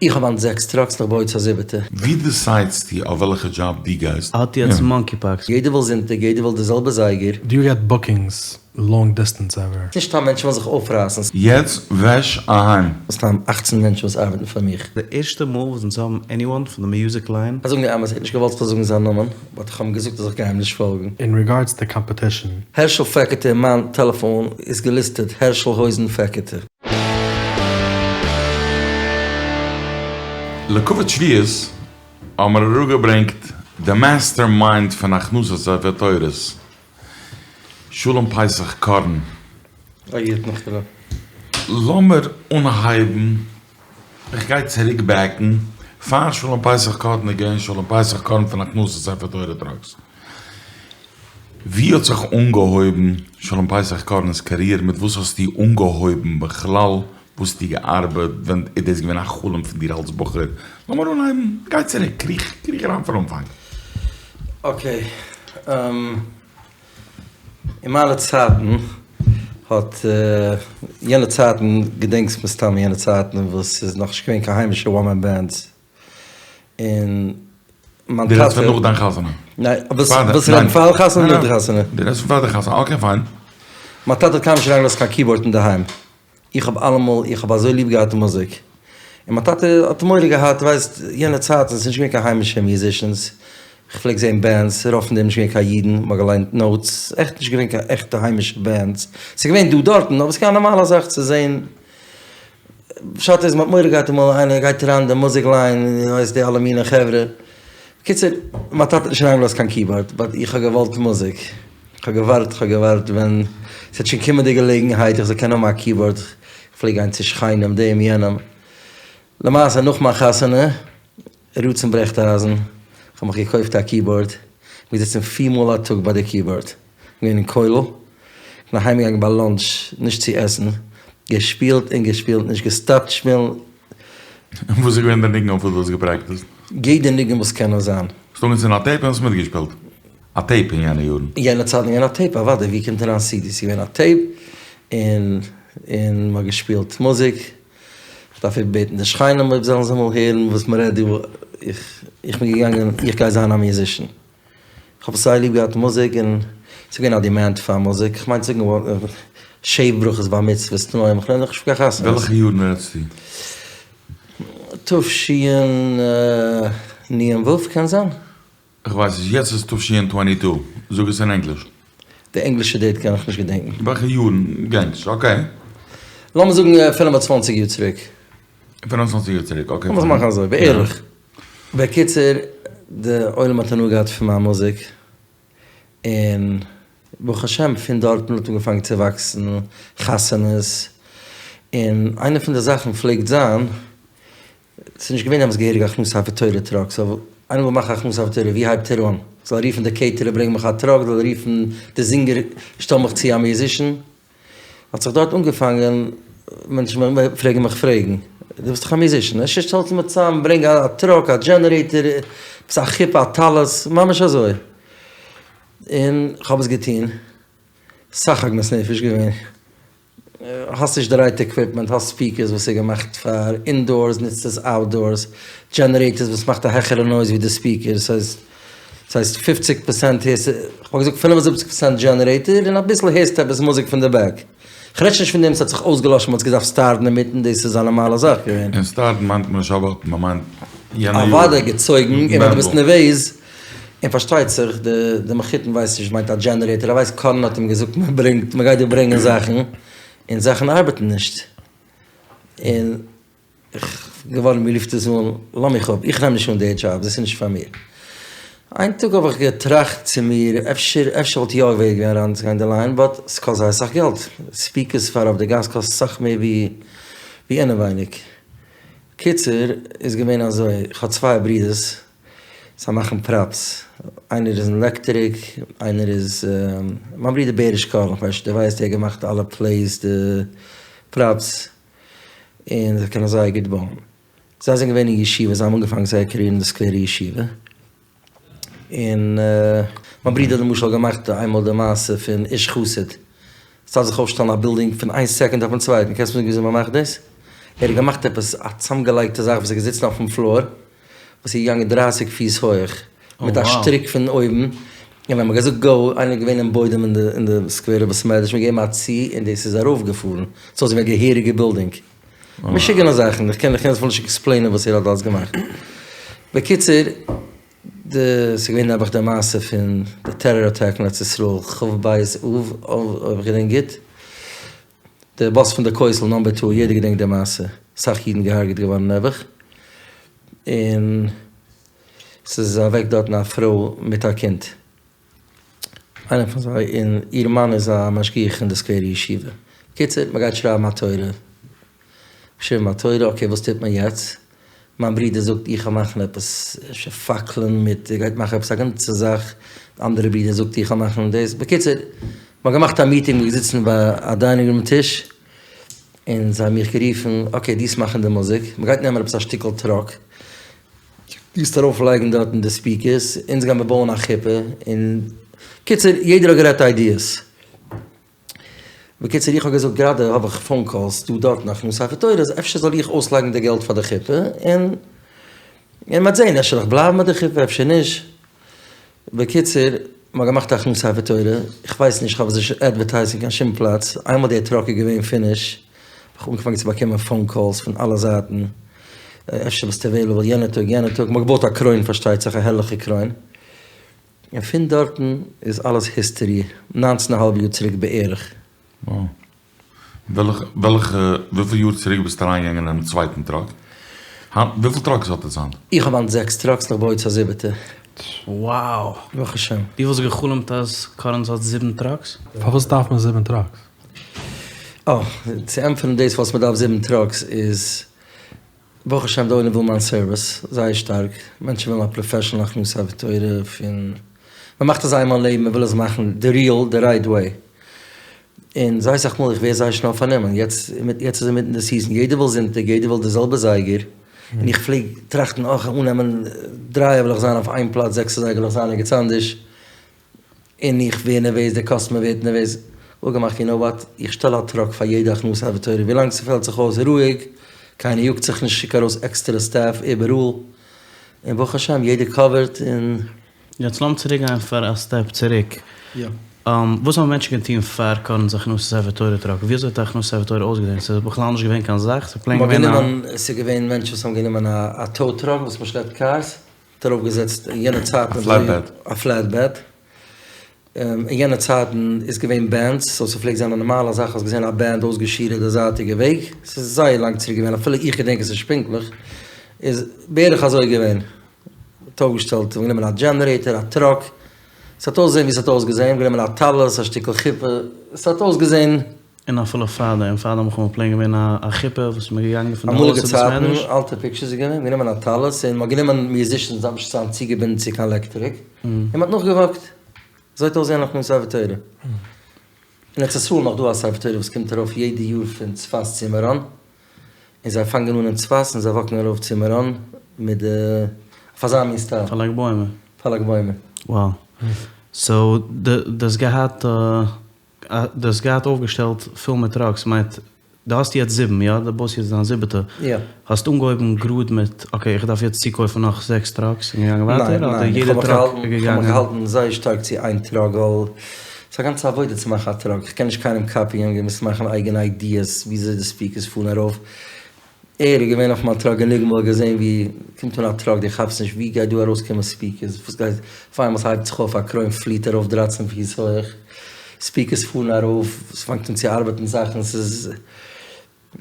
איך האב היינט זעקס טראקס נאך בויעט א זיבעטע. ווי דיסיידסטו אויף וועלכע דזשאב דו גייסט? האט יעצט מאנקי פאקס. יעדער וויל זונטאג, יעדער וויל די זעלבע זייגער. דו יו געט בוקינגס לאנג דיסטענס עווער? נישט סתם מענטשן ווילן זיך אויפרייסן. יעצט וועש אהיים. סתם אכצן מענטשן וואס ארבעטן פאר מיך. די ערשטע מאל וואס אונז האבן עניוואן פון די מיוזיק ליין. כ'זאג דיר אמת, ער האט נישט געוואלט כ'זאל זאגן זיין נאמען, באט איך האב אים געזאגט אז איך גיי אים נישט פאלגן. אין ריגארדס די קאמפעטישן. הערשל פעקעטע אין מיין טעלעפאן איז געליסטעד הערשל הויזן פעקעטע. לכבוד שבועות האבן מיר אראפגעברענגט די master mind פון הכנסת ספר תורות, שלום פסח קארן. א גוטן נאכט. לאמיר אנהייבן, איך גיי צוריק back ן, פאר שלום פסח קארן איז געווען שלום פסח קארן פון הכנסת ספר תורה trucks. ווי האט זיך אנגעהויבן שלום פסח קארן'ס קאריער? מיט וואס האסטו אנגעהויבן בכלל? וואס האסטו געארבעט? ווען איז דאס געווען א חלום פון דיר אלס בחור? לאמיר אנהייבן, גיי צוריק, קריך קריך אריין פון אנפאנג. אקעי, אין מיינע צייטן האט, יענע צייטן, געדענקסט מסתמא יענע צייטן וואס ס'איז נאכנישט געווען קיין היימישע וואן מען בענדס, און מיין טאטע. דו רעדסט פון נאך דיין חתונה? ניין, ווילסט רעדן פאר די חתונה אדער נאך די חתונה? דו רעדסט פון פאר די חתונה, אקעי פיין. מיין טאטע האט קיינמאל נישט אריינגעלאזט קיין keyboard אינדערהיים, איך האב אלעמאל, איך האב אזוי ליב געהאט מוזיק, און מיין טאטע האט מורא געהאט, ווייסט, יענע צייטן ס'איז נישט געווען קיין היימישע musicians, איך פלעג זען bands, רוב פון דעם נישט געווען קיין אידן, מ'האט געליינט notes, עכט נישט געווען קיין עכטע היימישע bands, ס'איז געווען דא דארטן, אבער ס'איז געווען א נארמאלע זאך צו זען פשט איז מ'האט מורא געהאט אמאל איינער גייט אריין אין די מוזיק line און ווייסט די אלע מינע חברה. בקיצור, מיין טאטע האט נישט אריינגעלאזט קיין keyboard, but איך האב געוואלט מוזיק. איך האב געווארט, איך האב געווארט ווען ס'וועט שוין קומען די געלעגנהייט איך זאל קענען האבן א keyboard. איך פלעג גיין צו שכנים דעם יענעם. למעשה נאך מיין חתונה, רצון ברעכט אייזן, איך האב מיך געקויפט א keyboard. איך בין געזיצן פיר מאל א טאג ביי די keyboard. געווען אין כולל, כ'בין אהיים געגאנגען ביי lunch נישט צו עסן, געשפילט און געשפילט נישט געסטאפט שפילן. און וואס איז געווען די ניגון אויף וואס דו האסט געפרעקטיסט? יעדע ניגון וואס קען נאר זיין. האסט אנגעצינדן א tape און האסט מיטגעשפילט? א tape אין יענע יארן? יענע צייטן געווען א tape אוודאי, ווי קומט אריין סידי? ס'איז געווען א tape און און מ'האט געשפילט מוזיק, כ'דארף איבערבעטן די שכנים אויב זאלן זיי אמאל הערן וואס מ'רעדט דא, איך איך בין געגאנגען איך גיי זיין א musician. כ'האב זייער ליב געהאט מוזיק און ס'איז געווען א demand פאר מוזיק, כ'מיין צו זאגן שבע ברכות בר מצוות תנאים, כ'רעד נאכנישט פון קיין חתונות. וועלכע יארן רעדסטו? תשנ"ו קען זיין? כ'ווייס נישט, יעצט איז תש"טו, זאג עס אין ענגליש. די ענגלישע date קען איך נישט געדענקן. וועלכע יארן געדענקסט? אקעי. לאמיר זאגן 25 יאר צוריק. 25 יאר צוריק, אקעי. לאמיר עס מאכן אזוי, בערך. בקיצור, די עולם האט הנאה געהאט פון מיין מוזיק, און ברוך השם פון דארטן האט אנגעפאנגען צו וואקסן חתונות, און איינע פון די זאכן פלעגט זיין, ס'איז נישט געווען דעמאלטס געהעריג הכנסת ספר תורה truck, so איינער וויל מאכן הכנסת ספר תורה ווי הייבט ער אן? זאל ער רופן די caterer ברענג מיך א truck, זאל ער רופן די זינגער שטעל מיך צו א musician? האט זיך דארט אנגעפאנגען מענטשן פרעגן מיך פרעגן, דו ביסט דאך א musician, אפשר שטעלסטו מיר צוזאם, ברענג א truck, א generator, עפעס א חופה, א טלית, ממש אזוי. און כ'האב עס געטון, סאך עגמת נפש געווען, האסט נישט די right equipment, האסט speakers וואס איז געמאכט פאר indoors, נוצט עס outdoors, generators וואס מאכט א העכערע noise ווי די speakers, ס'הייסט ס'הייסט פופציג פראצענט הערסטו, כ'וואלט געזאגט 75 פראצענט generator און אביסל הערסטו עפעס מוזיק פון די back. כ'רעד שוין נישט פון דעם ס'האט זיך אויסגעלאשן מ'האט עס געדארפט סטארטן אינמיטן, דאס איז א נארמאלע זאך געווען. און סטארטן מיינט מען נישט אבארטן, מ'מיינט יענע יאר. אוודאי געצויגן, און ווען דו ביסט נערוועז, און פארשטייט זיך די די מחותן ווייסט נישט וואס מיינט א generator, ער ווייסט קארן האט אים געזאגט מ'ברענגט מ'גייט דא ברענגען זאכן, און זאכן ארבעטן נישט. און. איך געווארן מיר רופט עס אן, לאז מיך אפ, איך נעם נישט אן די דזשאב, דאס איז נישט פאר מיר. איין טאג האב איך געטראכט צו מיר, אפשר אפשר וואלט יא ווערד געווען אריינצוגיין אין די line, but ס'קאסט זייער סאך געלט, speakers פאר אויף די גאס קאסט סאך מער ווי ווי אינעווייניג. קיצור, איז געווען אזוי, איך האב צוויי ברידערס, זיי מאכן props, איינער איז אין עלעקטריק, איינער איז, מיין ברודער בעריש קארן, כ'ווייס נישט דו ווייסט, ער האט געמאכט אלע plays, די props. און זיי קענען זייער גוט בויען. זיי זענען געווען אין ישיבה, זיי האבן אנגעפאנגען זייער career אין די סקווערע ישיבה. און מיין ברודער האט למשל געמאכט איינמאל די מעשה פון איש חסיד. ס'דארף זיך אויפשטעלן א בילדינג פון איין second אויפן צווייטן, קענסט מיר זאגן וויאזוי מ'מאכט דאס? ער האט געמאכט עפעס א צאמגעלייגטע זאך וואס איז געזיצן אויפן פלאר, וואס איז געגאנגען דרייסיג פיס הויעך, מיט א שטריק פון אויבן, און ווען מ'האט געזאגט גאו, איינער איז געווען אין בוידעם אין די אין די סקווערע בית מדרש, מ'האט געגעבן א צי און דאס איז ארויפגעפארן, ס'איז אויסגעזען ווי א געהעריגע בילדינג. משוגענע זאכן, איך קען איך קען אפילו נישט עקספלעינען וואס ער האט אלס געמאכט. בקיצור, די ס'איז געווען נעבעך די מעשה פון די טעראר אטאק אין ארץ ישראל כ"ב אב, אויב איך געדענק גוט. די באס פון די כותל נאמבער טו, יעדער געדענקט די מעשה, אסאך אידן געהארגעט געווארן נעבעך, און ס'איז אוועק דארטן א פרוי מיט א קינד, איינער פון זיי, און איר מאן איז א משגיח אין די סקווערע ישיבה, בקיצור מ'גייט שרייבן א תורה, געשריבן א תורה, אקעי וואס טוט מען יעצט? מיין ברודער זאגט איך וועל מאכן עפעס אפשר פאקלען מיט ער גייט מאכן עפעס א גאנצע זאך, די אנדערע ברודער זאגט איך וועל מאכן דאס, בקיצור מ'האט געמאכט א מיטינג מ'איז געזיצן ביי א דיינינג רום טיש און זיי האבן מיך גערופן אקעי דו וועסט מאכן די מוזיק, מ'גייט נעמען עפעס א שטיקל טראק דו וועסט ארויף לייגן דארטן די ספיקערס, אונז גיימער בויען א חופה, און בקיצור יעדער האט גערעדט איידיעס. בקיצור איך האב געזאגט גראדע האב איך פאון קאלס דא דארט נאך הכנסת ספר תורה אז אפשר זאל איך אויסלייגן די געלט פאר די חופה און און מ'וועט זעהן אפשר איך בלייב מיט די חופה אפשר נישט בקיצור מ'האט געמאכט א הכנסת ספר תורה איך ווייס נישט כ'האב עס נישט עדווערטייזט אין קיין שום פלאץ איינמאל די טראק איז געווען פיניש האב איך אנגעפאנגען צו באקומען פאון קאלס פון אלע זייטן אפשר ביסטו עוועילעבל יענע טאג יענע טאג מ'האט געבויט א קרוין פארשטייט זיך א הערליכע קרוין. און פון דארטן איז אלעס היסטערי, ניינצן א האלב יאר צוריק בערך. וואו. וועלכע וועלכע וויפיל יאר צוריק ביסטו אריינגעגאנגען אינעם צווייטן טראק? היינט וויפיל טראקס האט עטס היינט? איך האב היינט זעקס טראקס און איך בוי צו א זיבעטע. Wow! ברוך השם. דו וואלסט גע'חלומ'ט אז קארנס האט זיבן טראקס? פארוואס דארף מען זיבן טראקס? אה, צו ענטפערן דאס פארוואס מען דארף זיבן טראקס איז. ברוך השם די עולם וויל מיין סערוויס זייער שטארק, מענטשן ווילן א פראפעשענעל הכנסת ספר תורה פון, מען מאכט עס איינמאל אין לעבן מען וויל עס מאכן די ריעל די רייט וועי, און זייער אסאך מאל איך ווער זייער שנעל פארנומען, יעצט יעצט איז אינמיטן די סיזען יעדער וויל זונטאג יעדער וויל די זעלבע זייגער, און איך פלעג טראכטן אה כ'גיי אננעמען דרייע וויל איך זיין אויף איין פלאץ זעקס אזייגער וויל איך זיין ערגעץ אנדערש, און איך ווער נערוועז, דער קאסטומער ווערט נערוועז, אפגעמאכט יו נאו וואט, איך שטעל א טראק פאר יעדע הכנסת ספר תורה, ווילאנג ס'פעלט זיך אויס רואיג, קיינער יאגט זיך נישט, שיק ארויס עקסטערע סטעף איבעראל, און ברוך השם יעדער קאווערט און. יעצט לאמיר צוריק גיין פאר א סטעפ צוריק, וואס האבן מענטשן געטון פאר קארנס הכנסת ספר תורה טראק, ווי אזוי האט א הכנסת ספר תורה אויסגעזען, ס'איז בכלל נישט געווען קיין זאך, ס'איז פלעין געווען א. ס'איז געווען מענטשן וואס האבן גענומען א טאו טראק וואס מ'שלעפט קארס, האט ארויף געזעצט אין יענע צייטן א פלעטבעד. א פלעטבעד. אין יענע צייטן איז געווען בענדס, סאו ס'פלעגט זיין א נארמאלע זאך האסט געזען א בענד אויסגעשירעט די זייטיגע וועג, ס'איז זייער לאנג צוריק געווען אפילו איך געדענק עס נישט פונקטליך, איז בערך אזוי געווען. מ'האט אויפגעשטעלט און גענומען א דזשענערעיטער, א טראק, ס'האט אויסגעזען ווי ס'האט אויסגעזען, גענומען א טלית, א שטיקל חופה, ס'האט אויסגעזען. און אפילו פאר דעם, פאר דעם מלחמה פלעין געווען א חופה וואס מ'איז געגאנגען פון די אמאליגע הויז צו בית צייטן, מדרש. אלטע פיקטשערס איז געווען, גענומען א טלית און מ'האט גענומען מיוזישענס דארף נישט זיין צוגעבינדן צו קיין עלעקטריק, און מ'האט נאכגעוואקט. אזוי האט אויסגעזען הכנסת ספר תורה. אין ארץ ישראל נאך דא א ספר תורה וואס קומט ארויף יעדע יאר פון צפת צו מירון, און זיי פאנגען אן אין צפת און זיי וואקן ארויף צו מירון מיט די, אויף אזא מין סטייל. פאר ל"ג בעומר. פאר ל"ג בעומר. וואו. סאו דו האסט געהאט. דו האסט געהאט אויפגעשטעלט פול מיט טראקס, מיינט דו האסט יעצט זיבן, יא? דו בויסט יעצט דיין זיבעטע. יא. האסט אנגעהויבן גראד מיט אקעי איך דארף יעצט צוקויפן נאך זעקס טראקס און געגאנגען ווייטער? ניין אדער ניין, יעדע איך טראק האב איז מיך געגאנגען? געהאלטן זייער שטארק צו איין טראק ווייל ס'איז א גאנצע עבודה צו מאכן א טראק, איך קען נישט קיינעם קאפיען, געמוזט מאכן אייגענע איידיעס וויאזוי די ספיקערס פארן ארויף, ער איז געווען אויף מיין טראק גענוג מאל געזען ווי קומט אן א טראק דו כאפסט נישט ווי גייט דא ארויסקומען ספיקערס וואס גייט אויף איינמאל ס'הייבט זיך אויף א קרוין פליעט ארויף דרייצן פיס הויעך ספיקערס פארן ארויף ס'פאנגט אן צו ארבעטן זאכן ס'איז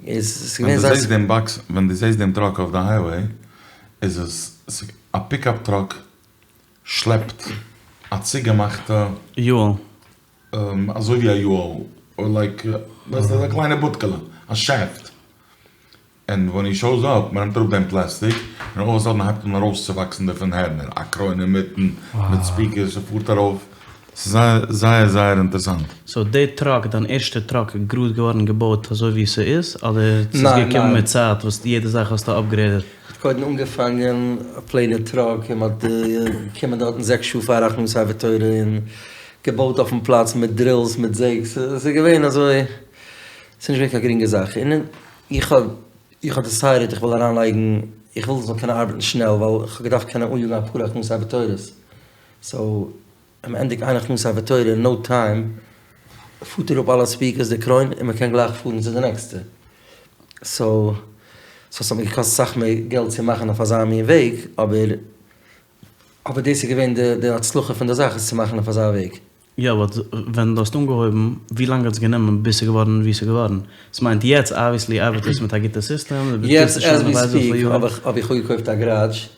איז ווען געווען דו זייער. זעסט דעם באקס ווען דו זעסט דעם טראק אויף די הייוועי איז עס א פיקאפ טראק שלעפט א צוגעמאכטע. יו-האול. אזוי ווי א יו-האול אר לייק ווייסט אזא קליינע בודקעלע א שעפט ענד ווען הי שאוס אפ מ'נעמט אראפ דעם פלעסטיק און אלל אוו א סאדען הייבט אן ארויסצואוואקסן דערפון הערנער א קרוין אינמיטן מיט ספיקערס ס'פארט ארויף ס'איז זייער זייער זייער אינטערסאנט. סאו די טראק דיין ערשטע טראק איז גראד געווארן געבויט אזוי ווי ס'איז אדער ס'איז ניין געקומען ניין. מיט צייט וואס יעדע זאך האסטו אפגרעידעד? מ'האט קודם אנגעפאנגען א פלעינע טראק און מ'האט געקומען דארטן זעקס שעה פאר הכנסת ספר תורה און געבויט אויפן פלאץ מיט דרילס מיט זעגס, ס'איז געווען אזוי, ס'איז נישט געווען קיין גרינגע זאך, און איך האב. איך האב דעסיידעט איך וויל אריינלייגן, איך וויל עס זאל קענען ארבעטן שנעל ווייל איך האב געדארפט קענען אניאגן אפאר הכנסת ספר תורה'ס, סאו ווען מען ענדיגט איין הכנסת ספר תורה אין נאו טיים פארט אראפ אלע ספיקערס די קרוין און מען קען גלייך פארן צו די נעקסטע, סאו סאו ס'האט מיר געקאסט אסאך מער געלט צו מאכן אויף אזא מין וועג, אבער אבער דאס איז געווען די די הצלחה פון די זאך עס צו מאכן אויף אזא וועג. יא באט ווען דו האסט אנגעהויבן ווי לאנג האט עס גענומען ביז ס'איז געווארן ווי ס'איז געווארן? ס'מיינט יעצט אבוויעסלי ארבעט עס מיט א גוטע סיסטעם, דו יעצט עז ווי ספיק האב איך האב איך אפגעקויפט א גאראדזש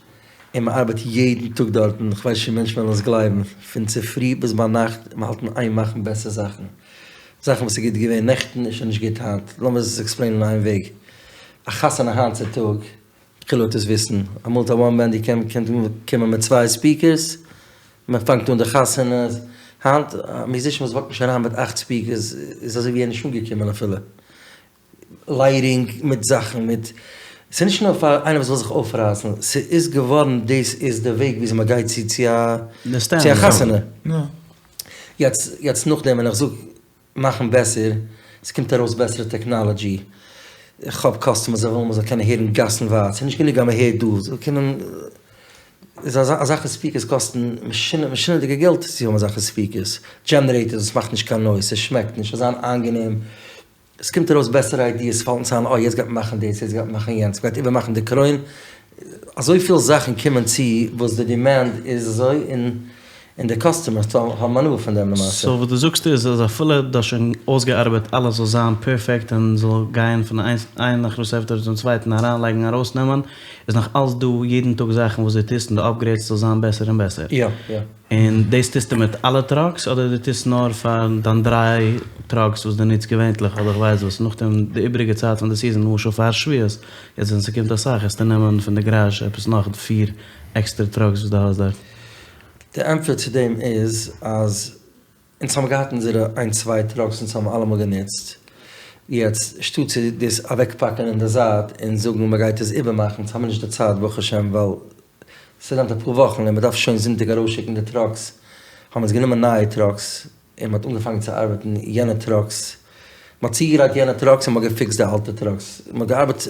און מען ארבעט יעדן טאג דארטן, כ'ווייס נישט צו מענטשן וועלן עס גלייבן, פון צופרי ביז ביינאכט, מען האלט אין איין מאכן בעסער זאכן, זאכן וואס איז גוט געווען נעכטן איז שוין נישט גוט היינט, לאמיר עס עקספלעינען אין איין וועג, א חתונה היינט צו טאג, כאילו וועט עס וויסן, אמאל האט א וואן בענד געקענט קומען מיט צוויי ספיקערס, מען פאנגט אן די חתונה, היינט א מיוזישן וואס וואקט נישט אריין מיט אכט ספיקערס איז אזוי ווי ער איז נישט אנגעקומען אפילו. לייטינג מיט זאכן מיט, ס'איז נישט נאר פאר איינער וואס וויל זיך אויפרייסן, ס'איז געווארן דאס איז די וועג וויאזוי מ'גייט צו צו א צו א חתונה. יעצט יעצט נאכדעם ווען איך זאג מאכן בעסער, ס'קומט ארויס בעסערע טעקנאלעדזשי, איך האב קאסטומערס זיי ווילן מ'זאל קענען הערן גאסן ווייט, ס'איז נישט גענוג אז מ'הערט דא, זאל קענען, איז אזעלכע ספיקערס קאסטן משונה'דיגע געלט צו האבן אזעלכע ספיקערס, דזשענערעיטערס וואס מאכט נישט קיין נויז, ס'שמעקט נישט, ס'זאל זיין איינגענעם. עס קומט ארויס בעסערע איידיעס, פאלט אונז איין, אה יעצט גייט מען מאכן דאס, יעצט גייט מען מאכן יענץ, מ'גייט איבערמאכן די קרוין, אזויפיל זאכן קומען צו וואס די דימענד איז אזוי, און און די קאסטומערס האבן הנאה פון דעם למעשה. סאו וואס דו זאגסט איז אז אפילו דו האסט שוין אויסגעארבעט אלעס זאל זיין פערפעקט און זאל גיין פון איין הכנסת ספר תורה צום צווייטן אריינלייגן ארויסנעמען, איז נאך אלס דא יעדן טאג זאכן וואס דו טוסט און דו אפגרעידסט זאל זיין בעסער און בעסער. יא יא. און דאס טוסטו מיט אלע טראקס אדער דו טוסט נאר פאר דיין דריי טראקס וואס דו נוצט געווענטליך אדער כ'ווייס וואס נאכדעם די איבריגע צייט פון די סיזען למשל פאר שבועות יעצט ווען ס'קומט אסאך וועסטו נעמען פון די גראזש עפעס נאך פיר עקסטערע טראקס וואס דו האסט דארט. די ענטפער צו דעם איז אז אונז האבן געהאט אונזערע איין צוויי טראקס אונז האבן אלעמאל גענוצט, יעצט שטאט צו דאס אוועקפאקן אין די זייט און זאגן מ'גייט עס איבערמאכן, אונז האבן נישט די צייט ברוך השם ווייל ס'נעמט אפאר וואכן און מ'דארף שוין זונטאג ארויסשיקן די טראקס, האבן אונז גענומען נייע טראקס און מ'האט אנגעפאנגען צו ארבעטן יענע טראקס, מ'האט צוגעגרייט יענע טראקס און מ'האט געפיקסט די אלטע טראקס, מ'האט געארבעט,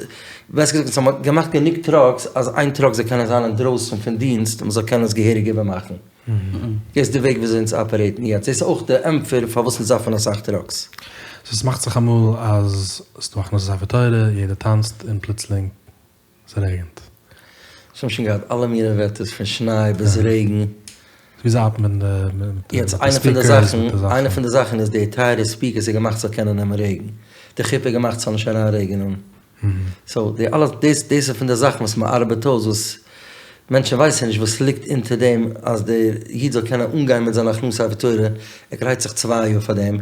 בעסער געזאגט אונז האבן געמאכט גענוג טראקס אז איין טראק זאל קענען זיין אינדרויסן פון דינסט און מ'זאל קענען עס געהעריג איבערמאכן. דאס איז די וועג וויאזוי אונז אפערעיטן יעצט, דאס איז אויך די ענטפער פארוואס אונז דארפן אסאך טראקס. סאו ס'מאכט זיך אמאל אז ס'דא הכנסת ספר תורה, יעדער טאנצט און פלוצלינג ס'רעגנט. אונז האבן שוין געהאט אלע מיני וועטערס פון שניי ביז רעגן. וויאזוי ארבעט מען מיט די ספיקערס מיט די זאכן? איינע פון די זאכן איז די טייערע ספיקערס איז געמאכט ס'זאל קענען נעמען רעגן. די חופה איז געמאכט ס'זאל נישט אריין רעגענען. סאו די אלע דאס דאס איז פון די זאכן וואס מ'ארבעט אויס וואס מענטשן ווייסן נישט וואס ליגט אונטער דעם אז דער איד זאל קענען אנגיין מיט זיין הכנסת ספר תורה, ער גרייט זיך צוויי יאר פאר דעם,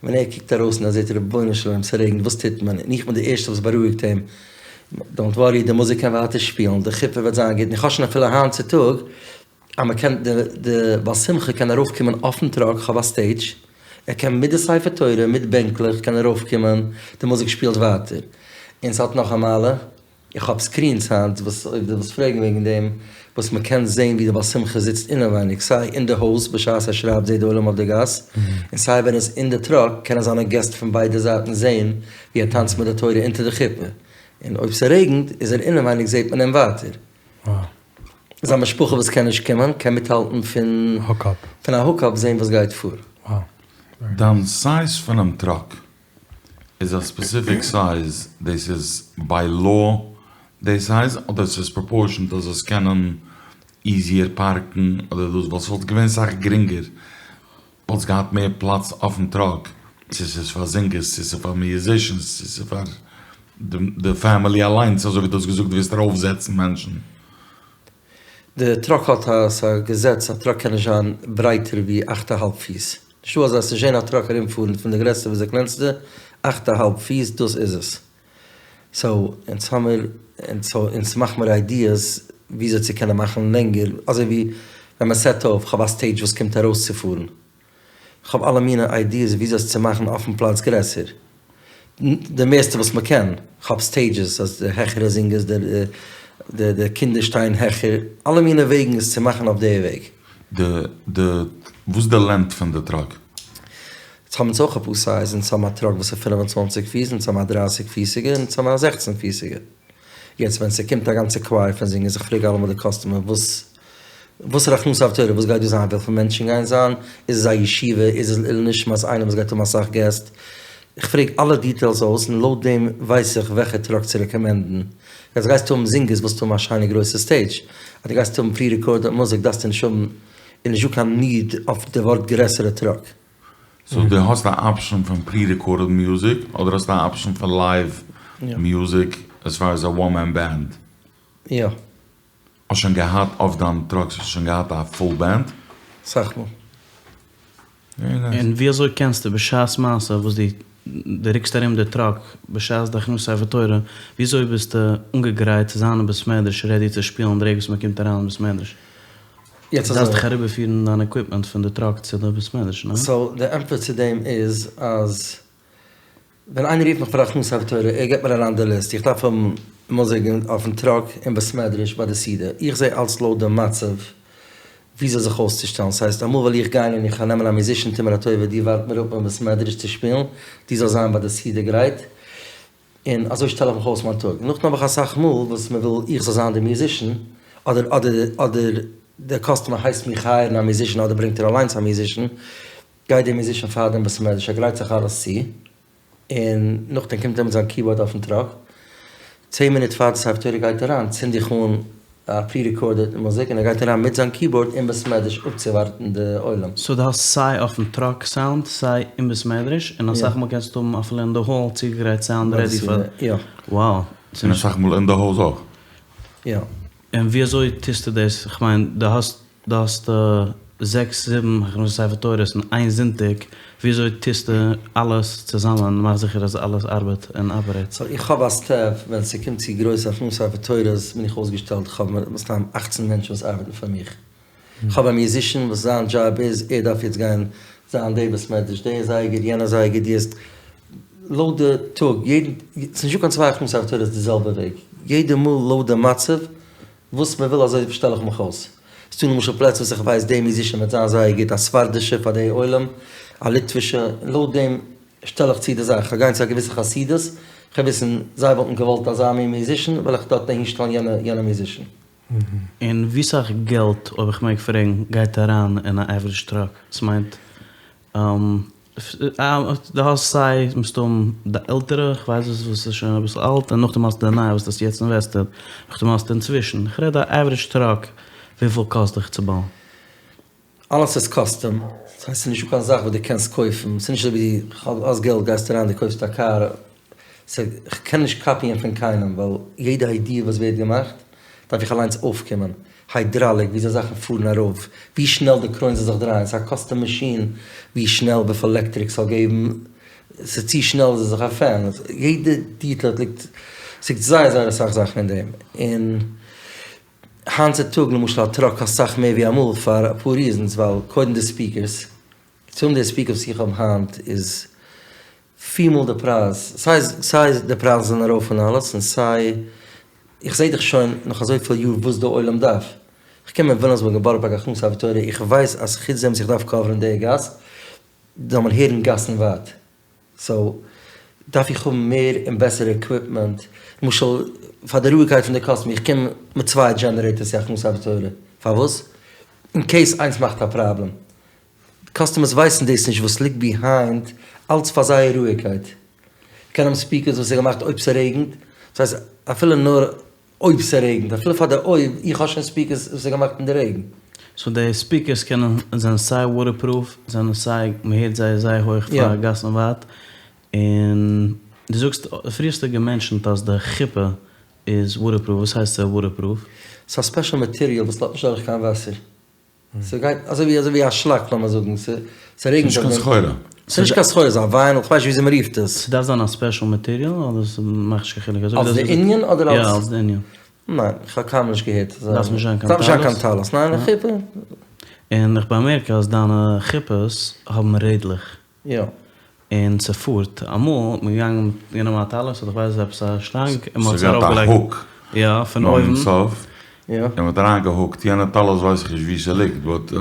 ווען ער קוקט ארויס און ער זעט רבונו של עולם ס'רעגנט וואס טוט מען, און איך בין די ערשטע וואס בארואיגט אים, דאונט ווארי די מוזיק קען ווייטער שפילן, די חופה וועט זיין גוט, און איך האב שוין אפילו היינט צו טאג אז מען קען די די בעל שמחה קען ארויף קומען אויפן טראק, איך האב א סטעידזש, ער קען מיט די ספר תורה מיט בענקלעך קען ארויף קומען, די מוזיק שפילט ווייטער, און ס'האט נאך א מעלה, איך האב סקרינס היינט וואס אויב דו ווילסט פרעגן וועגן דעם, וואס מען קען זען ווי די בעל שמחה זיצט אינעווייניג סיי אין די הויז בשעת ער שרייבט זעט די עולם אויף די גאס, און סיי ווען ער איז אין די טראק קענען זיינע געסט פון ביידע זייטן זען ווי ער טאנצט מיט די תורה אונטער די חופה, און אויב ס'רעגנט איז ער אינעווייניג זעט מען אים ווייטער. זיין משפחה וואס קען נישט קומען קען מיטהאלטן פון פון א הוק-אפ זען וואס גייט פאר. דיין סייז פונעם טראק איז א ספעסיפיק סייז, דאס איז ביי לאו די סייז, אדער ס'איז פראפארשענד אז זאלסט קענען איזיער פארקן אדער דאס ווייל ס'וואלט געווען סאך גרינגער וואלסט געהאט מער פלאץ אויפן טראק, צו ס'איז פאר זינגערס צו ס'איז פאר מיוזישענס צו ס'איז פאר די פעמילי אליינס אזוי ווי דו האסט געזאגט דו ווילסט ארויפזעצן מענטשן. די טראק האט א ס'איז א געזעץ א טראק קען נישט זיין ברייטער ווי אכט א האלב פיס, נישטא אזא ס'נישט זען א טראק ארום פארן פון די גרעסטע ביז די קלענסטע, אכט א האלב פיס דאס איז עס. סאו אונז האמיר סאו אונז מאך מיר איידיעס וויאזוי צו קענען מאכן לענגער אזוי ווי ווען מען סעט אויף כ'האב א סטעידזש וואס קומט ארויס צו פארן כ'האב אלע מיני איידיעס וויאזוי עס צו מאכן אויפן פלאץ גרעסער די מערסטע וואס מען קען, כ'האב סטעידזשעס אז די העכערע זינגערס די די די קינדער שטייען העכער, אלע מיני וועגן עס צו מאכן אויף די וועג. די די וואס די לענגט פון די טראק? האבן אונז אויך אפאר סייז, אונז האבן א טראק וואס איז 25 פיס, אונז האבן א 30 פיסיגע, און אונז האבן א 16 פיסיגע. יעצט ווען ס'קומט א גאנצע choir פון זינגערס, איך פרעג אלעמאל די קאסטומער וואס וואסערע הכנסת ספר תורה, וואס גייט דא זיין, וויפיל מענטשן גייען זיין, איז עס א ישיבה, איז עס לעילוי נשמת איינער וואס גייט האבן אסאך געסט, איך פרעג אלע דיטעילס אויס און לויט דעם ווייס איך וועלכע טראק צו רעקאמענדן. יעצט גייסטו האבן זינגערס ווילסטו האבן א שיינע גרויסע סטעידזש, אז דו גייסט האבן פרי רעקארדעד מוזיק דארפסטו נישט האבן, איז נישטא קיין ניד אויף די ווארט גרעסערע טראק. סאו דו האסט א אפשען פון פרי רעקארדעד מיוזיק אדער האסטו א אפשען פון לייוו מיוזיק עז פאר עז א וואן מען בענד? יא. האסט שוין געהאט אויף דיין טראקס האסט שוין געהאט א פול בענד? סאך מאל. און ווי אזוי קענסטו בשעת מעשה וואס דו דו רוקסט ארום די טראק בשעת די הכנסת ספר תורה, ווי אזוי ביסטו אנגעגרייט צו זיין אין בית מדרש רעדי צו שפילן די רגע וואס מען קומט אריין אין בית מדרש? יעצט אזוי. דארפסט דאך אריבערפירן דיין עקוויפמענט פון די טראק צו די בית מדרש, ניין? סאו די ענטפער צו דעם איז אז ווען איינער רופט מיך פאר הכנסת ספר תורה, ער געבט מיר אריין די ליסט, איך דארף האבן מוזיק אויפן טראק אין בית מדרש ביי די סעודה, איך זע אלץ לויט די מצב וויאזוי זיך אויסצושטעלן, ס'הייסט אמאל וועל איך גיין און איך וועל נעמען א מיוזישן, טו מיר א טובה דו ווארט מיר אפ אין בית מדרש צו שפילן, דו זאלסט זיין ביי די סעודה גרייט, און אזוי שטעל איך מיך אויס מיין טאג. נאכדעם האב איך אסאך מאל וואס מען וויל איך זאל זיין די מיוזישן, אדער אדער אדער דער קאסטומער הייסט מיך הייערן א מיוזישן אדער ברענגט ער אליינס א מיוזישן, גייט דער מיוזישן פאר דעם בית מדרש, ער גרייט זיך אלעס צו, און נאכדעם קומט ער מיט זיין קיבארד אויפן טראק, צען מינוט פאר די ספר תורה גייט אריין צינד איך אן א פרי רעקארדעד מוזיק און ער גייט אריין מיט זיין קיבארד אין בית מדרש אפצואווארטן די עולם. סאו דו האסט סיי אויפן טראק סאונד סיי אין בית מדרש, און אסאך מאל קענסטו האבן אפילו אין די האל צוגעגרייט סאונד רעדי פאר. יא. Wow. און אסאך מאל אין די הויז אויך. יא. און ווי אזוי טוסטו דאס? כ'מיין דו האסט דו האסט זעקס זיבן הכנסת ספר תורות אין איין זונטאג, וויאזוי טוסטו אלעס צוזאמען, מאך זיכער אז אלעס ארבעט און אפערעיט? סאו איך האב א סטעף, ווען ס'קומט צו גרויסע הכנסת ספר תורות בין איך אויסגעשטעלט, איך האב מסתם אכצן מענטשן וואס ארבעטן פאר מיך, איך האב א מיוזישן וואס זיין דזשאב איז ער דארף יעצט גיין זיין די בית מדרש די אזייגער יענע אזייגער די עס לויט די טאג, יעדן, ס'נישטא קיין צוויי הכנסת ספר תורות די זעלבע וועג, יעדע מאל לויט די מצב וואס מען וויל אזוי שטעל איך מיך אויס. ס'דא למשל פלעצער וואס איך ווייס די מיוזישען וועט זיין זייער גוט, א ספרדישע פאר די עולם, א ליטווישע, לויט דעם שטעל איך צו די זאך. כ'גיי צו א געוויסע חסידות, כ'וועל וויסן זיי וואלטן געוואלט אזא מין מיוזישען, וועל איך דארט אהין שטעלן יענע יענע מיוזישען. און ווי סאך געלט, אויב איך מעג פרעגן, גייט אריין אין א עווערידזש טראק? ס'מיינט דו האסט סיי מסתם די עלטערע, כ'ווייס וואס וואס איז שוין אביסל אלט, און נאכדעם האסטו די נייע וואס דו האסט יעצט אינוועסטעד, נאכדעם האסטו אינצווישן, כ'רעד א עווערידזש טראק וויפיל קאסט דיך צו בויען? אלעס איז קאסטום, ס'הייסט ס'איז נישטא קיין זאך וואס דו קענסט קויפן, ס'איז נישט אזוי ווי דו האסט געלט גייסטו אריין דו קויפסט א קאר, כ'קען נישט קאפיען פון קיינעם ווייל יעדע איידיע וואס ווערט געמאכט דארף איך אליינס אויפקומען, היידראליק, וויאזוי זאכן פארן ארויף, ווי שנעל די קרוין זאל זיך דרייען, ס'איז א קאסטום מאשין, ווי שנעל, וויפיל עלעקטריק ס'זאל געבן, ס'איז צו שנעל איז עס זיך א פען, יעדע דיטעיל ליגט, ס'ליגט זייער זייער אסאך זאכן אין דעם, און היינט צו טאג למשל א טראק קאסט סאך מער ווי אמאל פאר אפאר ריזענס, ווייל קודם די ספיקערס, צו האבן די ספיקערס וואס איך האב היינט איז פיר מאל די פרייז, סיי סיי די פרייזן זענען ארויף און אלעס, און סיי איך זעה דאך שוין נאך אזויפיל יאר וואס די עולם דארף, איך קום אין וויליאמסבורג אין בארא פארק הכנסת ספר תורה, איך ווייס אז חוץ דעם וואס איך דארף קאווערן די גאס, זאל מען הערן גאסן ווייט, סאו דארף איך האבן מער און בעסערע עקוויפמענט, למשל פאר די רואיגקייט פון די קאסטומער, איך קום מיט צוויי דזשענערעיטערס צו הכנסת ספר תורה, פארוואס? אין קעיס איינס מאכט א פראבלעם, קאסטומערס ווייסן דאס נישט וואס ליגט ביהיינד, אלץ פאר זייער רואיגקייט. קען האבן ספיקערס וואס איז געמאכט אויב ס'רעגנט, דאס הייסט אפילו נאר אויב ס'רעגנט, אפילו פאר די אויב, איך האב שוין ספיקערס וואס איז געמאכט אין די רעגן. סאו די ספיקערס קענען זענען סיי וואטערפרוף, זענען סיי מ'הערט זיי זייער הויך פאר גאסן ווייט, און דו זאגסט פריער האסטו געמענטשענט אז די חופה איז וואטערפרוף, וואס הייסט ס'איז וואטערפרוף? ס'איז א ספעשל מאטעריאל וואס לאזט נישט דורך קיין וואסער. ס'גייט אזוי ווי אזוי ווי א שלאק לאמיר זאגן, ס'רעגנט ס'נישט קיין סחורה. ס'נישט קיין סחורה, ס'איז א ווייניל, כ'ווייס נישט וויאזוי מ'רופט עס. ס'דארף זיין א ספעשל מאטעריאל אדער ס'מאכט נישט קיין חילוק? אלס די ענין אדער אלס? יא אלס די ענין. ניין, כ'האב קיינמאל נישט געהערט. דארף נישט זיין קיין טלית? דארף נישט זיין קיין טלית, ניין, א חופה. און איך באמערק אז דיינע חופות האבן רעדלעך. יא. און ס'פארט. אמאל האט מען געגאנגען מ'האט גענומען א טלית אדער כ'ווייס עפעס א שטאנג און מ'האט עס ס'געהאט א ארויפגעלייגט. הוק יא, פון ביים אויבן. סוף. יא. און מ'האט אריינגעהוקט יענע טלית ווייס איך נישט וואו ס'ליגט באט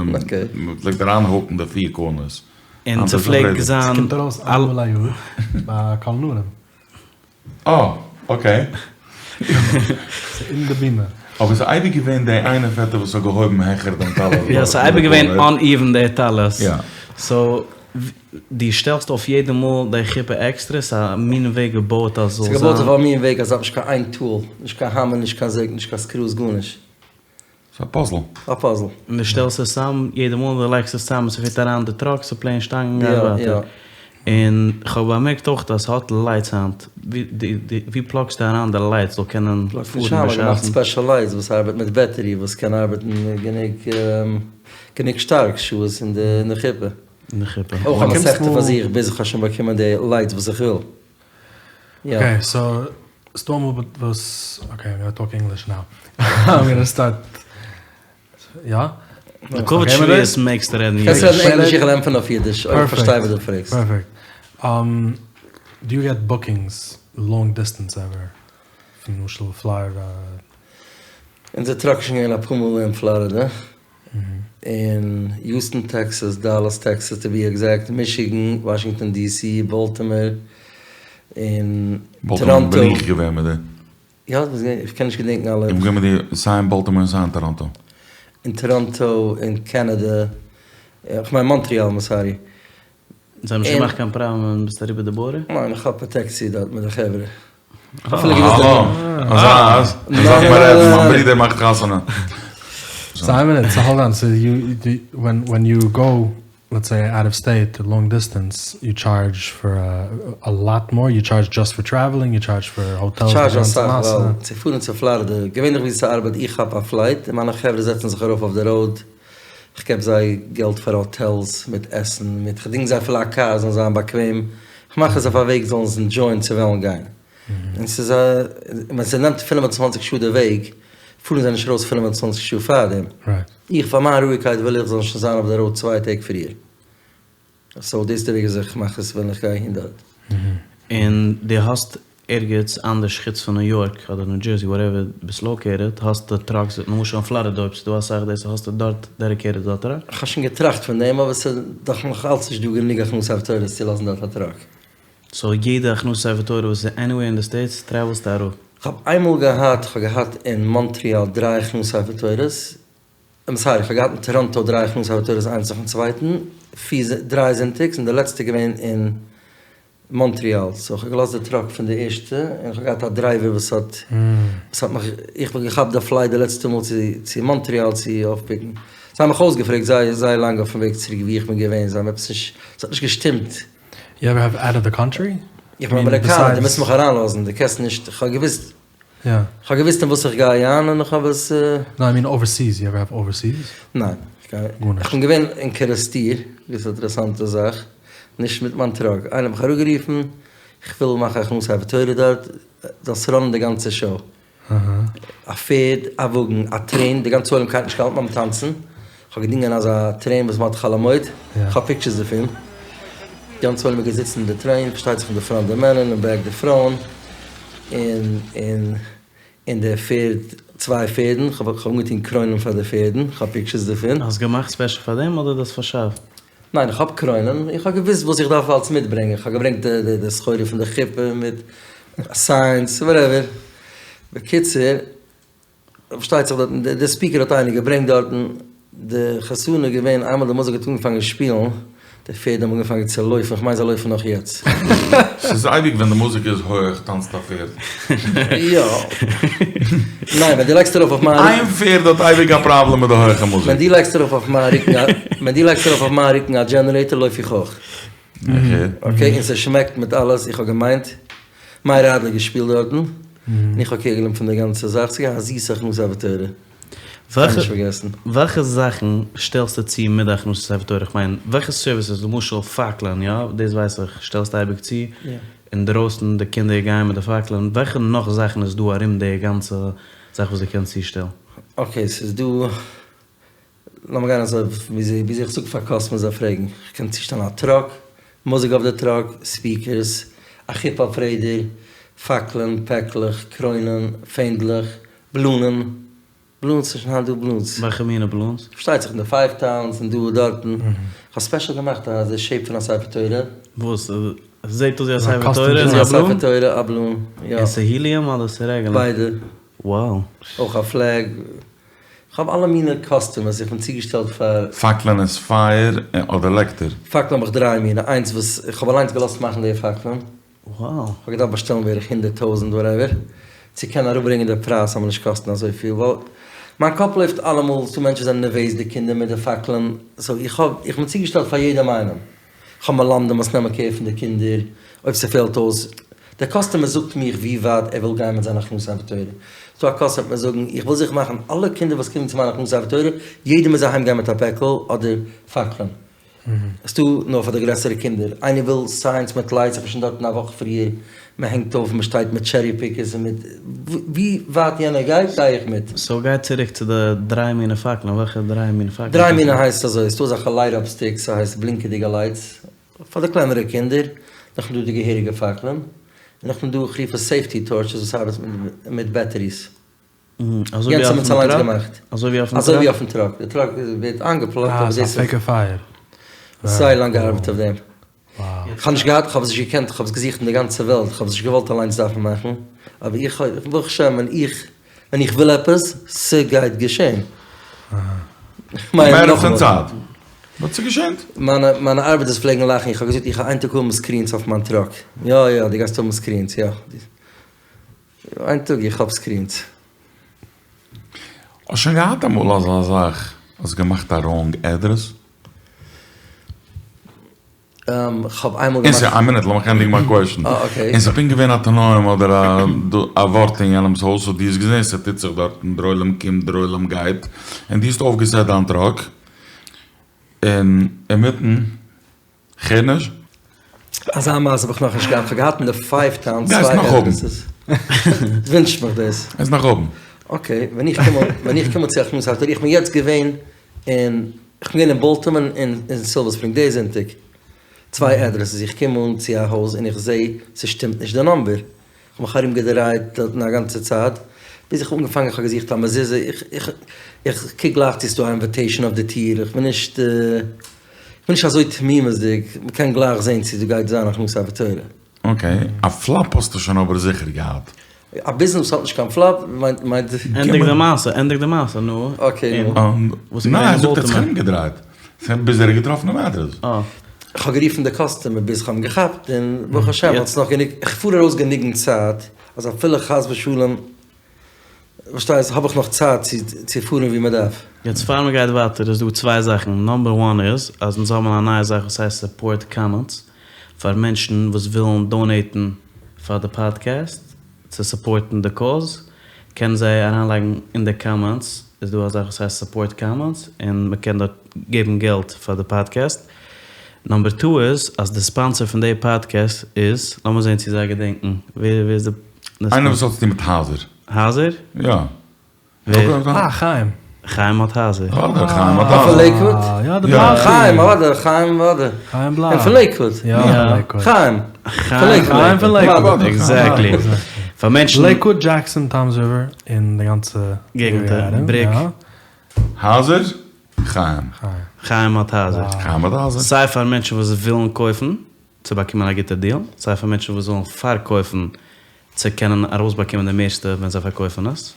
מ'פלעגט אריינהוקן די פיר קארנערס. און ס'פלעגט זיין. ס'קומט ארויס איינמאל א יאר ביי קול נערים. אה, אקעי. ס'איז אין די בימה. אבער ס'איז אייביג געווען די איינע פעטער וואס האט געהויבן העכער דעם טלית. יא, ס'איז אייביג געווען אנאיווען די טלית. יא. סאו, דו שטעלסט אויף יעדע מאל די חופה עקסטערע? ס'איז א מין וועג געבויט אז ס'זאל זיין. ס'איז געבויט אויף א מין וועג אז ס'האט נישט קיין איין טול, נישט קיין האמער, נישט קיין זעג, נישט קיין סקרוס, גארנישט. ס'איז א פאזל. א פאזל. און דו שטעלסט עס צאם יעדע מאל דו לייגסט עס צאם און ס'פיט אריין די טראק, ס'פלעין שטאנגען גייט ווייטער. און כ'האב באמערקט אויך אז ס'האט לייטס היינט. ווי פלאגסטו אריין די לייטס זאל קענען פלאגסט פארן נישט אריין, בשעת'ן? כ'האב געמאכט ספעשל לייטס וואס ארבעט מיט בעטערי וואס קען ארבעטן גענוג גענוג שטארק שעות אין די חופה. אין די חופה. אויך א מסכתא פאר זיך ביז איך האב שוין באקומען די לייטס וואס איך וויל. יא. אקעי סאו ס'דא אמאל וואס אקעי איים גאנא טאלק ענגליש נאו איים גאנא סטארט יא? לכבוד שבועות מעגסטו רעדן אידיש. קענסט רעדן ענגליש איך וועל ענטפערן אויף אידיש אויב איך פארשטיי וואס דו פרעגסט. פערפעקט. דו יו געט בוקינגס לאנג דיסטענס עווער? פון למשל פלארידע? אונזער טראק איז שוין געווען אפאר מאל אין פלארידע. אין יוסטאן טעקסאס, דאלאס טעקסאס טו בי עקזעקט, מישיגן, וואשינגטאן די סי, באלטימאר, און באלטימאר טאראנטא. בין איך געווען מיט דיר. יא, דו ביסט געווען, איך קען נישט געדענקן אלע. איך בין געווען מיט דיר סיי אין באלטימאר און סיי אין טאראנטא. אין טאראנטא, אין קענעדע, איך מיין מאנטריאל, איים סארי. זיי האבן נישט געמאכט קיין פראבלעם ווען ביסט אריבער די בארדער? ניין, איך האב פראטעקציע דארט מיט די חברה. אפילו געוויסע האלא, אזא אז, אזא מ'רעדט, מיין ברודער מאכט חתונה. סאו איין מינוט, סאו האלד אן, סאו יו, ווען ווען יו גאו, לעטס סעי אוט אוו סטעיט, לאנג דיסטענס, יו טשארדזש פאר א לאט מאר, יו טשארדזש דזשאסט פאר טרעוועלינג, יו טשארדזש פאר האטעלס, די כ'טשארדזש גאנצע אסאך מעשה. ווייל צו פארן צו פלארידע, געווענליך ווי ס'ארבעט, איך כאפ א פלייט און מיינע חברה זעצן זיך ארויף אויף די ראוד, כ'געב זיי געלט פאר האטעלס מיט עסן מיט כ'דינג זיי אפילו א קאר זאלן זיין באקוועם, כ'מאך עס אויף א וועג זאלן עס ענדזשויען צו וועלן גיין. און ס'איז א, ווען ס'נעמט פינף און צוואנציג שעה די וועג, פארן זיי נישט ארויס פינף און צוואנציג שעה פארדעם. איך פאר מיין רואיגקייט וויל איך זאלן שוין זיין אויף די ראוד צוויי טעג פריער. סאו דאס איז די וועג וויאזוי כ'מאך עס ווען איך גיי אהין דארט. און דו האסט ערגעץ אנדערש חוץ פון ניו יארק אדער ניו דזשערסי וואטעווער ביסט לאוקעיטעד האסטו טראקס למשל אין פלארידע אויב ס'דא אסאך דאס האסטו דארט דעדיקעיטעד א טראק? כ'האב שוין געטראכט פון דעם אבער ס'איז דאך נאך אלץ נישט דא גענוג הכנסת ספר תורה'ס צו לאזן דארט א טראק. סאו יעדע הכנסת ספר תורה וואס איז עניוועיר אין די סטעיטס טרעוולסטו אראפ? כ'האב איינמאל געהאט, כ'האב געהאט אין מאנטריאל דריי הכנסת ספר תורה'ס, איים סארי, כ'האב געהאט אין טאראנטא דריי הכנסת ספר תורה'ס איינס נאכן צווייטן, פיר דריי זונטאגס, און די לעצטע איז געווען אין מאנטריאל, סאו כ'האב געלאזט די טראק פון די ערשטע, און כ'האב געהאט א דרייווער וואס האט וואס האט מיך, איך האב געכאפט די פלייט די לעצטע מאל צו צו מאנטריאל צו אויפפיקן, זיי האבן מיך אויסגעפרעגט זייער זייער לאנג אויפן וועג צוריק וואו איך בין געווען, זיי האבן עפעס נישט, ס'האט נישט געשטימט. יו עווער העוו אוט אוו די קאנטרי? איך בין אמעריקאנער, דו מוזט מיך אריינלאזן, דו קענסט נישט, כ'האב געוואוסט, כ'האב געוואוסט אין וואס איך גיי אריין און איך האב עס. נאו איי מין אווערסיס, יו עווער העוו אווערסיס? ניין, איך בין געווען אין קערעסטיר, דאס איז אינטערעסאנטע זאך, נישט מיט מיין טראק, איינער האט מיך אראפגערופן, איך וויל מאכן א הכנסת ספר תורה דארט, זאלסט ראנען די גאנצע שאו. א פערד, א וואגן, א טרעין, די גאנצע עולם קען נישט האלטן ביים טאנצן, כ'האב געדינגען אזא טרעין וואס מ'האט חול המועד, כ'האב פיקטשערס דערפון, די גאנצע עולם איז געזיצן אין די טרעין, פארשטייט זיך אין די פראנט די מענער און בעק די פרויען, און און און די פערד, צוויי פערדן, כ'האב אנגעטון קרוינען פאר די פערדן, כ'האב פיקטשערס דערפון. האסט געמאכט ספעשל פאר דעם אדער דו האסט פארשאפט? ניין איך האב קרוינען, איך האב געוואוסט וואס איך דארף אלס מיטברענגען, איך האב געברענגט די די סחורה פון די חופה מיט סיינס וואטעווער, בקיצור פארשטייט זיך דארטן די ספיקער האט איינער געברענגט דארטן, די חתונה איז געווען איינמאל די מוזיק האט אנגעפאנגען שפילן, די פערד האבן אנגעפאנגען צו לויפן, איך מיין זיי לויפן נאך יעצט. ס'איז אייביג ווען די מוזיק איז הויעך טאנצט א פערד. יא. ניין ווען דו לייגסט ארויף אויף מיין. איין פערד האט אייביג א פראבלעם מיט די הויכע מוזיק. ווען דו לייגסט ארויף אויף מיין רוקן א ווען דו לייגסט ארויף אויף מיין רוקן א דזשענערעיטער לויף איך אויך. אקעי און ס'שמעקט מיט אלעס איך האב געמיינט מאיר אדלער געשפילט דארטן און איך האב קעיר גענומען פון די גאנצע זאך ס'איז געווען א זיסע הכנסת ספר תורה. וועלכע וועלכע זאכן שטעלסטו צו מיט די הכנסת ספר תורה? איך מיין וועלכע סערוויסעס למשל פאקלען יא דאס ווייס איך שטעלסט אייביג צו אינדרויסן די קינדער גייען מיט די פאקלען וועלכע נאך זאכן איז דא ארום די גאנצע זאך וואס דו קענסט צושטעלן? אקעי ס'איז דא לאמיר גיין אזוי וויאזוי איך זאג פאר קאסטומערס זיי פרעגן איך קען צושטעלן א טראק מוזיק אויף די טראק ספיקערס א חופה אויף רעדער פאקלען פעקלעך קרוינען פענדלעך באלונען. בלונס, ס'איז שוין היינט דא בלונס. וועלכע מינע בלונס? פארשטייט זיך אין די פייוו טאונס און דא און דארטן. כ'האב ספעשל געמאכט א די שעיפ פון א ספר תורה. וואס? עס זעט אויס ווי א ספר תורה איז א בלון? א ספר תורה א בלון, יא. און ס'היליום אדער ס'רעגולער? ביידע. Wow. אויך א פלעג. כ'האב אלע מינע קאסטומערס, איך בין צוגעשטעלט פאר. פאקלען איז פייער אדער לעקטער? פאקלען האב איך דריי מינע, איינס וואס איך האב אליינס געלאזט מאכן די פאקלען. Wow. כ'האב געדארפט באשטעלן בערך הונדערט טויזענט וואטעווער, צו קענען אראפברענגען די פרייז ס'זאל מיר נישט קאסטן אזויפיל, ווייל מיין קאפ לויפט אלעמאל, ס'דא מענטשן זענען נערוועז די קינדער מיט די פאקלען, סאו איך האב, איך בין צוגעשטעלט פאר יעדעם איינעם, כ'האב מלמדים וואס נעמען קער פון די קינדער, אויב ס'פעלט אויס, דער קאסטומער זאגט מיך ווי ווייט ער וויל גיין מיט זיין הכנסת ספר תורה, ס'דא א קאסטומער וועט מיר זאגן איך וויל זיכער מאכן אלע קינדער וואס קומען צו מיין הכנסת ספר תורה, יעדער מוז אהיים גיין מיט א פעקל אדער פאקלען. ס'דא נאר פאר די גרעסערע קינדער, איינער וויל סיינס מיט לייטס, איך בין שוין דארטן א וואך פריער, מען הענגט אויף, מען שטייט מיט טשערי פיקערס און מיט, ווי ווייט יענער גייט גיי איך מיט. סאו גיי צוריק צו די דריי מינע פאקלען, וועלכע דריי מינע פאקלען? דריי מינע הייסט אזוי, ס'דא אזעלכע לייט אפ סטיקס, ס'הייסט בלינקעדיגע לייטס, פאר די קלענערע קינדער, נאכדעם דא די געהעריגע פאקלען, און נאכדעם דא איך רוף עס סעיפטי טארטשעס וואס ארבעט מיט בעטעריס. אזוי ווי אונז אויפן האבן עס אליינס טראק? געמאכט. אזוי ווי אויפן טראק? אזוי ווי אויפן טראק. די טראק ווערט איינגעפלאגט אה, אבער ס'איז א דאס איז. פעיקע פייער. זייער לאנג געארבעט אויף דעם. וואו. כ'האב נישט געהאט, כ'האב עס נישט געקענט, כ'האב עס געזוכט אין די גאנצע וועלט, כ'האב עס נישט געוואלט אליינס דארפן מאכן, אבער איך האב, ברוך השם ווען איך, ווען איך וויל עפעס, ס'גייט געשען. כ'מיין מער נאכאמאל. פון צייט. באט ס'געשענט. מיינע, מיינע ארבעטערס פלעגן לאכן, איך האב געזאגט איך גיי איין טאג האבן סקרינס אויף מיין טראק. יא יא, דו גייסט האבן סקרינס, יא. איין טאג איך האב סקרינס. האסט שוין געהאט אמאל אזא זאך? האסט געמאכט א ראנג עדרעס? כ'האב איינמאל געמאכט. איין מינוט לאמיך ענדיגן מיין קוועשן. און ס'איז פונקט געווען א תנאים אדער א ווארט אין יענעמ'ס הויז סאו דו האסט געזען ס'טוט זיך דארטן דער עולם קומט דער עולם גייט און דו האסט אויפגעסעט דיין טראק און אינמיטן כ'הער נישט. אזא מעשה האב איך נאכנישט געהאט, כ'האב געהאט אין די פייוו טאונס גייסט צוויי נאך האבן. עדרעסעס. ווינטש מיך דאס. גייסט נאך האבן. אקעי, ווען איך קום ווען איך קום אן צו הכנסת ספר תורה, איך בין יעצט געווען אין, איך בין געווען אין באלטימאר און אין סילווער ספרינג די זונטאג, צוויי עדרעסעס, איך קום אן צו א הויז און איך זעה ס'שטימט נישט די נאמבער, כ'האב מיך ארום געדרייט דארטן א גאנצע צייט, ביז איך האב אנגעפאנגען, כ'האב געזוכט א מזוזה, איך איך איך קוק גלייך צו ס'דא א אינוויטעישאן אויף די טיר, איך בין נישט איך בין נישט אזוי תמימות'דיג, מ'קען גלייך זען צו דא גייט זיין הכנסת ספר תורה. אקעי, א פלאפ האסטו שוין אבער זיכער געהאט. א ביזנעס וואס האט נישט קיין פלאפ מיינט מיינט. ענדיג די מעשה, ענדיג די מעשה, נו. אקעי נו. וואס איז ניין, געווען ער אין זאגט ער האט זיך באלטימאר? ארומגעדרייט ביז ער האט געטראפן דעם אדרעס. אה. כ'האב גערופן די קאסטומער ביז כ'האב אים געכאפט און ברוך השם האט עס נאך גענוג, איך פאר ארויס גענוגנד צייט אז אפילו חס ושלום פארשטייסט האב איך נאך צייט צו צו פארן ווי מען דארף. יעצט פאר מען גייט ווייטער איז דא צוויי זאכן, נאמבער וואן איז אז אונז האבן א נייע זאך וואס הייסט סופארט קאמענטס פאר מענטשן וואס ווילן דאנעיטן פאר די פאדקעסט צו סופארטן די קאוז קענען זיי אריינלייגן אין די קאמענטס איז דא א זאך וואס הייסט סופארט קאמענטס און מען קען דארט געבן געלט פאר די פאדקעסט. נאמבער טו איז אז די ספאנסער פון די פאדקעסט איז, לאמיר זען צו זיי געדענקן, ווער איז די איינער וואס האט צוטון מיט הייזער. הייזער? יא. ווער? אה, חיים. חיים האט הייזער. אוודאי, חיים האט הייזער. פון לעיקוואד? יא, די בלאט. חיים, אוודאי, חיים אוודאי. חיים בלאט. און פון לעיקוואד. יא, פון לעיקוואד. חיים. פון לעיקוואד. חיים פון לעיקוואד. עקזעקטלי. פאר מענטשן. לעיקוואד, דזשעקסאן, טאמס ריווער, און די גאנצע געגנט, בריק. הייזער? חיים. חיים האט הייזער. חיים האט הייזער. סיי פאר מענטשן וואס ווילן קויפן צו באקומען א גוטע דיעל, סיי פאר מענטשן וואס ווילן פארקויפן צו קענען ארויסבאקומען די מערסטע ווען זיי פארקויפן עס,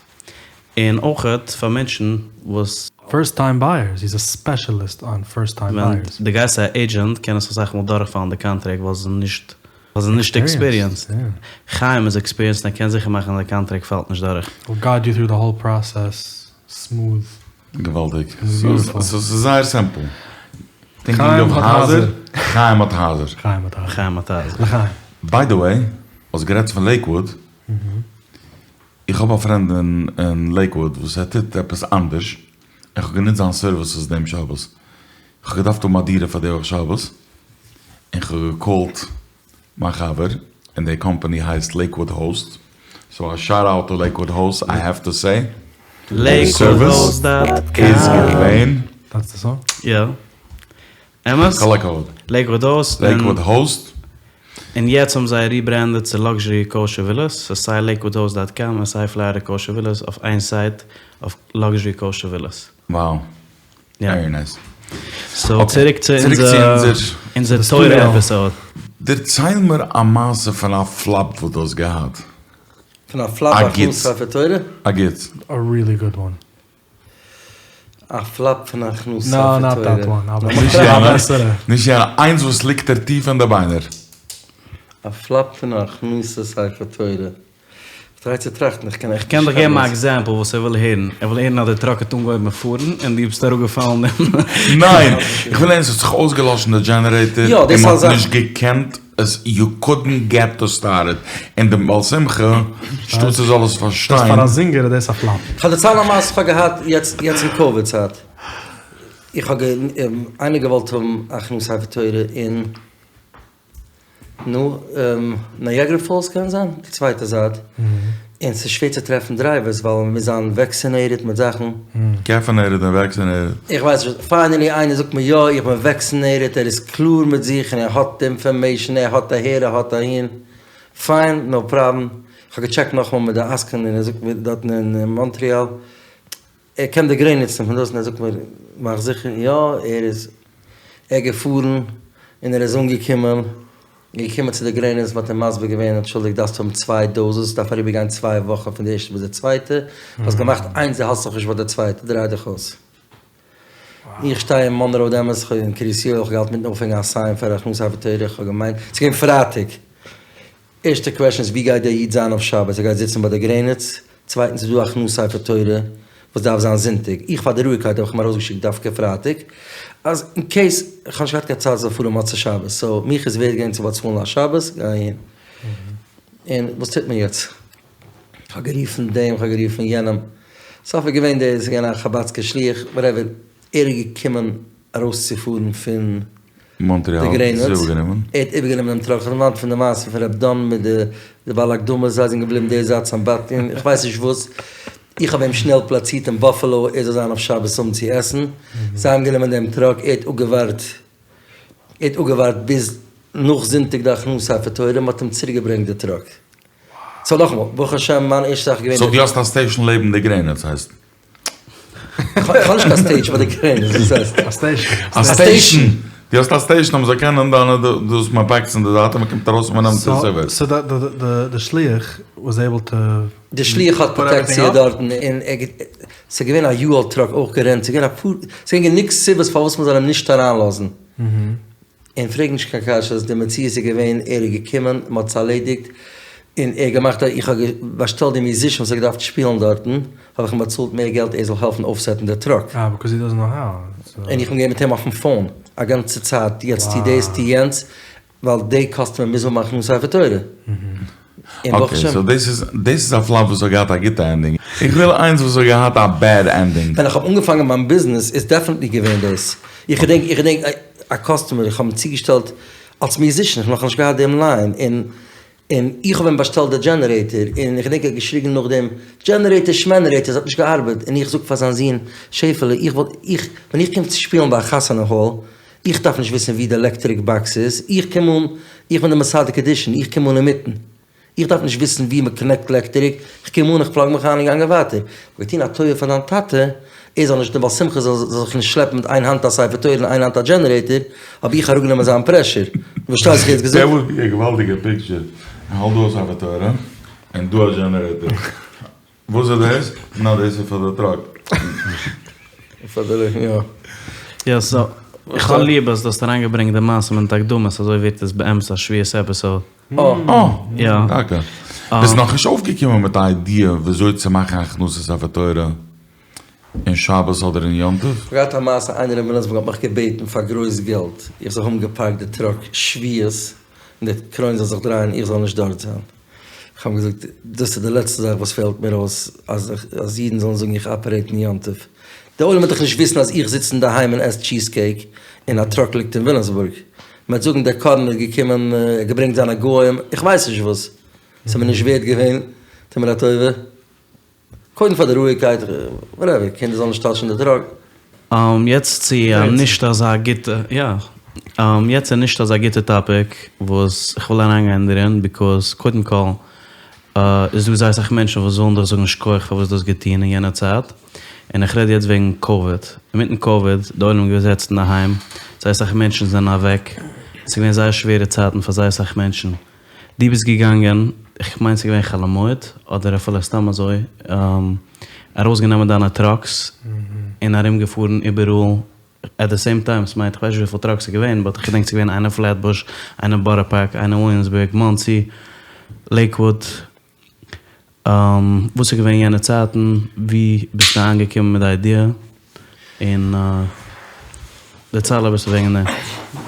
און אויכעט פאר מענטשן וואס. פירסט טיים בייערס, היז א ספעשעליסט אן פירסט טיים ווען בייערס. דו גייסט צו א עידזשענט קען עס אסאך מאל דורכפאלן די קאנטרעקט ווייל זיי זענען נישט ווייל זיי זענען נישט עקספיריענסד. חיים איז עקספיריענסד און ער קען זיכער מאכן אז די קאנטרעקט פאלט נישט דורך. וויל גייד יו טרו די האול פראסעס סמוד. געוואלדיג. ס'איז זייער סימפל. טינקינג אוו הייזער, חיים האט הייזער. חיים האט הייזער. חיים האט הייזער. לחיים. ביי די וועי, האסט גערעדט פון לעיקוואוד, איך האב א פרענד אין לעיקוואוד וואס ער טוט עפעס אנדערש, איך האב גענוצט זיין סערוויסעס דעם שבת, איך האב געדארפט האבן א דירה פאר די וואך שבת, און כ'האב געקאלט מיין חבר, און די קאמפאני הייסט לעיקוואד האוסט, סאו א שאט אוט טו לעיקוואד האוסט, איי העוו טו סעי, די סערוויס איז געווען. דעטס די סאנג? יא. אמת? כל הכבוד. לעיקוואד האוסט. לעיקוואד האוסט. און יעצט האבן זיי ריברענדעד צו לאקזשערי קאושער ווילאס, סאו סיי לעיקוואד האוז דאט קאם און סיי פלארידע קאושער ווילאס אויף איין סייט אויף לאקזשערי קאושער ווילאס. Wow. ווערי נייס. סאו צוריק צו אונזער תורה עפיסאוד. דערצייל מיר א מעשה פון א פלאפ וואס דו האסט געהאט. פון א פלאפ ביי הכנסת ספר תורה? א גוטס. א ריעלי גוד וואן. א פלאפ פון הכנסת ספר תורה. נאו נאט דעט וואן. נישט יענע. נישט יענע. איינס וואס ליגט דיר טיף אין די ביינער. א פלאפ פון הכנסת ספר תורה. כ'טריי צו טראכטן, איך קען עכט נישט. כ'קען דיך געבן א עקזעמפל וואס ער וויל הערן. ער וויל הערן אז די טראק האט אנגעהויבן פארן און דו ביסט אראפגעפאלן און. ניין! איך וויל הערן ס'האט זיך אויסגעלאשן די דזשענערעיטער און מ'האט נישט געקענט עס יו קאדנט געט טו סטארט איט און די בעל שמחה שטאט ס'זאל עס פארשטיין. דאס פאר א זינגער איז דאס א פלאפ. כ'וועל דערציילן א מעשה כ'האב געהאט יעצט יעצט אין קאוויד צייט. איך האב איינער געוואלט האבן א הכנסת ספר תורה אין נו, נייעגרע פאלס קען זיין, די צווייטע זייט, און ס'איז שווער צו טרעפן דרייווערס ווייל מ'מוז זיין וועקסינעיטעד מיט זאכן. קעפענעיטעד און וועקסינעיטעד. איך ווייס נישט, פיינעלי איינער זאגט מיר יא איך בין וועקסינעיטעד, ער איז קלאר מיט זיך און ער האט די אינפארמעישן, ער האט אהער ער האט אהין, פיין נאו פראבלעם, כ'האב געטשעקט נאכאמאל מיט די עסקן און ער זאגט מיר דארטן אין מאנטריאל, ער קען די גרעניצן פון דאס און ער זאגט מיר מאך זיכער יא ער איז ער געפארן און ער איז אנגעקומען געקומען צו די גרעניץ מ'האט אים מסביר געווען אנטשולדיגט דארפסט האבן צוויי דאזעס דארף אריבער גיין צוויי וואכן פון די ערשטע ביז די צווייטע האסט געמאכט איינס דו האלסט נאך נישט ביי די צווייטע דריי דיך אויס איך שטיי אין מאנראו דעמאלטס איך אין קרית יואל איך האב געהאלטן מיטן אויפהענגען א סיין פאר הכנסת ספר תורה איך האב געמיינט ס'איז געווען פרייטאג ערשטע קוועשן איז ווי גייט דער איד זיין אויף שבת? ער גייט זיצן ביי די גרעניץ? צווייטנס איז דא הכנסת ספר תורה וואס דארף זיין זונטאג, איך פאר די רואיגקייט האב איך אים ארויסגעשיקט דווקא פרייטאג אז אין קעיס, איך האב נישט געהאט קיין צייט זאל פארן מוצאי שבת, סאו מיך איז ווערד געווען צו באצאלן א שבת, גיי אהין. און וואס טוט מען יעצט? איך האב גערופן דעם, איך האב גערופן יענעם, סוף איז געווען דער, ס'איז געווען א חבד'סקער שליח, וואטעווער, ער איז געקומען ארויסצופארן פון מאנטריאל די גרעניץ, ער האט איבערגענומען דעם טראק, כ'האב דערמאנט פון די מעשה פון ר' דן מיט די בעל אקדמות, זיי זענען געבליבן די זייט סמבטיון, איך ווייס נישט וואס, איך האב אים שנעל פלאצירט אין באפעלא ער זאל זיין אויף שבת האבן צו עסן, זיי האבן גענומען דעם טראק, ער האט אפגעווארט, ער האט אפגעווארט ביז נאך זונטאג די הכנסת ספר תורה, מען האט אים צוריק געברענגט די טראק. סאו נאכאמאל, ברוך השם מיין ערשטע זאך איז געווען. סאו דו האסט א סטעישן לעבן די גרעניץ הייסט? כ'האב נישט קיין סטעידזש ביי די גרעניץ, וואס הייסט? א סטעישן. א סטעישן! דו האסט א סטעישן אז מ'זאל קענען דיינע דאס מען פאקט עס אין די זייט און מ'קומט ארויס און מ'נעמט עס איבער. סאו די שליח וואס עיבל טו. די שליח האט פראטעקציע דארטן און ס'איז געווען א יו-האול טראק אויך גערענט, ס'איז געווען אפאר, ס'איז געווען גענוג סיבות פארוואס מ'זאל אים נישט אריינלאזן. און פרעג נישט קיין קשיות, די מציאות איז געווען ער איז געקומען, מען האט עס ארלעדיגט, און ער האט געמאכט א, איך האב באשטעלט די מיוזישן וואס האט געדארפט שפילן דארטן, האב איך אים באצאלט מער געלט ער זאל העלפן אויפסעטן די טראק. אה, ביקאוז הי דאזענט נאו האו. און איך בין געווען מיט אים אויפן פאון א גאנצע צייט, יעצט טו דאס טו יענץ, ווייל די קאסטומער מוז האבן הכנסת ספר תורה. און ברוך אקעי, השם. סאו דאס איז דאס איז א פלאפ וואס האט געהאט א גוטע ענדינג. איך וויל איינס וואס האט געהאט א בעד ענדינג. ווען איך האב אנגעפאנגען מיין ביזנעס איז דעפענעטלי געווען דאס. איך געדענק איך געדענק א קאסטומער איך האב אים צוגעשטעלט אלס מיוזישן איך האב נאכנישט געהאט דעם ליין און און איך האב אים באשטעלט די דזשענערעיטער און איך געדענק ער האט געשריגן נאכדעם דזשענערעיטער שמענערעיטער ס'האט נישט געארבעט און איך זאג פאר זיין זון שעפעלע איך וואלט איך ווען איך קום צו שפילן ביי א חתונה האל איך דארף נישט וויסן ווי די עלעקטריק באקס איז, איך קום אן, איך בין די מסדר קידושין, איך קום אן אינמיטן. איך דארף נישט וויסן ווי מען קאנעקט לעקטעריק, איך קום אן, איך פלאג מיך איין און גאנגען ווייטער. כ'האב געטון א טובה פאר דיין טאטע, ער זאל נישט, די בעל שמחה זאל זיך נישט שלעפן מיט איין האנט א ספר תורה און איין האנט א דזשענערעיטער, האב איך אראפגענומען זיין פרעשור. דו פארשטייסט וואס איך האב יעצט געזאגט? דעט וואלד בי א געוואלדיגע פיקטשער, איך האלט דא א ספר תורה און דא א דזשענערעיטער. וואס איז דאס? נא דאס איז פאר די טראק. פאר די יא. יא סא איך האב ליב אז דו האסט אריינגעברענגט די מעשה מיט אקדמות אזוי ווערט עס באמת א שבועות עפיסאוד. אה! יא. טאקע. ביסט נאכנישט אויפגעקומען מיט א איידיע וויאזוי צו מאכן הכנסת ספר תורה אין שבת אדער אין יום טוב? כ'האב געהאט א מעשה איינער אין וויליאמסבורג האט מיך געבעטן פאר גרויס געלט איך זאל האבן געפארקט די טראק שבועות און די קרוין זאל זיך דרייען איך זאל נישט דארט זיין. איך האב אים געזאגט, דאס איז די לעצטע זאך וואס פעלט מיר אויס, אז אז אידן זאלן זאגן איך אפערעיט אין יום טוב. דער עולם וועט דאך נישט וויסן אז איך זיץ אינדערהיים און עס טשיז קעיק, און א טראק ליגט אין וויליאמסבורג. מען וועט זאגן דער קארן איז געקומען, ער האט געברענגט זיינע גוים, איך ווייס נישט וואס. ס'איז מיר נישט ווערד געווען, טו מיר א טובה. קודם פאר די רואיגקייט, וואטעווער, קינדער זאלן נישט טאטשן די טראק. יעצט צו א נישט אזא גוטע, יא. יעצט איז נישט אזא גוטע טאפיק וואס איך וויל אריינגיין דערין ביקאוז קודם כל איז דא זייער אסאך מענטשן וואס ווילן דיך זאגן שכוח פאר וואס דו האסט געטון אין יענע צייט, און איך רעד יעצט וועגן קאוויד, אינמיטן קאוויד די עולם איז געזעצן אינדערהיים, זייער אסאך מענטשן זענען אוועק, ס'איז געווען זייער שווערע צייטן פאר זייער אסאך מענטשן, דו ביסט געגאנגען, איך מיין ס'איז געווען חול המועד, אדער אפילו סתם אזוי, ארויסגענומען דיינע טראקס און ארומגעפארן איבעראל, עט די סעים טיים, ס'מיינט כ'ווייס נישט וויפיל טראקס ס'איז געווען, באט כ'געדענק ס'איז געווען איינע פלעטבוש, איינע בארא פארק, איינע וויליאמסבורג, מאנסי, לעיקוואוד, וואס איז געווען יענע צייטן, ווי ביסטו אנגעקומען מיט די איידיע, און דערצייל אביסל וועגן דעם.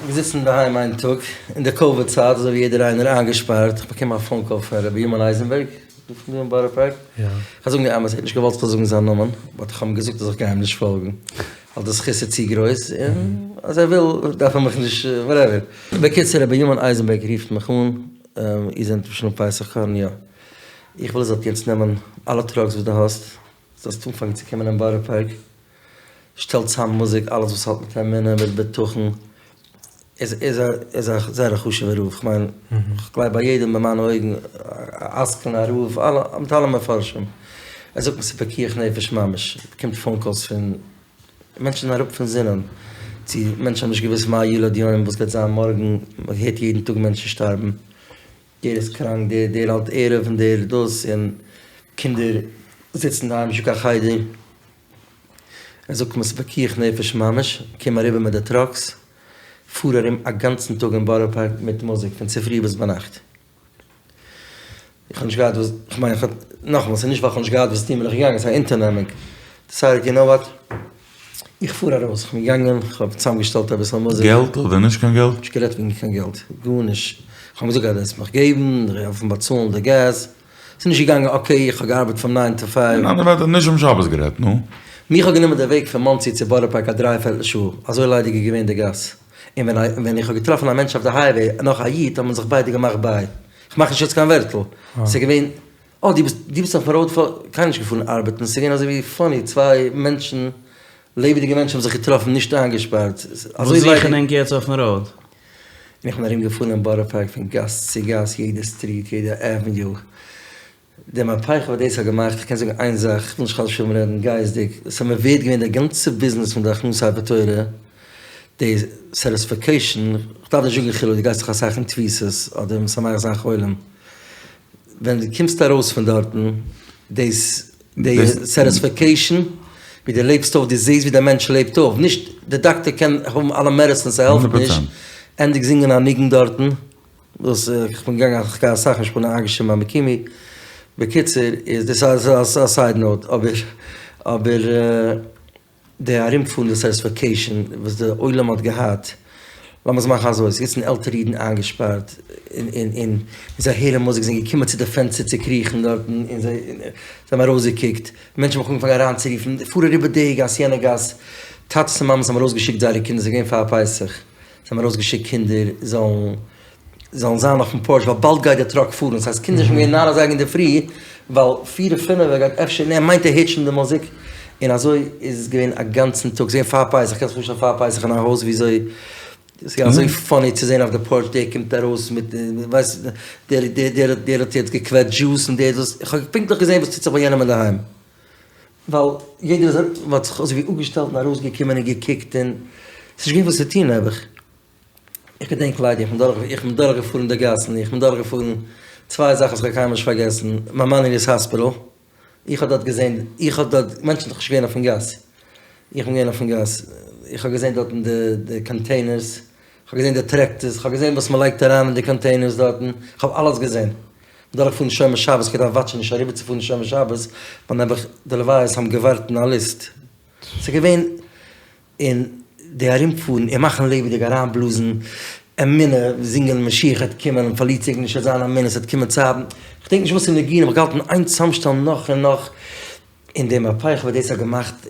געזיצן אינדערהיים איין טאג אין די קאוויד צייט אזוי ווי יעדער איינער איינגעשפארט, איך באקום א פאון קאל פון ר' בנימין אייזענבערג דא פון דא אין בארא פארק, כ'וועל זאגן די אמת ער האט נישט געוואלט כ'זאל זאגן זיין נאמען, באט איך האב אים געזאגט אז איך גיי אים נישט פאלגן, ווייל די זכות איז צו גרויס, און אז ער וויל דארף ער מיך נישט וואטעווער. בקיצור ר' בנימין אייזענבערג רופט מיך אן, איר זענט ר' שלום פסח קארן? יא. איך וויל איר זאלט יעצט נעמען אלע טראקס וואס דו האסט, זאלסט אנפאנגען צו קומען אין בארא פארק, שטעל צאם מוזיק, אלעס וואס האט מיט אמונה, מיט בטחון, איז איז איז א זייער א חשוב'ער רב, כ'מיין, כ'גלייב ביי יעדעם אין מיינע אויגן, א עסקן, א רב, אלע, מיט אלע מפרשים. ער זאגט מיר ס'איז פיקוח נפש ממש, באקומט פאון קאלס פון מענטשן זענען אראפ פון זינען, צו מענטשן האבן נישט געוואוסט מה ילד יום, וואס גייט זיין מארגן, מ'הערט יעדן טאג מענטשן שטארבן. דער איז קראנק, דער דער האלט ערב און דער דאס, און קינדער זיצן אינדערהיים נישטא קיין חדר, ער זאגט מיר ס'איז פיקוח נפש ממש, קום אריבער מיט די טראקס, פאר ארום א גאנצן טאג אין בארא פארק מיט מוזיק פון צופרי ביז ביינאכט. איך האב נישט געהאט וואס, כ'מיין איך האב, נאכאמאל ס'איז נישט ווייל כ'האב נישט געהאט וואס צו טון בין איך געגאנגען, ס'איז א אונטערנעמונג, דיסיידעד יו נאו וואט, איך פאר ארויס, איך בין געגאנגען, איך האב צוזאמגעשטעלט אביסל מוזיק. געלט אדער נישט קיין געלט? נישט גערעדט וועגן קיין געלט, גארנישט. איך האב געזאגט אז דו וועסט מיך געבן, איך דארף באצאלן די געז. ס'איז נישט געגאנגען אקעי, איך האב געארבעט פון ניין טו פייוו. אין אנדערע ווערטער, נישט אום שבת גערעדט, נו. מיך האט גענומען די וועג פון מאנסי צו בארא פארק א דריי פערטל שעה, אזוי ליידיג איז געווען די גאס. און ווען איך האב געטראפן א מענטש אויף די הייוועי, נאך א איד, האבן זיך ביידע געמאכט ביי. איך מאך נישט יעצט קיין ווערטל. ס'איז געווען. אה, דו ביסט, דו ביסט אויפן ראוד פאר, קיינער נישט געפארן ארבעטן, ס'איז געווען אזוי ווי פאני, צוויי מענטשן, לעבעדיגע מענטשן האבן זיך געטראפן נישט איינגעשפארט, אזוי וואס זוכן ענק יעצט אויפן ראוד? און איך בין ארום געפארן אין בארא פארק פון גאס צו גאס, יעדע סטריט, יעדע עוועניו, די מהפכה וואס דאס האט געמאכט, איך קען זאגן איין זאך, איך וויל נישט חס ושלום רעדן גאוה'דיג, עס איז מיר ווערד געווען די גאנצע ביזנעס פון די הכנסת ספר תורה, די סעטיספעקעישן, איך דארף נישט זאגן חילו, דו גייסט דאך אסאך אין תפיסות, אדער משמח זיין חולים. ווען דו קומסט ארויס פון דארטן, דאס די סעטיספעקעישן, ווי דו לעבסט אויף, דו זעסט ווי דער מענטש לעבט אויף, נישט די דאקטער קען האבן אלע מעדעסינס ס'העלפט נישט, ענדיג זינגען א ניגון דארטן, וואס איך בין געגאנגען איך גיי אסאך נישט כ'בין איינגעשריבן ביי מקימי, בקיצור איז דאס א סייד נאוט, אבער אבער. די ארומפארן די סעטיספעקעישן וואס די עולם האט געהאט, לאמיר עס מאכן אזוי, ס'זיצן עלטערע אידן איינגעשפארט און און און זיי הערן מוזיק, זענען געקומען צו די פענסטער צו קריכן דארטן און זיי האבן ארויסגעקוקט, מענטשן האבן מיך אנגעפאנגען אריינצורופן, פאר אריבער די גאס יענע גאס, טאטעס און מאמעס האבן ארויסגעשיקט זייערע קינדער, ס'איז געווען פאר פסח, זיי האבן ארויסגעשיקט קינדער זאלן זאלן זיין אויפן פארטש ווייל באלד גייט די טראק פארן, ס'הייסט קינדער שוין געווען ניין אזייגער אינדערפרי, ווייל פיר פינעף ער גייט אפשר, און ער מיינט ער הערט שוין די מוזיק, און אזוי איז עס געווען א גאנצן טאג, ס'איז געווען פאר פסח, קענסט זיך פארשטעלן פאר פסח אין א הויז וויאזוי, ס'איז געווען אזוי פאני צו זען אויף די פארטש דער קומט ארויס מיט ווייסט דער דער דער האט יעצט געקוועטשט דזשוס און דער דאס, איך האב פונקטליך געזען וואס טוט זיך ביי יענעם אינדערהיים, ווייל יעדער איז האט זיך אזוי ווי אפגעשטעלט און ארויסגעקומען און געקוקט און ס'איז נישט געווען וואס צו טון נעבעך. איך געדענק ליידער, איך בין דורך, איך בין דורך געפארן די גאסן, איך בין דורך געפארן צוויי זאכן וואס איך האב קיינמאל נישט פארגעסן, מיימאנעדיס האספיטאל, איך האב דארט געזען, איך האב דארט, מענטשן זענען דאך נישט געווען אויפן גאס, איך בין געווען אויפן גאס, איך האב געזען דארטן די די קאנטעינערס, איך האב געזען די טרעקטערס, איך האב געזען וואס מען לייגט אריין אין די קאנטעינערס דארטן, איך האב אלעס געזען. דורך פארן שומר שבת, איך האב געדארפט וואטשן נישט אריבער צו פארן שומר שבת, ווייל נעבעך די לוויות האבן געווארט אין א ליסט, ס'איז געווען. און די ארומפארן און מאכן לעבעדיג אריינבלאזן אמונה, זינגען משיח העט קומען און פארלירט זיך נישט ס'עט זיין אמונה ס'עט קומען צייטן, כ'דענק נישט וואס פאר ניגונים, כ'האב געהאלטן איין צאמשטעלן נאך און נאך, און די מהפכה וואס דאס האט געמאכט,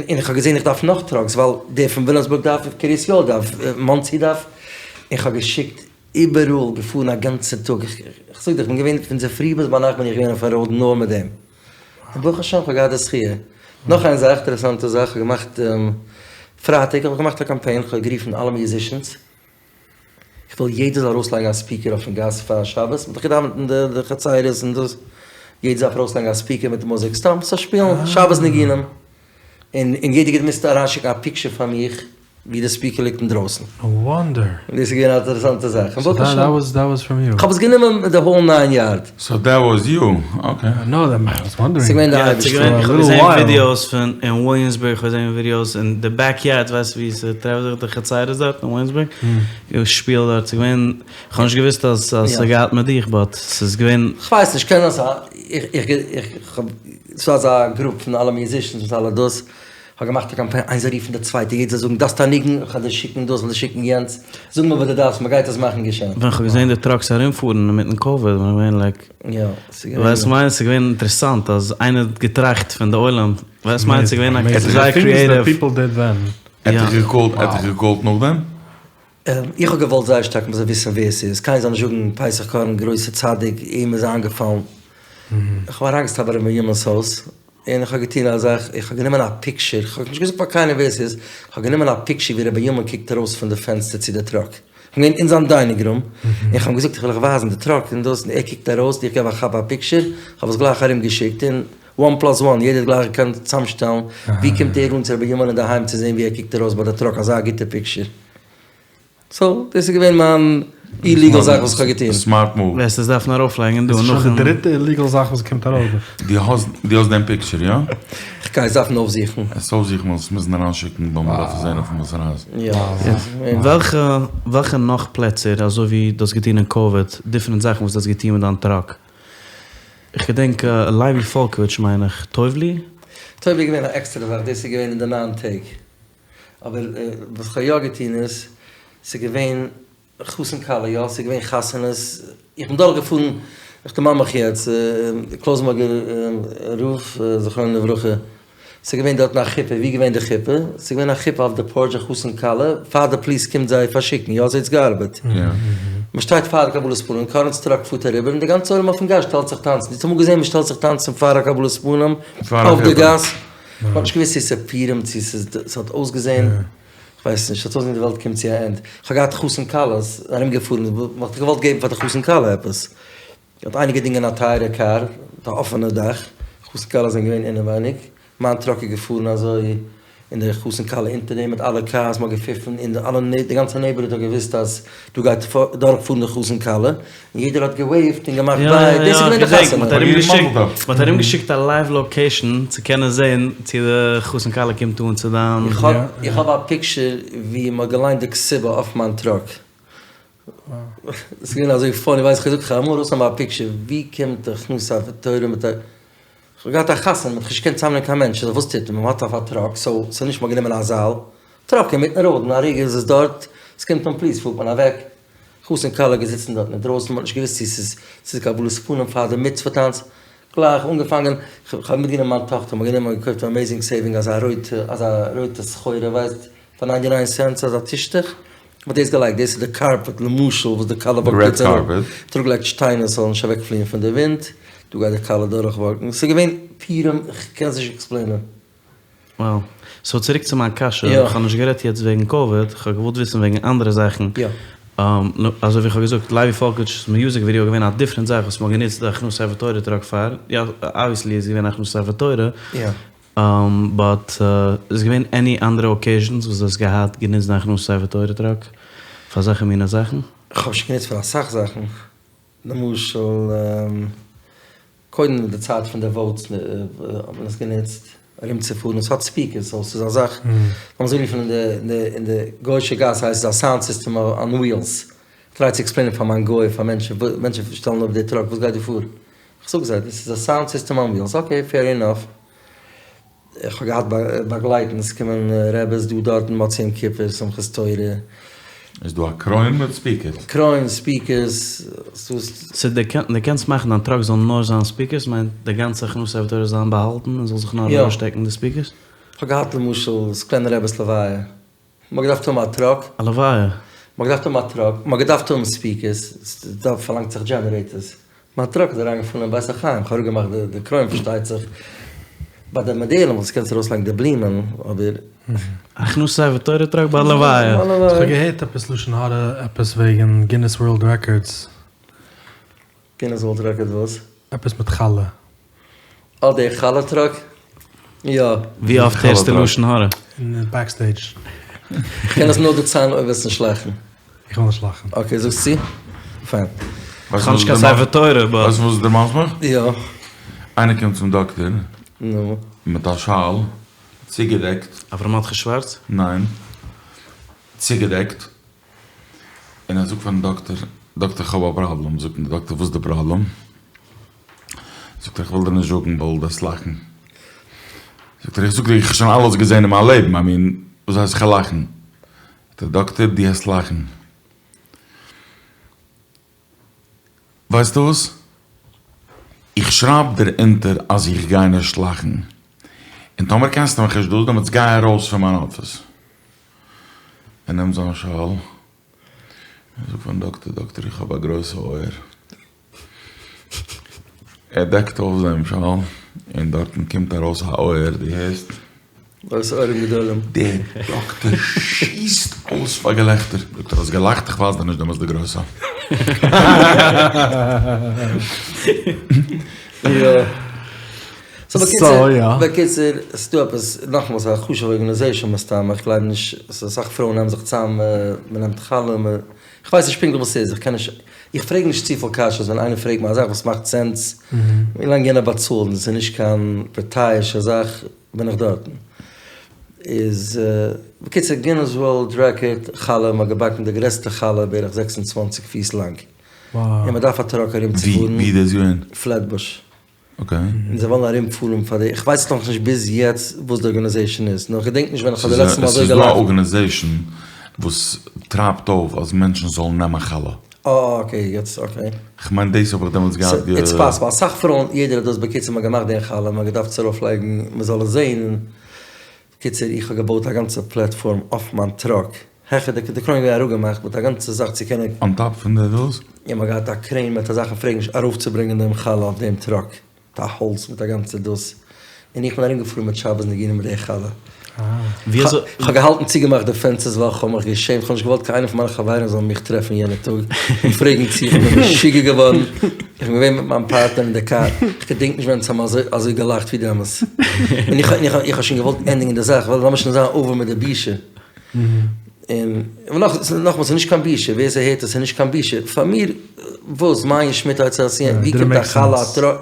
און איך האב געזען איך דארף נאך טראקס ווייל דער פון וויליאמסבורג דארף, קרית יואל דארף, מאנסי דארף, און כ'האב געשיקט איבעראל, געפארן א גאנצע טאג, איך זאג דיר איך בין געווען פון צופרי ביז ביינאכט בין איך געווען אויפן ראוד נאר מיט דעם. און ברוך השם כ'האב געהאט די זכיה. נאך איין זאך, אינטערעסאנטע זאך, כ'האב געמאכט פרייטאג האב איך געמאכט א קאמפיין, כ'האב גערופן אלע מיוזישענס. איך וויל יעדער זאל ארויסלייגן א ספיקער אויפן גאס פאר שבת, מ'האט דאך געדאווענט אין די חצרות און דאס, יעדער דארף ארויסלייגן א ספיקער מיט מוזיק, סתם ס'זאל שפילן שבת ניגונים, און און יעדער געמוזט אריינשיקן א פיקטשער פאר מיך ווי די ספיקער ליגט אינדרויסן. נאו וואנדער. דאס איז געווען א אינטערעסאנטע זאך. סאו דעט וואס דעט וואס פראם יו. כ'האב עס גענומען די האול ניין יארד. סאו דעט וואס יו, אקעי. נאו דעט איי וואס וואנדערינג. ס'איז געווען די אייבערשטער. איך האב געזען ווידיאוס פון אין וויליאמסבורג, איך האב געזען ווידיאוס אין די בעק יארד, ווייסט ווי ס'טרעפט זיך די חצרות דארט אין וויליאמסבורג, געשפילט דארט, ס'איז געווען, איך האב נישט געוואוסט אז ס'געהאט מיט דיך באט ס'איז געווען. כ'ווייס נישט, קען זיין איך איך איך האב, ס'דא אזא גרופ פון אלע מיוזישענס מיט אלע דאס, כ'האב געמאכט א קאמפיין, איינס זאל רופן די צווייטע, יעדער זאל זאגן דארפסט א ניגון, כ'וועל דיר שיקן דאס, כ'וועל דיר שיקן יענץ, זאג מיר וואס דו דארפסט, מ'גייט עס מאכן געשען. ווען כ'האב געזען די טראקס ארומפארן אינמיטן קאוויד בין איך געווען לייק, יא, ס'איז געווען. ווייסט כ'מיין, ס'איז געווען אינטערעסאנט אז איינער האט געטראכט פון די עולם, ווייסט כ'מיין, ס'איז געווען א זייער קריעטיוו. ער האט דיך געקאלט, ער האט דיך געקאלט נאכדעם? איך האב געוואלט זייער שטארק מ'זאל וויסן ווער ס'איז, קיינער זאל נישט זאגן פסח קארן גרויסע צדיק, אים איז איינגעפאלן. איך האב אריינגעסטאפט ביי ר' בנימינ'ס הויז, און איך האב געטון א זאך, איך האב גענומען א פיקטשער, איך האב נישט געזאגט פאר קיינעם ווער ס'איז, איך האב גענומען א פיקטשער ווי ר' בנימין קוקט ארויס פון די פענסטער צו די טראק, איך בין געווען אין זיין דיינינג רום, און איך האב אים געזאגט איך וויל אייך ווייזן די טראק און דאס, און ער קוקט ארויס, און איך געב א כאפ א פיקטשער, איך האב עס גלייך ארום געשיקט, און וואן פלאס וואן, יעדער האט גלייך געקענט צוזאמשטעלן, ווי קומט ער אן צו ר' בנימין אינדערהיים צו זען ווי ער קוקט ארויס ביי די טראק, אזא גוטע פיקטשער. סאו, דאס איז געווען מיין איליגעל זאך וואס איך האב געטון. סמארט מאוו. וועסט עס דארפן ארויפלייגן דא דאס איז שוין נאכן. די דריטע איליגעל זאך וואס קומט ארויף דא. דו האסט דו האסט דעם פיקטשער, יא? כ'גיי עס דארפן אויפזוכן. עס אויפזוכן ווייל עס מוזן אריינשיקן ווייל מען דארף עס זען אויפן בית הרייז. יא. וועלכע וועלכע נאך פלעצער אזוי ווי דו האסט געטון אין קאוויד, דיפרענט זאכן וואס דו האסט געטון מיט דיין טראק? איך געדענק לייבי פאלקאוויטש מיין איך, טובלי? טובלי איז געווען א עקסטערע זאך, דאס איז געווען אין די ניין טעג. אבער וואס כ'האב יא געטון איז, ס'איז געווען חתן כלה יא, ס'איז געווען חתונות, איך בין דורך געפארן, איך דערמאן מיך יעצט, קלויזנבורגער רב זכרונו לברכה, ס'איז געווען דארטן א חופה, ווי איז געווען די חופה? ס'איז געווען א חופה אויף די פארטש א חתן כלה, פאר די פאליס קומט זיי פארשיקן, יא אזוי האט עס געארבעט, מ'שטייט פאר די קבלת פנים, קארן'ס טראק פארט אריבער און די גאנצע עולם אויפן גאס שטעלט זיך טאנצן, דו האסט אמאל געזען מ'שטעלט זיך טאנצן פאר א קבלת פנים אויף די גאס? כ'האב נישט געוואוסט צו ס'איז פורים צו ס'איז, ס'האט אויסגעזען, כ'ווייס נישט, ס'האט אויסגעזען די וועלט קומט צו א ענד. כ'האב געהאט חתן כלות ארום געפארן, מ'האט געוואלט געבן פאר די חתן כלה עפעס. האט איינער געדינגען א טייערע קאר מיט א אפענע דאך, חתן כלה זענען געווען אינעווייניג, מיין טראק איז געפארן אזוי און די חתן כלה אונטער דעם מיט אלע קארס, מ'האט געפיפן און אלע, די גאנצע נעיבערהוד האט געוואוסט אז דא גייט דורך פארן די חתן כלה, און יעדער האט געוועיווט און געמאכט ביי, דאס איז געווען די חתונה. מ'האט ארום געשיקט א לייוו לאקעישן צו קענען זען צו די חתן כלה קומט אן צו דיין. איך האב א פיקטשער ווי מ'האט געליינט די כתובה אויף מיין טראק. ס'איז געווען אזוי פאני, ווייסט איך האב געזאגט כ'וועל אמאל ארויסנעמען א פיקטשער ווי קומט די הכנסת ספר תורה מיט א. כ'האב געהאט א חתונה, מ'האט נישט געקענט צוזאמנעמען קיין מענטשן, סאו וואס טוט מען? מ'האט אויף א טראק, סאו ס'איז נישט מ'האט גענומען א זאל, טראק אינמיטן ראוד, אין א רגע איז עס דארט, ס'קומט אן פאליס פארט מען אוועק, חתן כלה געזיצן דארט אינדרויסן, מ'האט נישט געוואוסט צו ס'איז ס'איז קבלת פנים פאר די מצוה טאנץ, גלייך אנגעפאנגען, כ'האב מיטגענומען מיין טאכטער, מ'האט גענומען געקויפט אויף עמעזינג סעיווינג אזא רויטע אזא רויטע סחורה ווייסט פאר ניינטי ניין סענטס אזא טישטוך, מ'האט דאס געלייגט, דאס איז די קארפעט למשל וואס די כלה וואקט יעצט אראפ, מ'האט אראפגעלייגט שטיינער ס'זאל נישט אוועקפליען פון די ווינט, דא גייט די כלה דורך וואקן, ס'איז געווען פורים, כ'קען עס נישט עקספלעינען. Wow. סאו צוריק צו מיין קשיא, איך האב נישט גערעדט יעצט וועגן קאוויד, איך האב געוואלט וויסן וועגן אנדערע זאכן. אזוי ווי איך האב געזאגט, לייבי פאלקאוויטש'ס מיוזיק ווידעא איז געווען א דיפרענט זאך וואס מ'האט גענוצט די הכנסת ספר תורה טראק פאר, יא, אבוויעסלי איז געווען הכנסת ספר תורה, באט איז געווען עני אנדערע אקעיזשענס וואס דו האסט געהאט גענוצט די הכנסת ספר תורה טראק פאר אזעלכע מינע זאכן? כ'האב שוין גענוצט פאר אסאך זאכן, למשל קודם אין די צייט פון די וואוטס האט מען עס גענוצט ארומצופארן, עס האט ספיקערס סאו ס'איז א זאך, לאמיר אזוי רופן אין די אין די גוישע גאס הייסט עס א סאונד סיסטעם אן ווילס, כ'טריי צו עקספלעינען פאר מיין גוי פאר מענטשן, מענטשן שטעלן אפ די טראק וואס גייט דא פאר? כ'זאג זיי דאס איז א סאונד סיסטעם אן ווילס, אקעי פעיר אינאף. איך האב געהאט באגלייטן, ס'קומען רעבעס דא דארטן מוצאי יום כיפור, שמחת תורה. איז דא א קרוין מיט ספיקערס? קרוין, ספיקערס, ס'איז. סאו דו קענסט מאכן דיין טראק זאל נאר זיין ספיקערס, מיינט די גאנצע הכנסת ספר תורה זאל זיין באהאלטן און זאל זיך נאר ארויסשטעקן די ספיקערס? כ'האב געהאט למשל סקולענער רעבעס לוויה, מ'האט געדארפט האבן א טראק. א לוויה? מ'האט געדארפט האבן א טראק, מ'האט געדארפט האבן ספיקערס, ס'דארף פארלאנגט זיך דזשענערעיטערס. מיין טראק איז אריינגעפארן אין בית החיים, כ'האב אראפגעמאכט די קרוין פארשטייט זיך, ביי די מאדעלן וואס קענסט ארויסלייגן די בלומען, אבער. הכנסת ספר תורה טראק ביי א לוויה. איך האב געהערט עפעס לשון הרע עפעס וועגן גינעס ווארלד רעקארדס. גינעס ווארלד רעקארד וואס? עפעס מיט חלה. אה די חלה טראק? יא. ווי אפט הערסטו לשון הרע? אין בעקסטעידזש. כ'קען עס נאר דערציילן אויב וועסט נישט לאכן. איך וועל נישט לאכן. אקעי זאגסט צו? פיין. כ'האב נישט קיין ספר תורה באט. ווייסט וואס דו דערמאנסט מיך? יא. איינער קומט צום דאקטער. נו. מיט א שאל. צוגעדעקט. אברהם מרדכי שווארץ? ניין. צוגעדעקט. און ער זאגט פארן דאקטער, דאקטער כ'האב א פראבלעם. זאגט אים די דאקטער וואס איז די פראבלעם? זאגט ער איך וויל דיר נישט זאגן ווייל דו וועסט לאכן. זאגט ער איך זאג דיר איך האב שוין אלעס געזען אין מיין לעבן, איי מין וואס הייסט איך וועל לאכן? זאגט ער דאקטער דו העסט לאכן. ווייסטו וואס? איך שרייב דיר אונטער אז איך גיי נישט לאכן. און טאמער קענסטו מיך נישט דאס דעמאלטס גיי ארויס פון מיין אפיס. ער נעמט זיין שאל און זאגט פארן דאקטער, דאקטער איך האב א גרויסע אויער. ער דעקט אויף דעם שאל און דארטן קומט ארויס א אויער, דו הערסט? גרויסע אויערן גדולים. דער דאקטער שיסט אויס פאר געלעכטער. זאגט ער, האסט געלאכט? איך ווייז דיר נישט דעמאלטס די גרויסע. יא. סאו בקיצור, בקיצור, ס'דא עפעס, נאכאמאל ס'איז א חשוב'ע ארגאניזעישאן מסתם, איך גלייב נישט, ס'איז אסאך פרויען נעמען זיך צאם, מ'נעמט חלה, מ'. כ'ווייס נישט פונקטליך וואס ס'איז, איך קען נישט, איך פרעג נישט צופיל קשיות ווען איינער פרעגט מיר א זאך וואס מאכט סענס, ווילאנג יענער באצאלט און ס'איז נישט קיין פארטייאישע זאך בין איך דארטן. איז בקיצור גינעס ווארלד רעקארד חלה, מ'האט געבאקן די גרעסטע חלה בערך זעקס און צוואַנציק פיס לאנג, און מ'דארף א טראק ארומצופארן. ווי איז דאס געווען? פלעטבוש. אקעי. און זיי ווילן ארום פארן פאר די, איך ווייס נאך נישט ביז יעצט וואס די ארגאניזעישן איז, נאר איך געדענק נישט ווען איך האב די לעצטע מאל אזוי געלאכט. ס'איז דא א ארגאניזעישן וואס טרייבט אויף אז מענטשן זאלן נעמען חלה. אה אקעי יעצט אקעי. כ'מיין דאס האב איך דעמאלטס געהאט גע. איטס פאסיבל, אסאך פרויען, יעדער האט דאס, בקיצור מ'האט געמאכט די חלה, מ'האט געדארפט עס ארויף לייגן מ'זאל עס זעהן, בקיצור איך האב געבויט א גאנצע פלעטפארם אויף מיין טראק, העכער די די קרוין געווען אראפגעמאכט מיט א גאנצע זאך צו קענען. אן טאפ פון די דאס? יא מ'האט געהאט א קרעין מיט א זאך פרעג נישט ארויפצוברענגען דעם חלה אויף דעם טראק, מיט א האלץ מיט א גאנצע דאס, און איך בין ארומגעפארן מיט שבת ניגונים מיט די חלה. כ'האב געהאלטן צוגעמאכט די פענסטערס ווייל כ'האב מיך געשעמט, כ'האב נישט געוואלט קיין איינער פון מיינע חברים זאל מיך טרעפן יענע טאג און פרעגן צו איך בין משוגע געווארן, איך בין געווען מיט מיין פארטנער אין די קאר, כ'געדענק נישט ווען אונז האבן אזוי אזוי געלאכט ווי דעמאלס, און איך איך האב שוין געוואלט ענדיגן די זאך, ווייל לאמיר שוין זיין אווער מיט די בושה. און נאכאמאל ס'איז נישט קיין בושה, ווער ס'הערט עס איז נישט קיין בושה, פאר מיר וואס, מה שמיטה אצל עשייה, ווי קומט א חלה א טראק,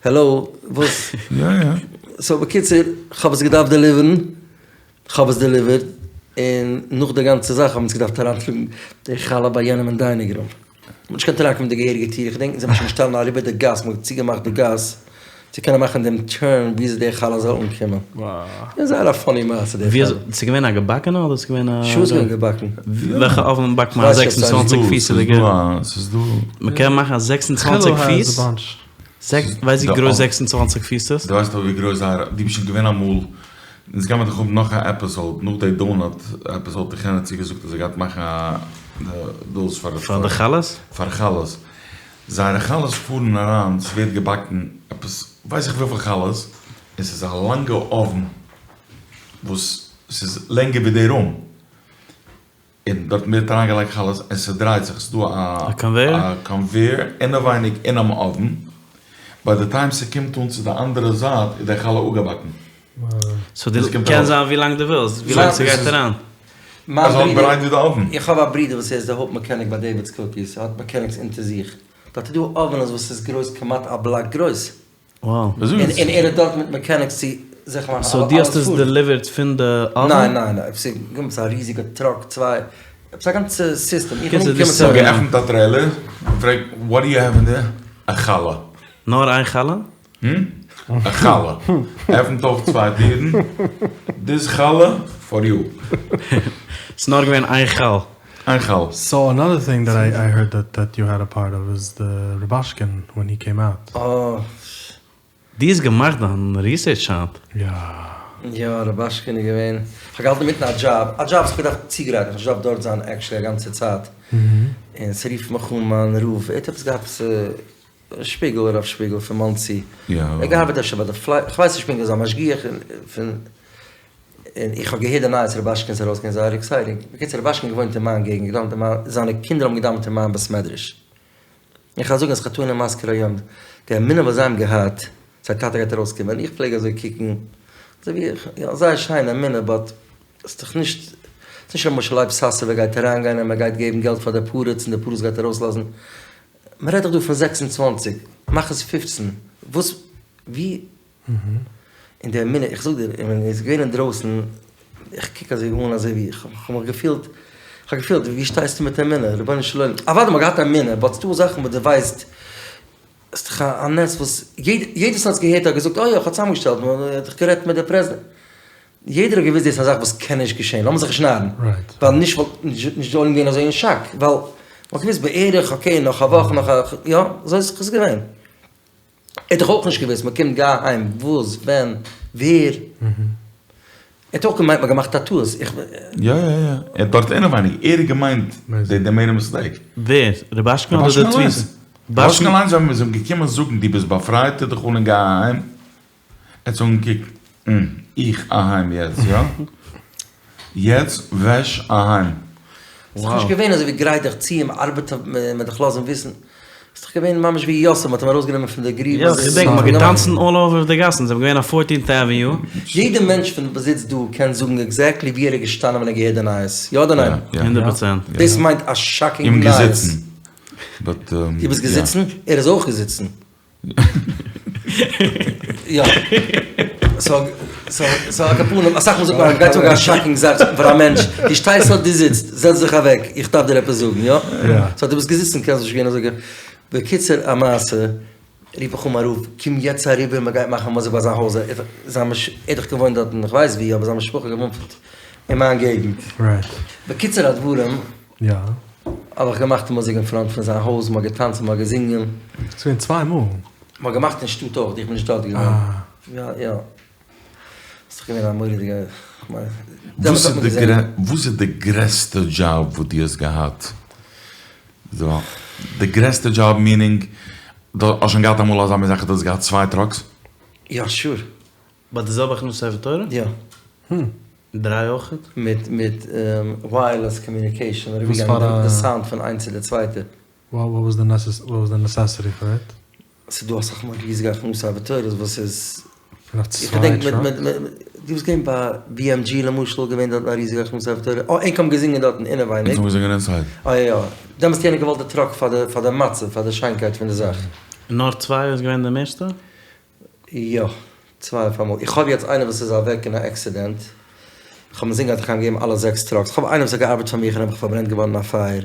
העלא, וואס? סאו בקיצור, כ'האב עס געדארפט דעליווערן, כ'האב עס דעליווערט, און נאך די גאנצע זאך האבן אונז געדארפט אריינטראגן די חלה ביי יענעם אין דיינינג רום. מ'האט נישט געקענט אריינקומען די געהעריגע טיר, איך געדענק אונז זעמיר שוין געשטאנען אריבער די גאס, מ'האט צוגעמאכט די גאס צו קענען מאכן דעם טורן וויאזוי די חלה זאל אנקומען. ס'איז זייער א פאני מעשה די חלה. ס'איז געווען א געבאקענע אדער ס'איז געווען א. שוין ס'איז געווען געבאקן. וועלכע אויוון באקט מען א זעקס און צוואַנציק פיסיגע? מ'קען מאכן א זעקס און צוואַנציק פיס? ווייסט ווי גרויס זעקס און צוואַנציק פיס איז? דו ווייסט אבער ווי גרויס זייער, דו ביסט שוין געווען אמאל, אונז גיימער דאך האבן נאך א עפיסאוד, נאך די דאונאט עפיסאוד האט חנה צוגעזאגט אז זי גייט מאכן א דאס פאר פאר די חלות? פאר חלות. זייערע חלות פארן אריין, ס'ווערט געבאקן עפעס ווייס איך וויפיל חלות, און ס'איז א לאנגע אויוון וואס ס'איז לענגער ווי די רום. און דארטן ווערט אריינגעלייגט חלות און ס'דרייט זיך, ס'איז דא א קאנוועיר אינעווייניג אינעם אויוון, ביי די טיים ס'קומט אן צו די אנדערע זייט איז די חלה אפגעבאקן. סאו די קען זיין ווי לאנג דו ווילסט, ווי לאנג ס'גייט אריין. אזוי ברייט ווי די אויוון. איך האב א ברודער וואס ער איז די הויפט מעקעניק ביי דעיווידס קוקיס, ער האט מעקעניקס אונטער זיך, דארט איז דא אויווענעס וואס איז גרויס כמעט א בלאק גרויס. וואו. און ער איז דארט מיט מעקעניקס צו זיכער מאכן סאו דו האסט עס דעליווערט פון די אווען? ניין ניין ניין, עפעס איז א ריזיגע טראק צוויי, עפעס א גאנצע סיסטעם, איך בין אנגעקומען צו. געעפנט א טרעילער, פרעגט וואט דו יו העוו אין דער? א חלה. נאר איין חלה? א חלה. עפנט אויף צוויי טירן, דיס חלה פאר יו. ס'איז נאר געווען איין חלה. איין חלה. סאו אנאדער טינג דעט איי הערד דעט דעט יו העד א פארט אוו איז די רובאשקין ווען הי קעים אוט. אה. דו האסט געמאכט דיין ריסערטש היינט? יא. יא, רובאשקין איז געווען, כ'האב געהאלטן אינמיטן א דזשאב, א דזשאב וואס כ'האב געדארפט צוגרייטן, כ'האב נישט געדארפט דארט זיין עקשעלי א גאנצע צייט, און ס'רופט מיך אן מיין רב, ער האט עפעס געהאט עפעס שפיגל, הרב שפיגל פון מאנסי, ער האט געארבעט אפשר ביי די פלייש, כ'ווייס נישט פונקט, ער איז א משגיח פון. און איך האב געהערט די נייעס רובאשקין איז ארויסגעגאנגען זייער עקסייטינג, בקיצור רובאשקין געוואוינט אין מיין געגנט, געדאווענט אין מיין, זיינע קינדער האבן געדאווענט אין מיין בית מדרש. איך קען זאגן אז חטאנו מזכיר היום, די אמונה וואס זיי האבן געהאט, זייער טאטע גייט ארויסקומען, איך פלעג אזוי קוקן, אזוי ווי איך, יא זייער שיין אמונה באט ס'איז דאך נישט, ס'איז נישט ר' משה לייב סאסובער גייט אריינגיין און מ'גייט געבן געלט פאר די פריץ און די פריץ גייט ארויסלאזן, מ'רעדט דאך דא פון זעקס און צוואנציג, מאך עס פופצן, וואס, ווי, און די אמונה, איך זאג דיר, ווען איז געווען אינדרויסן, איך קוק אזוי אן אזוי ווי, איך האב מיך געפילט, איך האב געפילט, ווי שטייסטו מיט אמונה, רבונו של עולם, אוודאי מ'האט געהאט אמונה, באט ס'דא זאכן וואס דו ווייסט, ס'איז דאך א נס וואס, יעדער וואס האט עס געהערט האט געזאגט, אוי יא, איך האב צוזאמגעשטעלט, מ'האט דאך גערעדט מיט די פרעזידענט, יעדער האט געוואוסט דאס איז א זאך וואס קען נישט געשען, לאמיר זיך נישט נארן, ווייל נישט וואלט נישט די עולם געווען אזוי אין שאק, ווייל מ'האט געוואוסט בערך, אקעי, נאך א וואך, נאך א, יא, אזוי איז עס געווען. ער האט דאך אויך נישט געוואוסט, מען קומט גיי אהיים, וואס, ווען, ווער. ער האט אויך געמיינט מען האט געמאכט א טעות. יא יא יא, ער האט דארט אינעווייניג, ער האט געמיינט דעי מעיד א מיסטעיק. ווער? רובאשקין אדער די תפיסה? רובאשקין אליינס ווען מ'איז אים געקומען זאגן דו ביסט באפרייט טו דיך אן און גיי אהיים, ער האט זיך אנגעקוקט, איך אהיים יעצט יא? יעצט וועש אהיים. ס'איז דאך נישט געווען אזוי ווי גרייט דיך צו אים ארבעט אויף מ'וועט דיך לאזן וויסן. ס'איז דאך געווען ממש ווי יוסף מ'האט אים ארויסגענומען פון די גריב. יא, כ'געדענק מ'האט געטאנצן אלל אווער די גאסן, זיי זענען געווען אויף פארטינט עוועניו. יעדע מענטש פון וואס זיצט דא קען זאגן עקזעקטלי ווי ער איז געשטאנען ווען ער האט געהערט די נייעס. יא אדער ניין? הונדערט פראצענט. דאס מיינט א שאקינג נייעס. דו ביסט געזיצן? ער איז אויך געזיצן. יא. סאו, סאו, סאו על כל פנים, אסאך מאל זאגט מען, מ'גייט זאגן א שאקינג זאך פאר א מענטש, דו שטייסט אדער דו זיצט, זעץ זיך אוועק, איך דארף דיר עפעס זאגן, יא? סאו דו ביסט געזיצן קענסט נישט גיין אזוי. בקיצור א מעשה, רוף איך אן א רב, קום יעצט אריבער מ'גייט מאכן מוזיק ביי זיין הויז, ער האט דאך געוואוינט דארטן, איך ווייס ווי, אבער זיין משפחה האט געוואוינט אין מיין געגנט. בקיצור הדברים, יא. האב איך געמאכט מוזיק אין פראנט פון זיין הויז, מ'האט געטאנצן, מ'האט געזינגען. ס'איז געווען צוויי מאל? מ'האט געמאכט אין שטאט אויך, איך בין נישט דארט געווען. יא יא. ס'איז דאך געווען א מורא'דיגע, כ'מיין, דעמאלטס האט מען געזען. וואס איז די גרעסטע דזשאב וואס דו האסט געהאט? די גרעסטע דזשאב מיענינג, דו האסט שוין געהאט אמאל אזא מין זאך אז דו האסט געהאט צוויי טראקס? יא, שור. ביי די זעלבע הכנסת ספר תורה? יא. דריי אויכעט? מיט מיט ווייערלעס קאמיוניקעישאן אריבערגעגאנגען די סאונד פון איינס צו די צווייטע. וואט וואס די וואט וואס די נעסעסיטי פאר איט? ס'איז דא אסאך מאל ריזיגע הכנסת ספר תורות וואס איז. איך געדענק מיט מיט מיט דו ביסט געווען ביי BMG למשל געווען דארטן א ריזיגע הכנסת ספר תורה אה ענק האבן געזינגען דארטן אינעווייניג. אונז האבן געזינגען אינסייד. אה יא יא. דעמאלטס האט יענער געוואלט די טראק פאר די פאר די מצב פאר די שיינקייט פון די זאך. נאר צוויי איז געווען די מערסטע? יא, צוויי אויף אמאל. איך האב יעצט איינער וואס איז אוועק אין א עקסידענט, איך האב אינזין געהאט איך גיי אים געבן אלע זעקס טראקס, איך האב איינער וואס האט געארבעט פאר מיך און נעבעך פארברענט געווארן אין א פייער,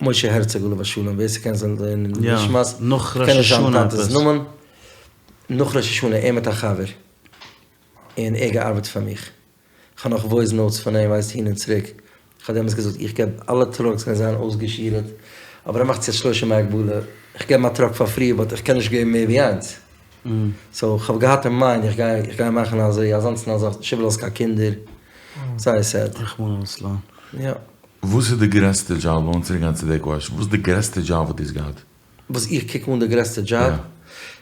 משה הערצאג עליו השלום, ווער ס'קען זיין נשמת, איך קען נישט זיין טאטע'ס נאמען, נאך ראש השנה, ער מיט א חבר, און ער געארבעט פאר מיך. כ'האב נאך וואויס נאוטס פון אים ווייסט הין און צוריק, כ'האב דעמאלטס געזאגט איך געב אלע טראקס גייען זיין אויסגעשירעט, אבער ער מאכט יעצט שלושה ימי הגבלה, איך געב אים א טראק פאר פרי באט איך קען נישט געבן מער ווי איינס, סאו כ'האב געהאט אין מיינד איך גיי איך גיי מאכן אזוי אזאנס און אזאנס, נישט איבערלאזט קיין קינדער, זייער סעד. רחמנא לצלן. יא. וואס איז די גרעסטע דזשאב, לאמיר צוריק גיין צו די קוועשן, וואס איז די גרעסטע דזשאב וואס דו האסט געהאט? וואס איך קוק אן די גרעסטע דזשאב?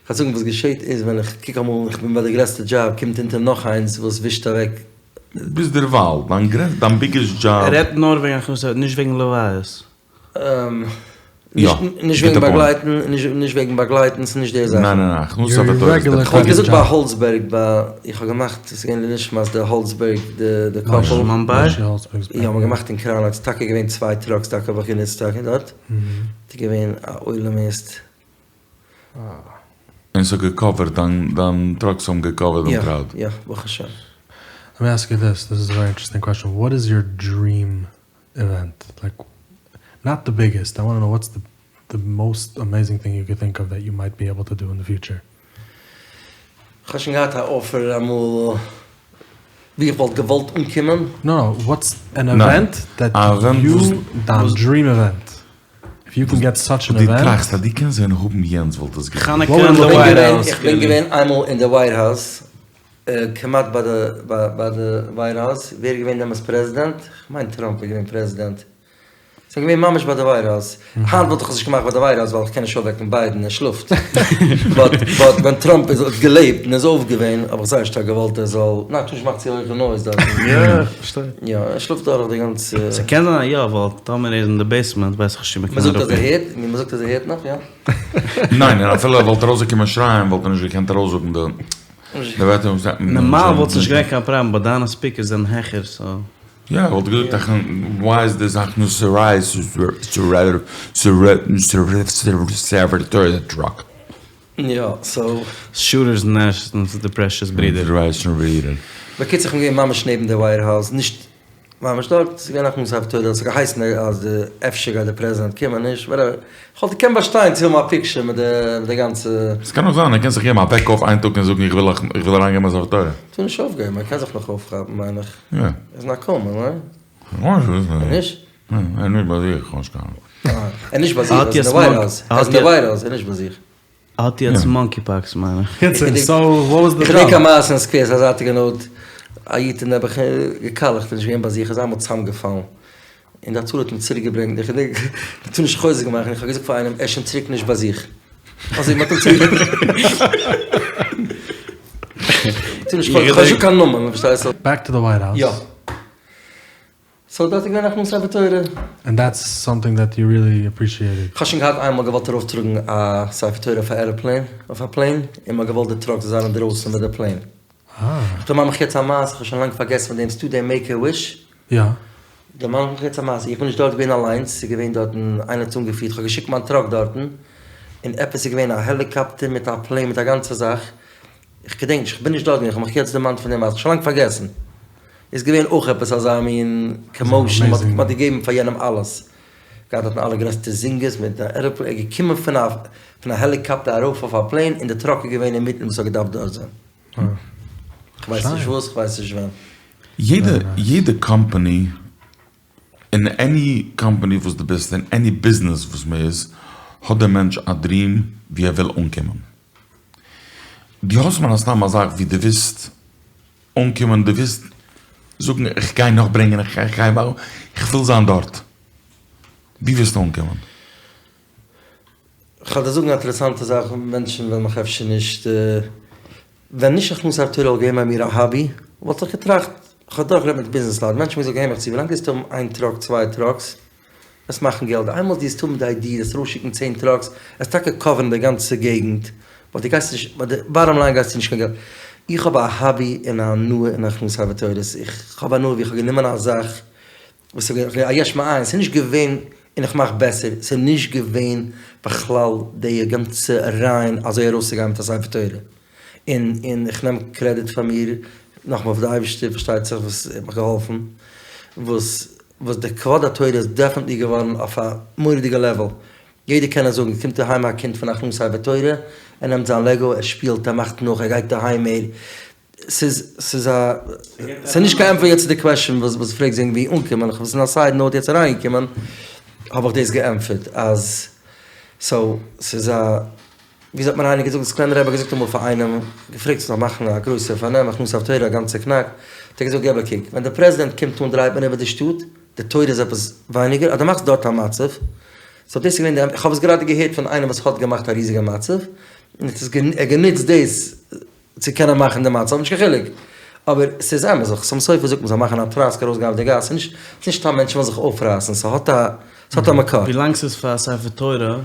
כ'וועל זאגן וואס געשעט איז ווען איך קוק אמאל איך בין ביי די גרעסטע דזשאב קומט אונטער נאך איינס וואס ווישט אוועק. ביז דערווייל דיין גרעסטע דיין ביגעסט דזשאב. ער רעדט נאר וועגן הכנסה נישט וועגן לוויות. נישט וועגן באגלייטן נישט וועגן באגלייטן ס'איז נישט די זאך. ניין ניין ניין הכנסת ספר תורה איז די. כ'וואלט געזאגט ביי האלצבערג ביי איך האב געמאכט ס'איז געווען לנשמת די האלצבערג די קאפל. יא מ'האט געמאכט אין קראון הייטס טאקע געווען צוויי טראקס טאקע האב איך גענוצט טאקע דארט. ס'איז געווען א עולם הערסט. און ס'האט געקאווערט דיין דיין טראקס האבן געקאווערט דעם קראוד? יא יא ברוך השם. לעט מי עסק יו דיס, דיס איז א ווערי אינטערעסטינג קוועסטשען, וואט איז יור דריעם איווענט? לייק נאט די ביגעסט, איי וואנט טו נאו וואטס די מאסט אמעיזינג טינג יו קען טינק אוו דעט יו מייט בי עיבל טו דו אין די פיוטשער? כ'האב שוין געהאט א אפער אמאל ווי איך וואלט געוואלט אנקומען. נא נא, וואטס ען עווענט דעט יו, דיין דריעם עווענט, איף יו קען געט סאטש ען עווענט. דו טראכסט אז דו קענסט ווען האבן יענץ וואלט עס געווען. חנוכה אין די ווייט האוז. איך בין געווען איינמאל אין די ווייט האוז, כמעט ביי די ביי די ווייט האוז, ווער איז געווען דעמאלטס פרעזידענט? כ'מיין טראמפ איז געווען פרעזידענט. ס'איז געווען ממש ביי די ווייט האוז. היינט וואלט איך עס נישט געמאכט ביי די ווייט האוז ווייל איך קען נישט אויפוועקן ביידן, ער שלאפט. באט באט ווען טראמפ איז האט געלעבט און איז אויף געווען האב איך זייער שטארק געוואלט ער זאל, ניין כ'האב נישט געמאכט צו הויכע נויז דארטן. יא איך פארשטיי. יא ער שלאפט דורך די גאנצע. ס'קען זיין אז יא ווייל טאמער ער איז אין די בעיסמענט ווייס איך נישט צו מ'קען מ'זאגט אז ער אראפ. הערט, מ'זאגט אז ער הערט נאך, יא. ניין און אפילו ער וואלט ארויסגעקומען שרייען וואלט ער נישט געקענט ארויסזאגן די די ווערטער. נארמאל וואלט עס נישט געווען קיין פראבלעם באט דיינע ספיקערס זענען העכער סאו. יא, איך וואלט געזאגט אכן וויי איז דיס הכנסת ספר תורה טראק? יא, סאו. שוטערס נעסט און ס'איז די פרעשעס ברידער. בקיצור כ'בין געווען ממש נעבן די ווייט האוז, נישט ממש דארט, ס'איז געווען הכנסת ספר תורה, ס'האט געהייסן אז די אפשר גייט די פרעזידענט קומען, נישט וואטעווער, כ'וואלט געקענט באשטיין צו האבן א פיקשער מיט די גאנצע. ס'קען אויך זיין ער קען זיך געבן א וועק אויף איין טאג און זאגן איך וויל אריינגעבן א ספר תורה. טאר נישט אויפגעבן, ער קען זיך נאך אויפכאפן מיין איך. יא. ער איז אין א קאומע, ניין? כ'ווייס נישט. נישט? ער איז נישט ביי זיך, כ'ווייס נישט קיין. ער איז נישט ביי זיך, ער איז אין די ווייט האוז. ער איז אין די ווייט האוז, ער איז נישט ביי זיך. ער האט יעצט מאנקי פאקס מיין איך. קיצור, סאו וואט וואס די איך געדענק א דזשאב? מעשה אין סקווער, ס'איז א זייטיגע נאוט, א איד האט נעבעך געקאלעכט און נישט געווען ביי זיך, איז איינמאל צוזאמגעפאלן, און די הצלה האט אים צוריק געברענגט, איך געדענק, מ'טאר נישט חוזק מאכן, איך האב געזאגט פאר איינעם, ער איז שוין צוריק נישט ביי זיך. אזוי מ'האט אים צוריק מ'טאר נישט חוזק, כ'האב נישט קיין נאמען, פארשטייסט? בעק טו די ווייט האוז. יא. סאו דארט איז געווען הכנסת ספר תורה. ענד דעטס סאמטינג דעט יו ריעלי אפרישיעטעד. כ'האב שוין געהאט איינמאל געוואלט ארויפטראגן א ספר תורה אויף א עראפלעין, אויף א פלעין, און מ'האט געוואלט די טראק זאל זיין אינדרויסן מיט די פלעין. אה. כ'דערמאן מיך יעצט א מעשה, כ'האב שוין לאנג פארגעסן פון דעם, ס'דא די מעיק א וויש. יא. דערמאן איך מיך יעצט א מעשה, איך בין נישט דארט געווען אליינס, ס'איז געווען דארטן, איינער האט עס אנגעפירט, כ'האב געשיקט מיין טראק דארטן, און עפעס איז געווען א העליקאפטער מיט א פלעין מיט א גאנצע זאך, איך געדענק נישט, כ'בין נישט דארט געווען, כ'האב מיך יעצט דערמאנט פון דעם מעשה, כ'האב שוין לאנג פארגעסן. איז געווען אויך עפעס אזא מין קאמאושען, מ'האט געגעבן פאר יענעם אלעס, געהאט דארטן אלע גרעסטע זינגערס מיט א עראפלעין, ער איז געקומען פון א פון א העליקאפטער ארויף אויף א פלעין און די טראק איז געווען אינמיטן וואס האט געדארפט דארט זיין. כ'ווייס נישט וואס, כ'ווייס נישט ווען. יעדע יעדע קאמפאני, אין עני קאמפאני וואס דו ביסט, אין עני ביזנעס וואס מ'איז, האט דער מענטש א דריעם ווי ער וויל אנקומען. דו האסט מן הסתם א זאך ווי דו ווילסט אנקומען, דו ווילסט זאגן איך גיי נאך ברענגען, איך גיי מאכן, איך וויל זיין דארט. ווי ווילסטו אנקומען? כ'וועל דיר זאגן א אינטערעסאנטע זאך, מענטשן וועלן מיך אפשר נישט, ווען נישט הכנסת ספר תורה וואלט געווען ביי מיר א האבי, וואלט איך געטראכט, כ'האב דורכגערעדט מיט ביזנעס לייט, מענטשן האבן געזאגט הער מיך צו, ווילאנג דו וועסט האבן איין טראק צוויי טראקס, וועסט מאכן געלט, איינמאל דו וועסט האבן די איידיע וועסט ארויסשיקן צען טראקס, וועסט טאקע קאווערן די גאנצע געגנט, באט דו גייסט נישט, באט די באטאם ליין גייסטו נישט קיין געלט. איך האב א האבי און א הנאה אין הכנסת ספר תורות, איך האב הנאה ווי איך האב גענומען א זאך וואס איז געווען א יש מאין, ס'איז נישט געווען און איך מאך בעסער, ס'איז נישט געווען בכלל די גאנצע רעיון אזוי ארויסצוגיין מיט א ספר תורה, און און איך נעם קרעדיט פאר מיר, נאכאמאל פאר די אייבערשטער פארשטייט זיך וואס האט מיך געהאלפן, וואס וואס די כבוד התורה איז דעפענטלי געווארן אויף א מורא'דיגע לעוועל, יעדער קען עס זאגן, קומט אהיים א קינד פון הכנסת ספר תורה, ער נעמט זיין לעגא, ער שפילט, ער מאכט נאך, ער גייט אהיים ער. ס'איז ס'איז א ס'איז נישט קיין ענטפער יעצט צו די קוועשאן וואס וואס פרעגסט וועגן ווי אנקומען, איך האב עס אין א סייד נאוט יעצט אריינגעקומען האב איך דאס געענטפערט אז סאו ס'איז א ווי האט מיר איינער געזאגט די סקולענער רבי האט געזאגט אמאל פאר איינעם געפרעגט צו זאל מאכן א גרויסע פארנעם הכנסת ספר תורה א גאנצע קנאק האט ער געזאגט געב א קוק ווען די פרעזידענט קומט אן דרייט מען איבער די שטאט די תורה איז עפעס ווייניגער אז דו מאכסט דארט א מצב סאו דאס איז געווען די איך האב עס גראדע געהערט פון איינעם וואס האט געמאכט א ריזיגע מצב און עס איז ער גענוצט דאס צו קענען מאכן די מצב, נישט קיין חילוק. אבער ס'איז אמת, חתם סופר זאגט מ'זאל מאכן א טראסק ארויסגיין אויף די גאס, ס'איז נישט ס'נישט סתם מענטשן ווילן זיך אויפרייסן, ס'האט א ס'האט א מקור. ווילאנג ס'איז פאר א ספר תורה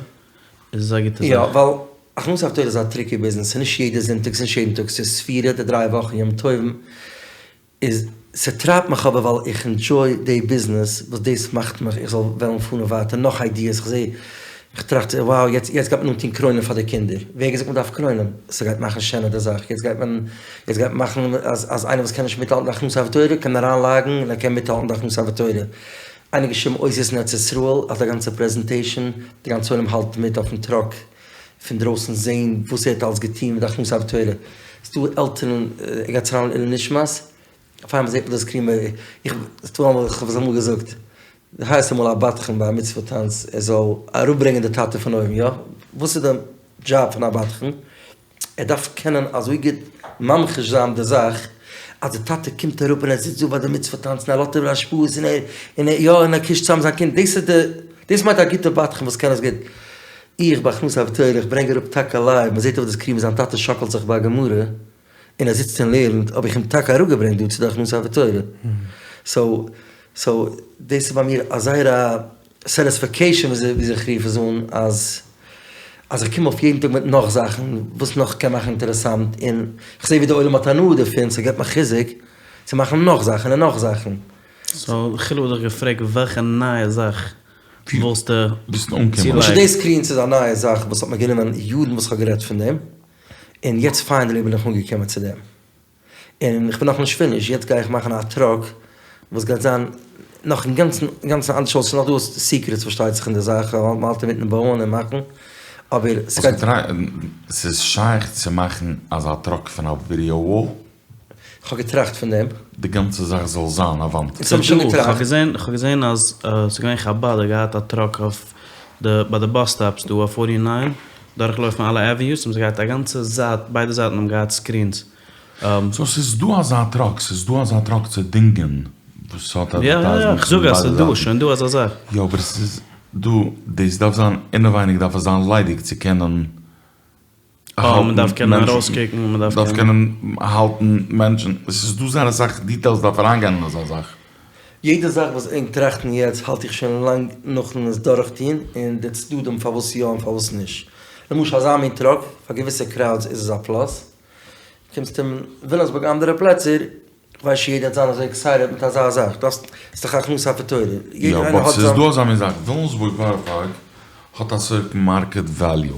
איז עס א גוטע זאך. יא, ווייל הכנסת ספר תורה איז א טריקי ביזנעס, ס'איז נישט יעדע זונטאג, ס'איז נישט יעדן טאג, ס'איז ספירה, די דריי וואכן, ימים טובים, איז ס'טרייבט מיך אבער ווייל איך ענדזשוי די ביזנעס וואס דאס מאכט מיך איך זאל וועלן פארן ווייטער נאך איידיעס איך זעה איך טראכט wow יעצט יעצט גייט מען אנטון קרוינען פאר די קינדער ווער האט געזאגט מ'דארף קרוינען? ס'גייט מאכן שענער די זאך יעצט גייט מען יעצט גייט מען מאכן אז אז איינער וואס קען נישט מיטהאלטן די הכנסת ספר תורה קען אריינלאגן און ער קען מיטהאלטן די הכנסת ספר תורה איינער געשריבן אותיות אין ארץ ישראל האט א גאנצע פרעזענטעישן די גאנצע עולם האלט מיט אויפן טראק פון דרויסן זעהן וואס ער האט אלס געטוהן מיט די הכנסת ספר תורה, ס'דא עלטערן ער גייט אריין לעילוי נשמת, אויף איינמאל זעהט מען די סקרין איך ס'דא אמאל איך האב עס אמאל געזאגט, דו הייסט אמאל א בדחן ביי א מצוה טאנץ ער זאל אראפברענגען די טאטע פון אויבן יא? וואס איז די דזשאב פון א בדחן? ער דארף קענען אזוי גוט ממחיש זיין די זאך. אז די טאטע קומט אראפ און ער זיצט דא ביי די מצוה טאנץ און ער לאזט איבער השפעות און ער און ער יא און ער קישט צאם זיין קינד, דאס איז די דאס מיינט א גוטע בדחן וואס קען עס גוט. איך ביי הכנסת ספר תורה איך ברענג אראפ טאקע לייוו, מען זעט אויף די סקרין ווי זיין טאטע שאקלט זיך ביי א גמרא און ער זיצט און לערנט, האב איך אים טאקע אראפגעברענגט דא צו די הכנסת ספר תורה. סאו סאו דאס איז ביי מיר א זייער א סעטיספעקעישאן וויאזוי איך רוף עס אן אז אז איך קום אויף יעדן טאג מיט נאך זאכן וואס נאך קען מאכן אינטערעסאנט און איך זע ווי די עולם האט הנאה דערפון ס'געבט מיר חיזוק צו מאכן נאך זאכן און נאך זאכן. סאו חילו האט דיך געפרעגט וועלכע נייע זאך וואלסטו צולייגן? למשל די סקרינס איז א נייע זאך וואס האט מיר גענומען יארן וואס כ'האב גערעדט פון דעם און יעצט פיינעלי בין איך אנגעקומען צו דעם. און איך בין נאכנישט פיניש, יעצט גיי איך מאכן א טראק וואס גייט זיין נאך אינגאנצן אינגאנצן אנדערש אויס, ס'איז נאך דא סיקרעטס פארשטייט זיך אין די זאך, ווייל מ'האלט אינמיטן בויען און מאכן, אבער ס'גייט. ס'איז שייך צו מאכן אזא טראק פון א ווידעא וואל? כ'האב געטראכט פון דעם. די גאנצע זאך זאל זיין א וואנט. אונז האבן שוין געטראכט. כ'האב געזען, כ'האב געזען אז ס'איז געווען חבד האט געהאט א טראק אויף די ביי די באס סטאפס דא אויף פארטי ניין, דורכלויפן אלע עוועניוס האבן זיי געהאט א גאנצע זייט ביידע זייטן האבן געהאט סקרינס. סאו ס'איז דא אזא טראק, ס'איז דא אזא טראק צו דינגען וואס האט יא יא יא, כ'זאג אז ס'איז דא, שוין דא אזא זאך. יא אבער ס'איז דא, דאס דארף זיין אינעווייניג דארף עס זיין ליידיג צו קענען אה, מען דארף קענען ארויסקוקן, מען דארף קענען האלטן מענטשן, עס איז דא זייער אסאך דיטעילס דארף אריינגיין אין אזא זאך. יעדע זאך וואס ענק טראכטן יעצט האלט איך שוין לאנג נאכן עס דורכטוהן און די צדדים פארוואס יא און פארוואס נישט. למשל אזא מין טראק, פאר געוויסע קראודס איז עס א פלאס, קומסט אין וויליאמסבורג אנדערע פלעצער, כ'ווייס נישט יעדער וועט זיין אזוי עקסייטעד מיט אזא זאך, דאס איז דאך הכנסת ספר תורה, יעדער איינער האט זיין. יא באט ס'איז דא אזא מין זאך, וויליאמסבורג בארא פארק האט א סערטען מארקעט וועליו.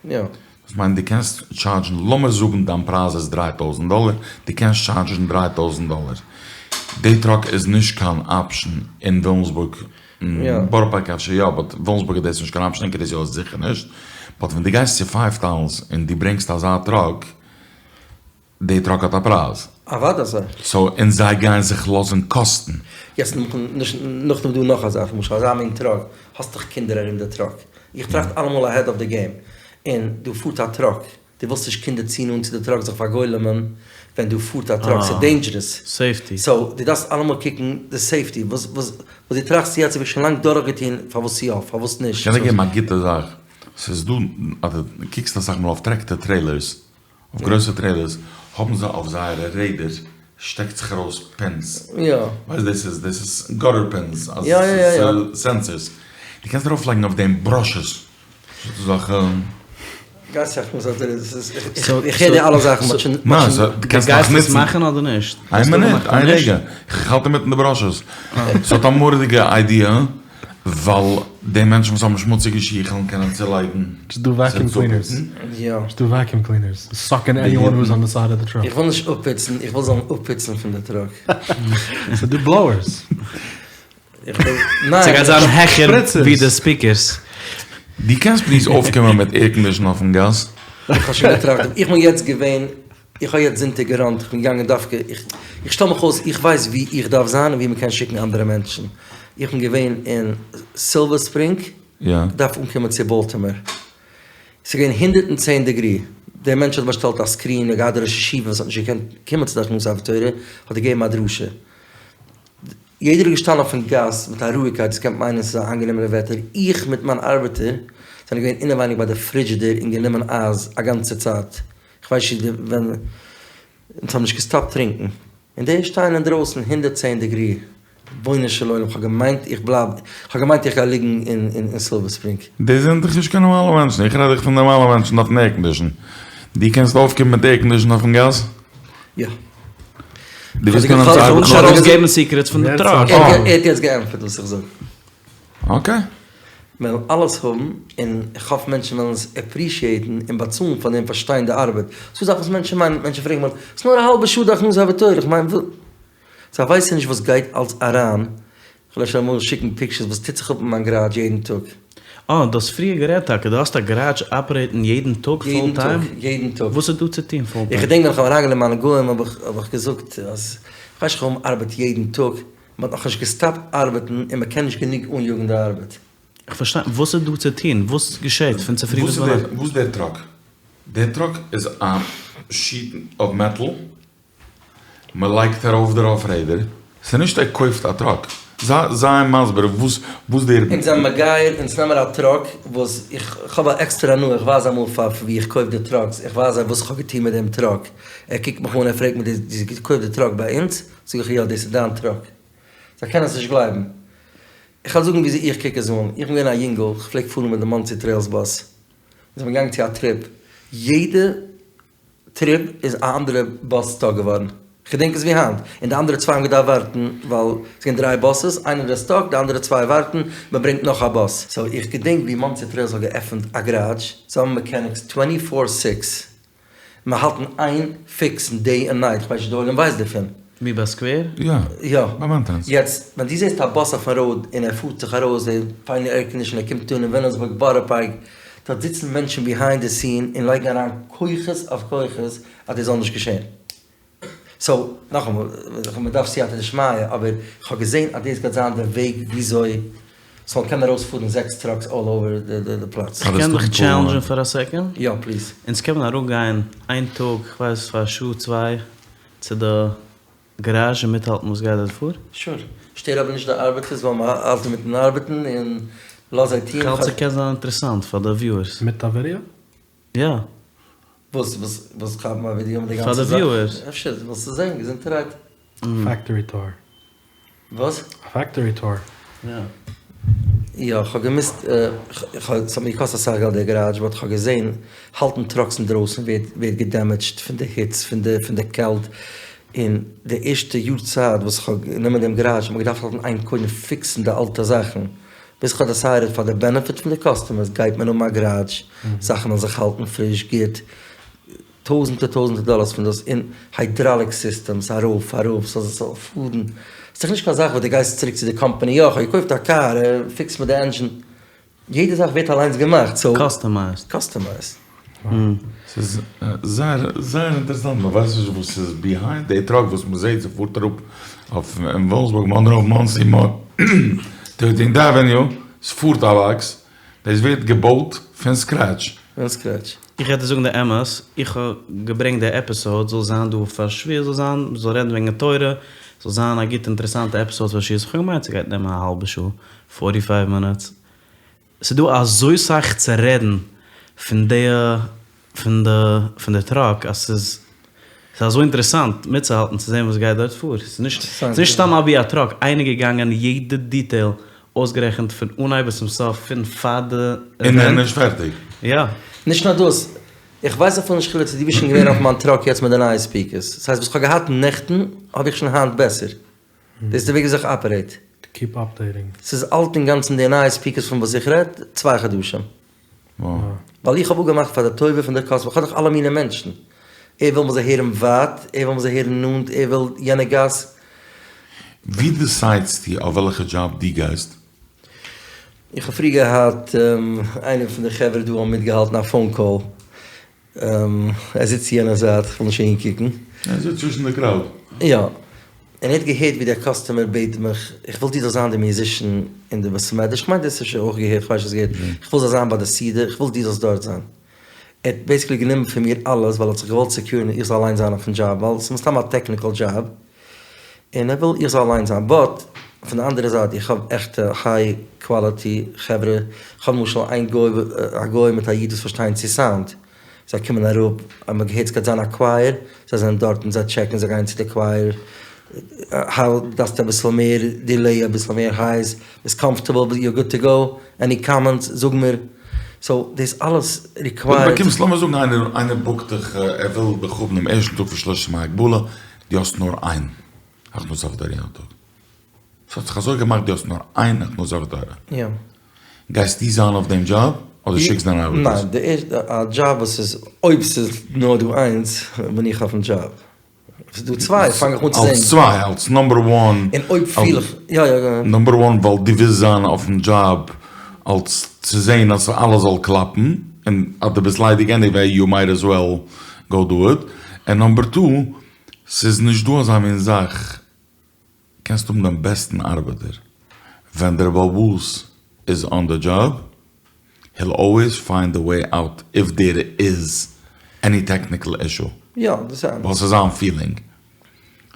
יא. דאס מיינט דו קענסט טשארדזשן, לאמיר זאגן דיין פרייז איז דריי טויזנט דאלער, דו קענסט טשארדזשן דריי טויזנט דאלער. די טראק איז נישט קיין אפשן אין וויליאמסבורג, בארא פארק אפשר יא, באט וויליאמסבורג איז דאס נישט קיין אפשן, אין קרית יואל זיכער נישט, באט ווען דו גייסט צו פייוו טאונס און דו ברענגסט אזא טראק, די טראק האט א פרייז. אוודאי אזוי. סאו און זיי גייען זיך לאזן קאסטן. יעצט נאכדעם איז דא נאך א זאך, למשל אזא מין טראק, האסט דאך קינדער ארום די טראק, איך טראכט אלעמאל אהעד אוו די געים, און דא פארט א טראק, דו ווילסט נישט קינדער צו נאנט צו די טראק זיך פארגוילעמען ווען דא פארט א טראק, ס'איז דעינדזשערעס. סעיפטי. סאו דו דארפסט אלעמאל קוקן די סעיפטי, וואס וואס דו טראכסט יעצט האב איך שוין לאנג דורכגעטון פארוואס יא פארוואס נישט. כ'קען דיר געבן א גוטע זאך, ס'איז דא אז דו קוקסט אסאך מאל אויף טרעקטער טרעילערס, אויף גרויסע טרעילערס האבן זיי אויף זייערע רעדער שטעקט זיך ארויס פינס, ווייסט דאס איז דאס איז גאטער פינס אז סענסערס, דו קענסט ארויף לייגן אויף דעם בראשעס אזעלכע. איך הער די אלע זאכן באט שוין. ניין סא דו קענסט נאך גייסט עס נוצן. מאכן אדער נישט? איין מינוט איין רגע איך האלט אינמיטן די בראשעס ס'האט א מורא'דיגע איידיע. ווייל די מענטשן וואס האבן שמוציגע שיך וועלן קענען צולייגן. דזשאסט דו וואקיום קלינערס. דזשאסט דו וואקיום קלינערס. סאק אין עניוואן הו איז אן די סייד אוו די טראק. איך וויל נישט אפפוצן, איך וויל זאלן אפפוצן פון די טראק. סאו דו בלאוערס. ניין. ס'גייט זיין העכער ווי די ספיקערס. דו קענסט פליז אויפקומען מיט עירקאנדישן אויפן גאס? איך האב שוין געטראכט. איך בין יעצט געווען איך האב יעצט זונטאג געראנט, איך בין געגאנגען דווקא, איך שטעל מיך אויס, איך ווייס וואו איך דארף זיין און וואו מען קען שיקן אנדערע מענטשן, איך בין געווען אין סילווער ספרינג, איך דארף אנקומען צו באלטימאר, ס'איז געווען הונדערט און צען דעגרי, דער מענטש האט באשטעלט א סקרין, ער האט געהאט די ראש ישיבה וואס האט נישט געקענט קומען צו די הכנסת ספר תורה, האט ער געגעבן א דרשה, יעדער איז געשטאנען אויפן גאס מיט א רואיגקייט, דאס קען מיינען ס'איז א איינגענומענע וועטער, איך מיט מיין ארבעטער זענען געווען אינעווייניג ביי די פרידזשידער און גענומען אייז א גאנצע צייט, כ'ווייס נישט ווען אונז האבן נישט געסטאפט טרינקן, און די שטייען אינדרויסן הונדערט צען דעגרי, רבונו של עולם, כ'האב געמיינט איך בלייב, כ'האב געמיינט איך גיי ליגן אין סילווער ספרינג. די זענען דאך נישט קיין נארמאלע מענטשן, איך רעד דאך פון נארמאלע מענטשן דארפן עירקאנדישן, דו קענסט אויפקומען מיט עירקאנדישן אויפן גאס? יא. דו ווילסט קענען כ'וויל נישט ארויסגעבן סיקרעטס פון די טראק. ער האט יעצט געענטפערט וואס איך זאג. אקעי. מיר וועלן אלעס האבן, און איך האף מענטשן וועלן עס עפרישיעטן און באצאלן פאר דעם פארשטיין די ארבעט. ס'דא זאכן וואס מענטשן מיינען, מענטשן פרעגן מיר, ס'איז נאר א האלבע שעה די הכנסת ספר תורה, איך מיין וואס? זיי ווייסן נישט וואס גייט אלס אריין, כ'וועל אפשר אמאל שיקן פיקטשערס וואס טוט זיך אפ אין מיין גאראדזש יעדן טאג. אה, דו האסט פריער גערעדט טאקע, דו האסט א גאראדזש אפערעיטן יעדן טאג פול טיים? יעדן טאג, יעדן טאג. וואס איז דא צו טון פול טיים? איך געדענק ווען איך האב אריינגענומען מיינע גוים האב איך האב איך געזאגט אז כ'ווייס נישט איך האב ארבעט יעדן טאג, מען האט נאכנישט געסטאפט ארבעטן און מען קען נישט גענוג אניאגן די ארבעט. איך פארשטיי, וואס איז דא צו טון? וואס געשעט פון צופרי ביז ביינאכט? וואס איז דער טראק? דער טראק איז א שיעט אוו מעטאל. מען לייגט ארויף דערויף רעדער, ס'איז נישט ער קויפט א טראק, זיי זיי מסביר וואס וואס דער. אונז זענען מגייר, אונז נעמען א טראק וואס איך האב א עקסטערע הנאה, איך ווייז אמאל פאר ווי איך קויף די טראקס, איך ווייז זיי וואס איך האב געטון מיט דעם טראק, ער קוקט מיך אן ער פרעגט מיר דו האסט געקויפט די טראק ביי אונז? זאג איך יא דאס איז דיין טראק, זיי קענען עס נישט גלייבן, איך וועל זאגן וויאזוי איך קוק עס אן, איך בין געווען א יונגל, איך פלעג פארן מיט די מאנסי טרעילס באס, אונז זענען געגאנגען צו א טריפ, יעדע טריפ איז א אנדערע באס סטאק געווארן, כ'געדענק עס ווי היינט, און די אנדערע צוויי האבן געדארפט ווארטן ווייל ס'איז געווען דריי באסעס, איינער איז סטאק, די אנדערע צוויי ווארטן, מ'ברענגט נאך א באס. סאו איך געדענק ווי מאנסי טרעילס האט געעפנט א גאראדזש, זיי האבן מעקעניקס טווענטי פאר סיקס, מ'האלט אין איין פיקסן דעי ענד נייט, כ'ווייס נישט די עולם ווייסט דערפון. ווי ביי סקווער? יא. יא. ביי מעינטענענס. יעצט ווען דו זעסט א באס אויפן ראוד און ער פארט זיך ארויס די פיינע עירקאנדישן ער קומט אן אין וויליאמסבורג בארא פארק, דארט זיצן מענטשן ביהיינד די סין און לייגן אריין כוחות אויף כוחות אז דאס זאל נישט געשען. סאו, נאכאמאל, מען דארף סייעתא דשמיא, אבער איך האב געזען אז דאס גייט זיין די וועג וויאזוי ס'זאל קענען ארויספארן זעקס טראקס אלל אווער די פלאץ. איך קען דיך טשעלענדזשען פאר א סעקאנד? יא, פליז. אונז קען מען אראפגיין איין טאג, כ'ווייס פאר א שעה צוויי, צו די גאראזש און מיטהאלטן וואס גייט דארט פאר? שור. שטער אבער נישט די ארבעטערס ווייל מען האלט אינמיטן ארבעטן און לאז זיי טון. כ'האלט ס'קען זיין אינטערעסאנט פאר די וויוערס. מיט א ווידעא? יא. וואס וואס וואס כאפן א ווידעא מיט די גאנצע פאר די זאך? וויוערס. אפשר ווילסטו זען, געזונטערהייט. פעקטארי טור. וואס? א פעקטארי טור. יא. יא, כ'האב געמוזט, ס'האט מיר געקאסט אסאך געלט די גאראדזש, באט כ'האב געזען האלטן טראקס אינדרויסן ווערט ווערט געדעמעדזשט פון די היץ, פון די פון די קעלט, און די ערשטע יאר צייט וואס כ'האב גענומען דעם גאראדזש האט מען געדארפט האלטן איין קודם פיקסן די אלטע זאכן, ביז כ'האב דעסיידעד פאר די בענעפיט פון די קאסטומערס גייט מען האבן א גאראדזש, זאכן וועלן זיך האלטן פריש גוט. טויזענטער טויזענטער דאלארס פון דאס און היידראליק סיסטעמס ארויף אראפ ס'זאל זאל פארן, ס'איז דאך נישט קיין זאך וואס דו גייסט צוריק צו די קאמפאני יא כ'האב געקויפט א קאר פיקס מיר די ענדזשין, יעדע זאך ווערט אליינס געמאכט סאו. קאסטומייזד. קאסטומייזד. ס'איז זייער זייער אינטערעסאנט, מען ווייסט נישט וואס איז ביהיינד די טראק וואס מען זעט ס'פארט אראפ אויף אין וויליאמסבורג מאנרא מאנסי טוירטינט עוועניו, ס'פארט א באקס, דאס ווערט געבויט פון סקרעטש. פון סקרעטש. איך וועל דיר זאגן די אמת, איך האב געברענגט די עפיסאוד זאל זיין דא פאר שבועות זאל זיין, מ'זאל רעדן וועגן תורה, זאל זיין א גוטע אינטערעסאנטע עפיסאוד פאר שבועות, איך האב געמיינט ס'גייט נעמען א האלבע שעה, פארטי פייוו מינוטס, ס'דא אזוי סאך צו רעדן פון די פון די פון די טראק אז ס'איז ס'איז אזוי אינטערעסאנט מיטצוהאלטן צו זען וואס גייט דארט פאר, ס'איז נישט ס'איז נישט סתם אבי א טראק, איינער געגאנגען יעדע דיטעיל אויסגערעכנט פון אנהייב ביז צום סוף פון פאר די און ער איז נישט פערטיג. יא. נישט נאר דאס, איך ווייס אפילו נישט חילו צו דו ביסט שוין געווען אויף מיין טראק יעצט מיט די נייע ספיקערס, ס'הייסט וואס כ'האב געהאט נעכטן האב איך שוין היינט בעסער. דאס איז די וועג וויאזוי איך אפערעיט. קיפ אפדעיטינג. ס'איז אלט אינגאנצן די נייע ספיקערס פון וואס איך רעד, צוויי חדשים. ווייל איך האב אפגעמאכט פאר די טובה פון די קאסטומער, איך האב דאך אלע מיני מענטשן. ער וויל מ'זאל הערן ווייט, ער וויל מ'זאל הערן נאנט, ער וויל יענע גאס. ווי דיסיידסטו אויף וועלכע דזשאב דו גייסט? איך האב פריער געהאט איינער פון די חברה דא האבן מיטגעהאלטן א פאון קאל ער זיצט יענע זייט, כ'וויל נישט אהינקוקן. ער זיצט צווישן די קראוד. יא. און ער האט געהערט ווי דער קאסטומער בעט מיך, איך וויל דו זאלסט זיין די מיוזישן אין די בית מדרש, כ'מיין דו האסט אפשר אויך געהערט, כ'ווייס נישט האסט געהערט, איך וויל זאלסט זיין ביי די סעודה, איך וויל דו זאלסט דארט זיין. ער האט בעיסיקלי גענומען פון מיר אלעס, ווייל ער האט זיך געוואלט סעקיורן איך זאל אליין זיין אויפן דזשאב, ווייל ס'איז מסתם א טעקניקל דזשאב, און ער וויל איך זאל אליין זיין, באט פון די אנדערע זייט איך האב עכטע היי קוואליטי חברה, איך האב למשל איין גוי א גוי מיט א איד וואס פארשטייען צו סאונד, זיי קומען אראפ אז מ'האט געהערט ס'גייט זיין א קווייער, זיי זענען דארט און זיי טשעקן זיי גייען צו די קווייער, האו דארפסטו אביסל מער דילעי אביסל מער הייס, ביסט קאמפארטעבל יור גוד טו גאו, עני קאמענטס זאג מיר, סאו דאס אלעס ריקווייערט. דו באקומסט לאמיר זאגן איינער איינער בוקט דיך ער וויל דיך האבן דעם ערשטן טאג פון שלושת ימי הגבלה, דו האסט נאר איין הכנסת ספר תורה יענע טאג. ס'האט זיך אזוי געמאכט דו האסט נאר איין הכנסת ספר תורה. יא. גייסטו זיין אויף דעם דזשאב אדער שיקסט דיינע ארבעטערס? ניין, די ערשטע א דזשאב וואס איז אויב ס'איז נאר דא איינס בין איך אויפן דזשאב. אויב ס'איז דא צוויי פאנג איך אן צו זען. אלס צוויי, אלס נאמבער וואן. און אויב פיל איך, יא יא גא אהעד. נאמבער וואן ווייל דו ווילסט זיין אויפן דזשאב אלס צו זען אז אלעס זאל קלאפן, און אז דו ביסט ליידיג עניוועי יו מייט עז וועל גאו דו איט, און נאמבער טו ס'איז נישט דא אזא מין זאך קענסט האבן דעם בעסטן ארבעטער ווען דער בעל הבית איז אן די דזשאב היל אלוועיס פיינד א וועי אוט איף דער איז עני טעקניקל אישו יא דאס איז אמת. ווייל ס'איז זיין פילינג.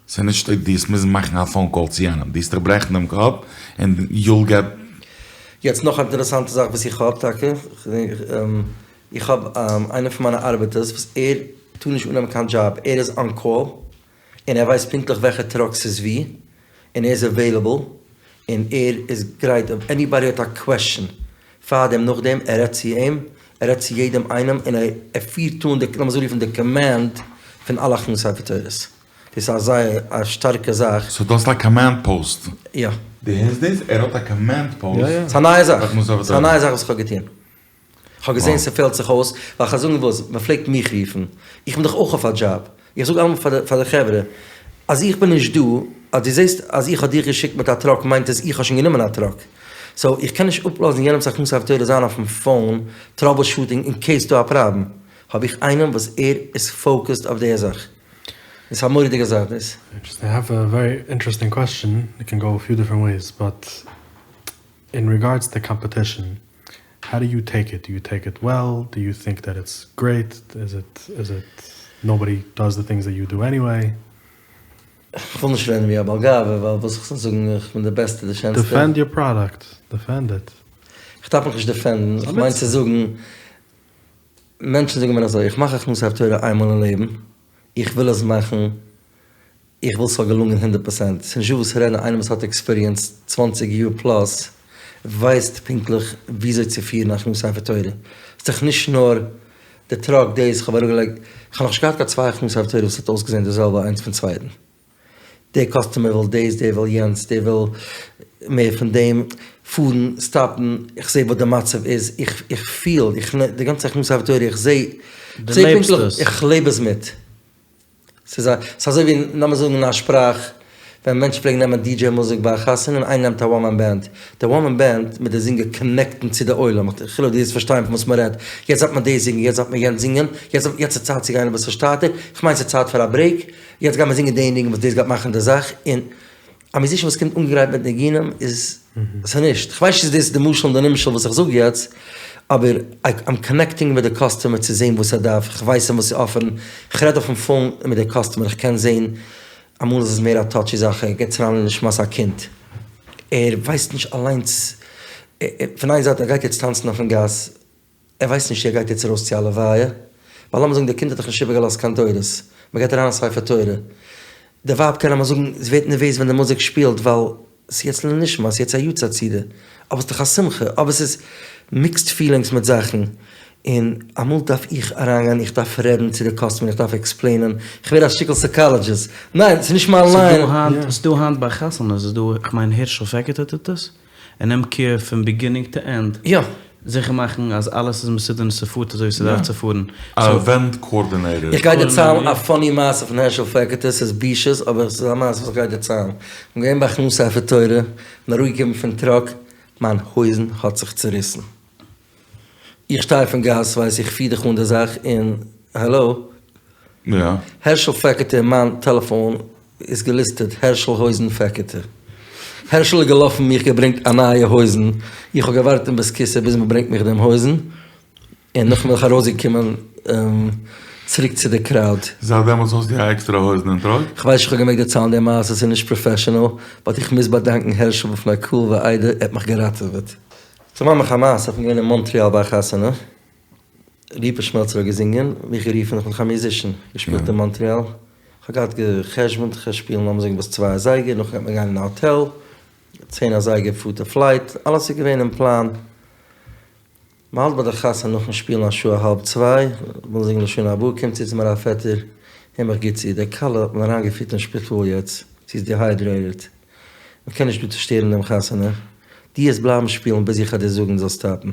ס'איז נישט דו וועסט מוזן מאכן א פאון קאל צו יענעם, דו וועסט דיך ברעכן דעם קאפ און יו וויל געט. יעצט נאך א אינטערעסאנטע זאך וואס איך האב טאקע, איך האב איינער פון מיינע ארבעטערס וואס ער טאר נישט אננעמען קיין דזשאב, ער איז אן קאל, און ער ווייסט פונקטליך וועלכע טראק ס'איז וואו, און ער איז עוועילעבל, און ער איז גרייט אויב עניבאדי האט א קוועסטשען פארדעם נאכדעם, ער רעדט צו אים, ער רעדט צו יעדעם איינעם, און ער פירט אן די, לאמיר אזוי רופן, די קאמענד פון אלע הכנסת ספר תורות. דאס איז א זייער א שטארקע זאך. סאו דו האסט א קאמענד פאוסט? יא. דו הערסט דאס? ער האט א קאמענד פאוסט. יא יא. ס'איז א נייע זאך. ס'איז א נייע זאך וואס איך האב געטון. כ'האב געזען ס'פעלט זיך אויס, ווייל כ'וועל זאגן וואס, מ'פלעגט מיך רופן, איך בין דאך אויך אויף א דזשאב, איך זאג אלעמאל פאר די חברה, אז איך בין נישט דא, אז דו זעסט אז איך האב דיך געשיקט מיט א טראק מיינט עס איך האב שוין גענומען א טראק, סאו איך קען נישט אפלאזן יענעמ'ס הכנסת ספר תורה זיין אויפן פאון טראבל שוטינג אין קעיס ס'דא א פראבלעם, האב איך איינעם וואס ער איז פאוקעסד אויף די זאך, און ס'איז א מורא'דיגע זאך דאס. אינטערעסטינג, איי העוו א ווערי אינטערעסטינג קוועסטשען, איט קען גאו א פיו דיפרענט וועיס, באט אין ריגארדס טו קאמפעטישען, האו דו יו טעיק איט? דו יו טעיק איט וועל? דו יו טינק דעט איטס גרעיט? איז איט איז איט נאובאדי דאז די טינגס דעט יו דו עניוועי? כ'וויל נישט רעדן ווי א בעל גאווה ווייל וואס איך זאל זאגן איך בין די בעסטע די שענסטע. דיפענד יור פראדאקט, דיפענד איט. כ'דארף מיך נישט דיפענדן, כ'מיין צו זאגן, מענטשן זאגן מיר אזוי, איך מאך הכנסת ספר תורה איינמאל אין לעבן, איך וויל עס מאכן איך וויל ס'זאל געלונגען הונדערט פראצענט, ס'איז נישטא וואס רעדן, איינער וואס האט עקספיריענס צוואנציג יאר פלאס ווייסט פונקטליך וויאזוי צו פירן א הכנסת ספר תורה, ס'איז דאך נישט נאר די טראק דאס, כ'האב אראפגעלייגט, כ'האב נאכנישט געהאט קיין צוויי הכנסת ספר תורה וואס האט אויסגעזען די זעלבע איינס פון צווייטן, דער קאסטומער וויל דאס, דער וויל יענץ, דער וויל מער פון דעם, פארן, סטאפן, איך זע וואס די מצב איז, איך איך פיל, איך די גאנצע הכנסת ספר תורה, איך זע, דו לעבסט עס. איך לעב עס מיט. ס'איז א, ס'איז אזוי ווי, לאמיר זאגן אין א שפראך, ווען מענטשן פלעגן נעמען די-דזשעי מוזיק ביי א חתונה און איינער נעמט א וואן מען בענד. די וואן מען בענד מיט די זינגער קאנעקטן צו די עולם, כאילו דו וועסט פארשטיין פון וואס מ'רעדט, יעצט דארף מען דאס זינגען, יעצט דארף מען יענץ זינגען, יעצט יעצט איז צייט צו גיין אביסל שטאטער, כ'מיין ס'איז צייט פאר א ברעיק, יעצט גיימער זינגען די ניגון וואס דאס גייט מאכן די זאך, און א מיוזישן וואס קומט אנגעגרייט מיט ניגונים איז ס'נישט, כ'ווייס נישט צו דאס איז די משל און די נמשל וואס איך זאג יעצט, אבער איים קאנעקטינג מיט די קאסטומער צו זעהן וואס ער דארף, כ'ווייס אים וואס צו אפערן, כ'רעד אויפן פאון מיט די קאסטומער, כ'קען זעהן, אמאל איז עס מער א טאטשי זאך, ער גייט אריין אין נשמת א קינד, ער ווייסט נישט אליינס, פון איין זייט ער גייט יעצט טאנצן אויפן גאס, ער ווייסט נישט צו ער גייט יעצט ארויס צו א לוויה, ווייל לאמיר זאגן די קינד האט דאך נישט איבערגעלאזט קיין דורות, מען גייט אריין אין ספר תורה, די ווייב קען אמאל זאגן זי ווערט נערוועז ווען די מוזיק שפילט ווייל ס'איז יעצט לנשמת, ס'איז יעצט א יארצייט סעודה, אבער ס'איז דאך א שמחה, אבער ס'איז מיקסד פילינגס מיט זאכן, און אמאל דארף איך אריינגיין, איך דארף רעדן צו די קאסטומער, איך דארף עקספלעינען, איך ווער א שטיקל סייקאלעדזשיסט, ניין ס'איז נישט מיין ליין. ס'דא היינט ביי חתונות איז דא, כ'מיין הערשל פעקעטע טוט עס, ער נעמט קעיר פון ביגינינג טו ענד, יא. זיכער מאכן אז אלעס איז מסודר און ס'פארט אזוי ווי ס'דארף צו פארן. א עווענט קאארדינעיטאר. איך גיי דערציילן א פאני מעשה פון הערשל פעקעטע, ס'איז בושות אבער ס'איז א מעשה וואס איך גיי דערציילן. כ'בין געווען ביי הכנסת ספר תורה, כ'בין אראפגעקומען פון טראק, מיין הויזן האט זיך צוריסן. איך שטיי אויפן גאס, ווייס איך פיר דאך אן די זאך, און העלא? יא. הערשל פעקעטע אין מיין טעלעפאן איז געליסטעד הערשל הויזן פעקעטע. הערשל איז געלאפן מיך געברענגט א נייע הויזן, איך האב געווארט אין בית כסא ביז מען ברענגט מיך דעם הויזן, און נאכדעם בין איך ארויסגעקומען צוריק צו די קראוד. זייט דעמאלטס האסטו א עקסטערע הויזן אין טראק? כ'ווייס נישט איך האב געמעגט דערציילן די מעשה, ס'איז נישט פראפעשענעל, באט איך מוז באדאנקן הערשל בפני קהל ועדה, ער האט מיך געראטעוועט. כ'דערמאן מיך א מעשה, כ'בין געווען אין מאנטריאל ביי א חתונה, ליפא שמעלצער האט געזינגען, מיך גערופן, איך בין דאך א מיוזישן, געשפילט אין מאנטריאל, כ'האב געהאט גע'חשבונ'ט כ'גיי שפילן לאמיר זאגן ביז צוויי אזייגער, נאכדעם גייט מען גיין אין א האטעל, צען אזייגער פארט די פלייט, אלעס איז געווען אין פלאן. מ'האלט ביי די חתונה נאכן שפילן א שעה האלב צוויי, כ'וויל זינגען לשנה הבאה, קומט צו צו מיר א פעטער, הער מיך גוט צו, די כלה האט מען אריינגעפירט אין שפיטאל יעצט, זי איז דיהיידרעיטעד, מ'קען נישט דא צושטערן דעם חתונה, דו העסט בלייבן שפילן ביז איך העל דיר זאגן זאלסט סטאפן.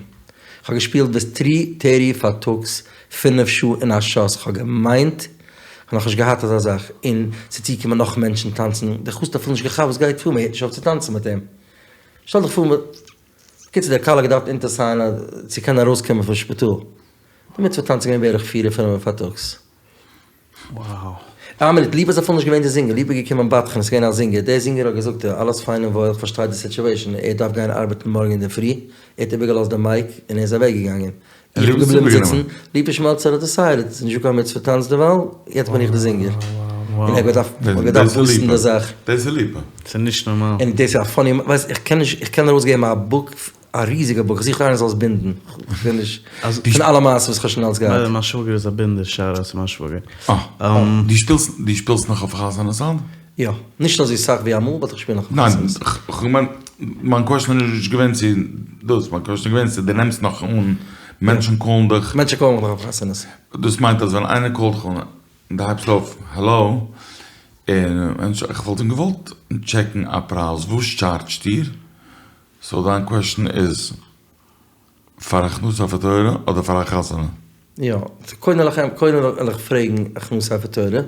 כ'האב געשפילט ביז טרי טערטי פארטאגס, פינף שעה אין א שאס, כ'האב געמיינט כ'האב נאכנישט געהאט אזא זאך, און ס'איז צוגעקומען נאך מענטשן טאנצן, דער חתן האט אפילו נישט געכאפט וואס גייט פאר, מ'הערט נישט אויף צו טאנצן מיט אים. שטעל דיך פאר מ. בקיצור דער כלה האט געדארפט אונטערסיינען צו קענען ארויסקומען פון שפיטאל. די מצוה טאנץ איז געווען בערך פיר פינף פארטאגס. איין מינוט, ליפא איז אפילו נישט געווען דער זינגער, ליפא איז געקומען בדחן, עס איז געווען א זינגער, דער זינגער האט געזאגט אלעס פיין און וואויל, איך פארשטיי די סיטועשאן, ער דארף גיין ארבעטן מארגן אינדערפרי, ער האט איבערגעלאזט די מייק און ער איז אוועק געגאנגען, איך בין געבליבן זיצן, ליפא שמעלצער האט דעסיידעט, עס איז נישטא קיין מצוה טאנץ דערווייל, יעצט בין איך דער זינגער. און ער האט געדארפט בוסטן די זאך. דאס איז ליפא. ס'איז נישט נארמאל. און דאס איז א פאני, ווייסט איך קען נישט, איך קען ארויסגעבן א בוק, א ריזיגע בוק, איך זוך איינער זאל עס בינדן, כ'בין נישט, פון אלע מעשות וואס כ'האב שוין אלץ געהאט. מיין שוואגער איז א בינדער, שאט אוט צו מיין שוואגער. אה, דו שפילסט, דו שפילסט נאך אויף חתונות היינט? יא, נישט אזוי סאך ווי אמאל, באט איך שפיל נאך אויף חתונות. ניין, כ'מיין, מיין קוועשן איז נישט געווען צו דאס, מיין קוועשן איז געווען צו דו נעמסט נאך אן מענטשן קאלן דיך. מענטשן קאלן מיך נאך אויף חתונות. דאס מיינט אז ווען איינער קאלט דיך אן און דו הייבסט אויף העלא, און מענטש איך וואלט געוואלט טשעקן א פרייז וואס טשארדזשט איר? סאו דיין קוועשן איז פאר הכנסת ספר תורה אדער פאר א חתונה? יא, קודם וועל איך קודם וועל איך פרעגן הכנסת ספר תורה,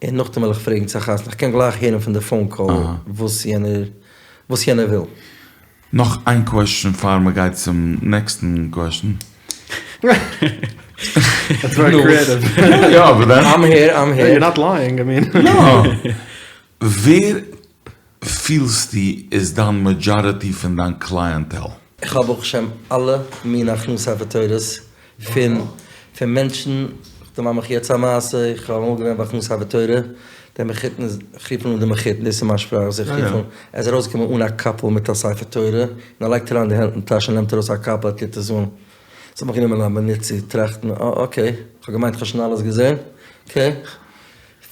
און נאכדעם וועל איך פרעגן צו א חתונה, איך קען גלייך הערן פון די פאון קאל וואס יענער וואס יענער וויל. נאך איין קוועשן פאר מען גייט צום נעקסטן קוועשן. דעטס ווערי קריעטיוו. יא אבער דען. איים העיר, איים העיר. יור נאט לייאינג, איי מין. יא. ווער פילסטו איז דיין מעדזשאריטי פון דיין קלייענטעל? איך האב ברוך השם אלע מינע הכנסת ספר תורה'ס פון פון מענטשן, כ'דערמאן מיך יעצט א מעשה, איך האב אמאל געווען ביי הכנסת ספר תורה, דער מחותן איז, איך רוף אים אן דער מחותן, דאס איז מיין שפראך וואס איך רוף אים, ער איז ארויסגעקומען אן א קאפל מיט א ספר תורה, און ער לייגט אריין די הענט אין טאש און נעמט ארויס א קאפל ער טוט עס אן, ס'האט מיך גענומען א מינוט צו טראכטן, אה אקעי, כ'האב געמיינט כ'האב שוין אלעס געזען, אקעי.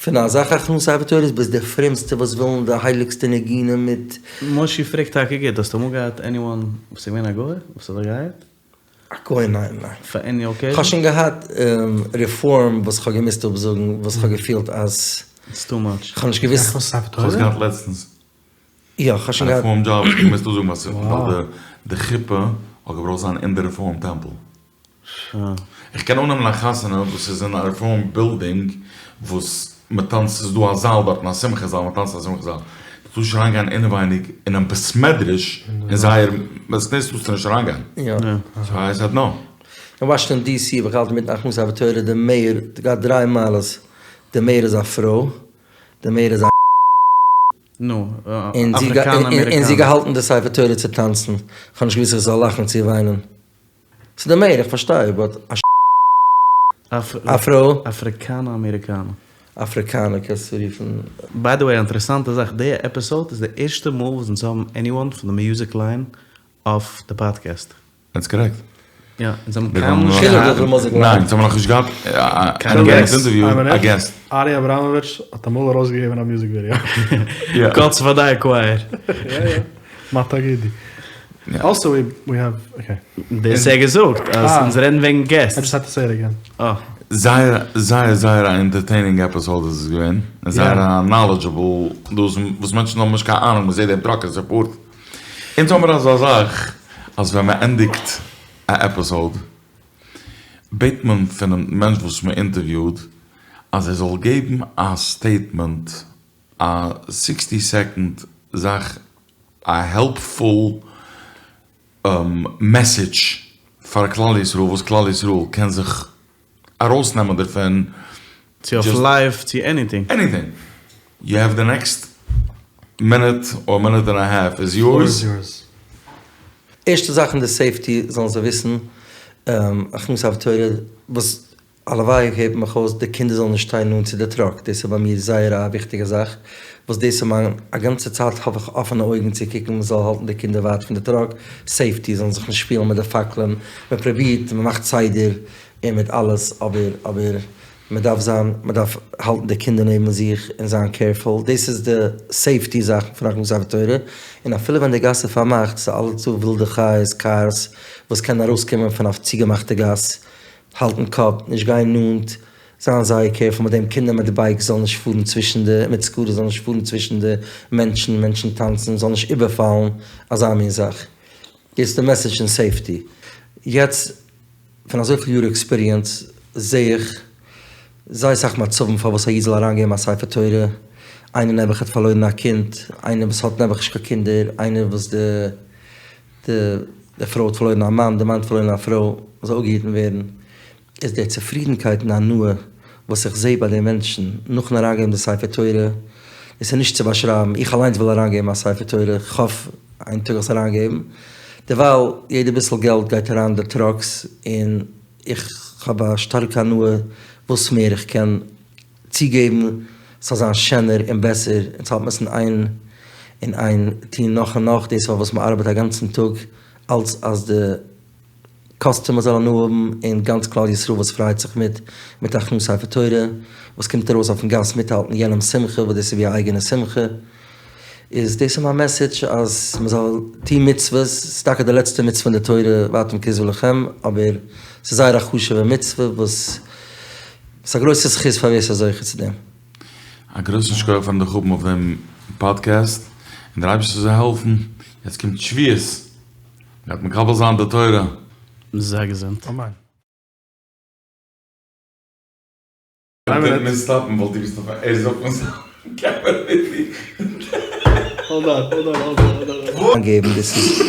פון אזעלכע הכנסת ספר תורה'ס ביז די פרומסטע וואס ווילן די הייליגסטע ניגונים מיט. מושי פרעגט טאקע גוט, האסטו אמאל געהאט עניוואן וואס איז געווען א גוי וואס האט דיך געהייערט? א גוי? ניין ניין. פאר עני אקעיזשן? כ'האב שוין געהאט רעפארם וואס כ'האב געמוזט אפזאגן וואס כ'האב געפילט אז. איטס טו מאטש. כ'האב נישט געוואוסט. הכנסת ספר תורה? כ'האב עס געהאט לעצטנס. יא, כ'האב שוין א געהאט. רעפארם דזשאב וואס כ'האב געמוזט אפזאגן ווייל די חופה האט געברויכט זיין אין די רעפארם טעמפל. איך קען אננעמען א חתונה וואס איז אין א רעפארם בילדינג וואס מען טאנצט ס'איז דא א זאל דארטן א שמחה זאל מען טאנצט אין א שמחה זאל דו טארסט נישט אריינגיין אינעווייניג אינעם בית מדרש אין זייער בית כנסת טארסטו נישט אריינגיין סאו איי סעד נאו. אין וואשינגטאן די סי האב איך געהאלטן אינמיטן הכנסת ספר תורה די מעיאר האט געהאט דריי מעלות די מעיאר איז א פרוי די מעיאר איז א נו, און זי אפריקאנע און זי געהאלטן די ספר תורה צו טאנצן כ'האב נישט געוואוסט איך זאל לאכן צו וויינען. ס'איז די מעיאר, איך פארשטיי, באט א א פרוי. אפריקאנע אמעריקאנע. אפריקאנע קענסטו רופן. ביי די וועי א אינטערעסאנטע זאך, די עפיסאוד איז די ערשטע מאל וואס אונז האבן עניוואן פון די מיוזיק ליין אויף די פאדקעסט. דעטס קארעקט. יא, אונז האבן קיינמאל נישט געהאט. ניין, אונז האבן נאכנישט געהאט קיין געסט. א געסט. ארי אבראמאוויטש האט אמאל ארויסגעגעבן א מיוזיק ווידעא. קאץ פאר דיי קווייער. יא יא. מה תגידי. אלסא ווי העוו אקעי. דאס האט ער געזאגט אז אונז רעדן וועגן געסט. איי דזשאסט העד טו סעי איט אגעין. אה. זייער זייער זייער א אינטערטעינינג עפיסאוד איז עס געווען, און זייער א נאלעדזשעבל, דאס וואס מענטשן האבן נישט קיין אהנונג, מען זעט דעם טראק און ס'פארט. אונז האמיר אזא זאך אז ווען מען ענדיגט א עפיסאוד בעט מען פונעם מענטש וואס מען אינטערוויוד אז ער זאל געבן א סטעיטמענט, א סיקסטי סעקאנד זאך א העלפפול מעסעדזש פאר כלל ישראל וואס כלל ישראל קען זיך ארויסנעמען דערפון. צו אויף לייף צו עניטינג. עניטינג. יו העוו די נעקסט מינוט אר מינוט ענד א האלף איז יורס. ערשטע זאך אין די סעיפטי זאלן זיי וויסן הכנסת ספר תורה וואס הלוואי הערט מיך אויס די קינדער זאלן נישט שטיין נאנט צו די טראק, דאס איז ביי מיר זייער א וויכטיגע זאך, וואס דאס איז מיין, א גאנצע צייט האב איך אפענע אויגן צו קוקן מען זאל האלטן די קינדער ווייט פון די טראק, סעיפטי, זאלן זיך נישט שפילן מיט די פאקלען, מען פרובירט, מען מאכט סדר און מיט אלעס, אבער אבער מען דארף זיין, מען דארף האלטן די קינדער נעבן זיך און זיין קעירפול, דאס איז די סעיפטי זאכן פון הכנסת ספר תורה, און אפילו ווען די גאס איז פארמאכט, ס'איז אלץ דא ווילדע חיות, קארס, וואס קענען ארויסקומען פון א צוגעמאכטע גאס, האלטן קאפ, נישט גיין נאנט, זיין זייער קעירפול מיט דעם, קינדער מיט בייקס זאלן נישט פארן צווישן די, מיט סקוטערס זאלן נישט פארן צווישן די מענטשן, מענטשן טאנצן, זאל נישט איבערפאלן, אזא מין זאך. דאס איז די מעסעדזש אין סעיפטי. יעצט, פון אזויפיל יאר עקספיריענס, זעה איך זייער אסאך מצבים פארוואס א איד זאל אריינגעבן א ספר תורה, איינער נעבעך האט פארלוירן א קינד, איינער וואס האט נעבעך נישט קיין קינדער, איינער וואס די די פרוי האט פארלוירן א מאן, די מאן האט פארלוירן א פרוי, זאל אפגעהיטן ווערן, איז די צופרידנקייט און הנאה וואס איך זע ביי די מענטשן נאכן אריינגעבן די ספר תורה, דאס איז נישט צו באשרייבן, איך אליינס וויל אריינגעבן א ספר תורה, איך האף איין טאג עס אריינגעבן, דערווייל יעדע ביסל געלט גייט אריין אין די טראקס, און איך האב א שטארקע הנאה וואס מער איך קען צוגעבן. ס'זאל זיין שענער און בעסער, אונז האלט מיר עס אין איין אין איין טון נאך און נאך, דאס איז פארוואס מ'ארבעט א גאנצן טאג, אלץ אז די קאסטומער זאל הנאה האבן און גאנץ כלל ישראל וואס פריידט זיך מיט מיט הכנסת ספר תורה וואס קומט ארויס אויפן גאס מיטהאלטן יענעמס שמחה וואס דאס איז ווי א אייגענע שמחה איז דאס איז מיין מעסעדזש אז מען זאל טון מצוות, ס'איז טאקע די לעצטע מצוה אין די תורה ואתם כתבו לכם אבער ס'איז זייער א חשוב'ע מצוה וואס ס'איז א גרויסע זכות פאר ווער ס'איז זוכה צו דעם. א גרויסן שכוח פארן דיך האבן אויף דעם פאדקעסט, און דער אייבערשטער זאל העלפן יעצט קומט שבועות. גייט מקבל זיין די תורה. זיי געזונט. אמן. ווען מיר סטאפן וואלט דו ביסט אויף א ער איז אויפן זעלבן קעמערע ווי דו. האלד אן האלד אן האלד אן האלד אן. געבן דאס איז.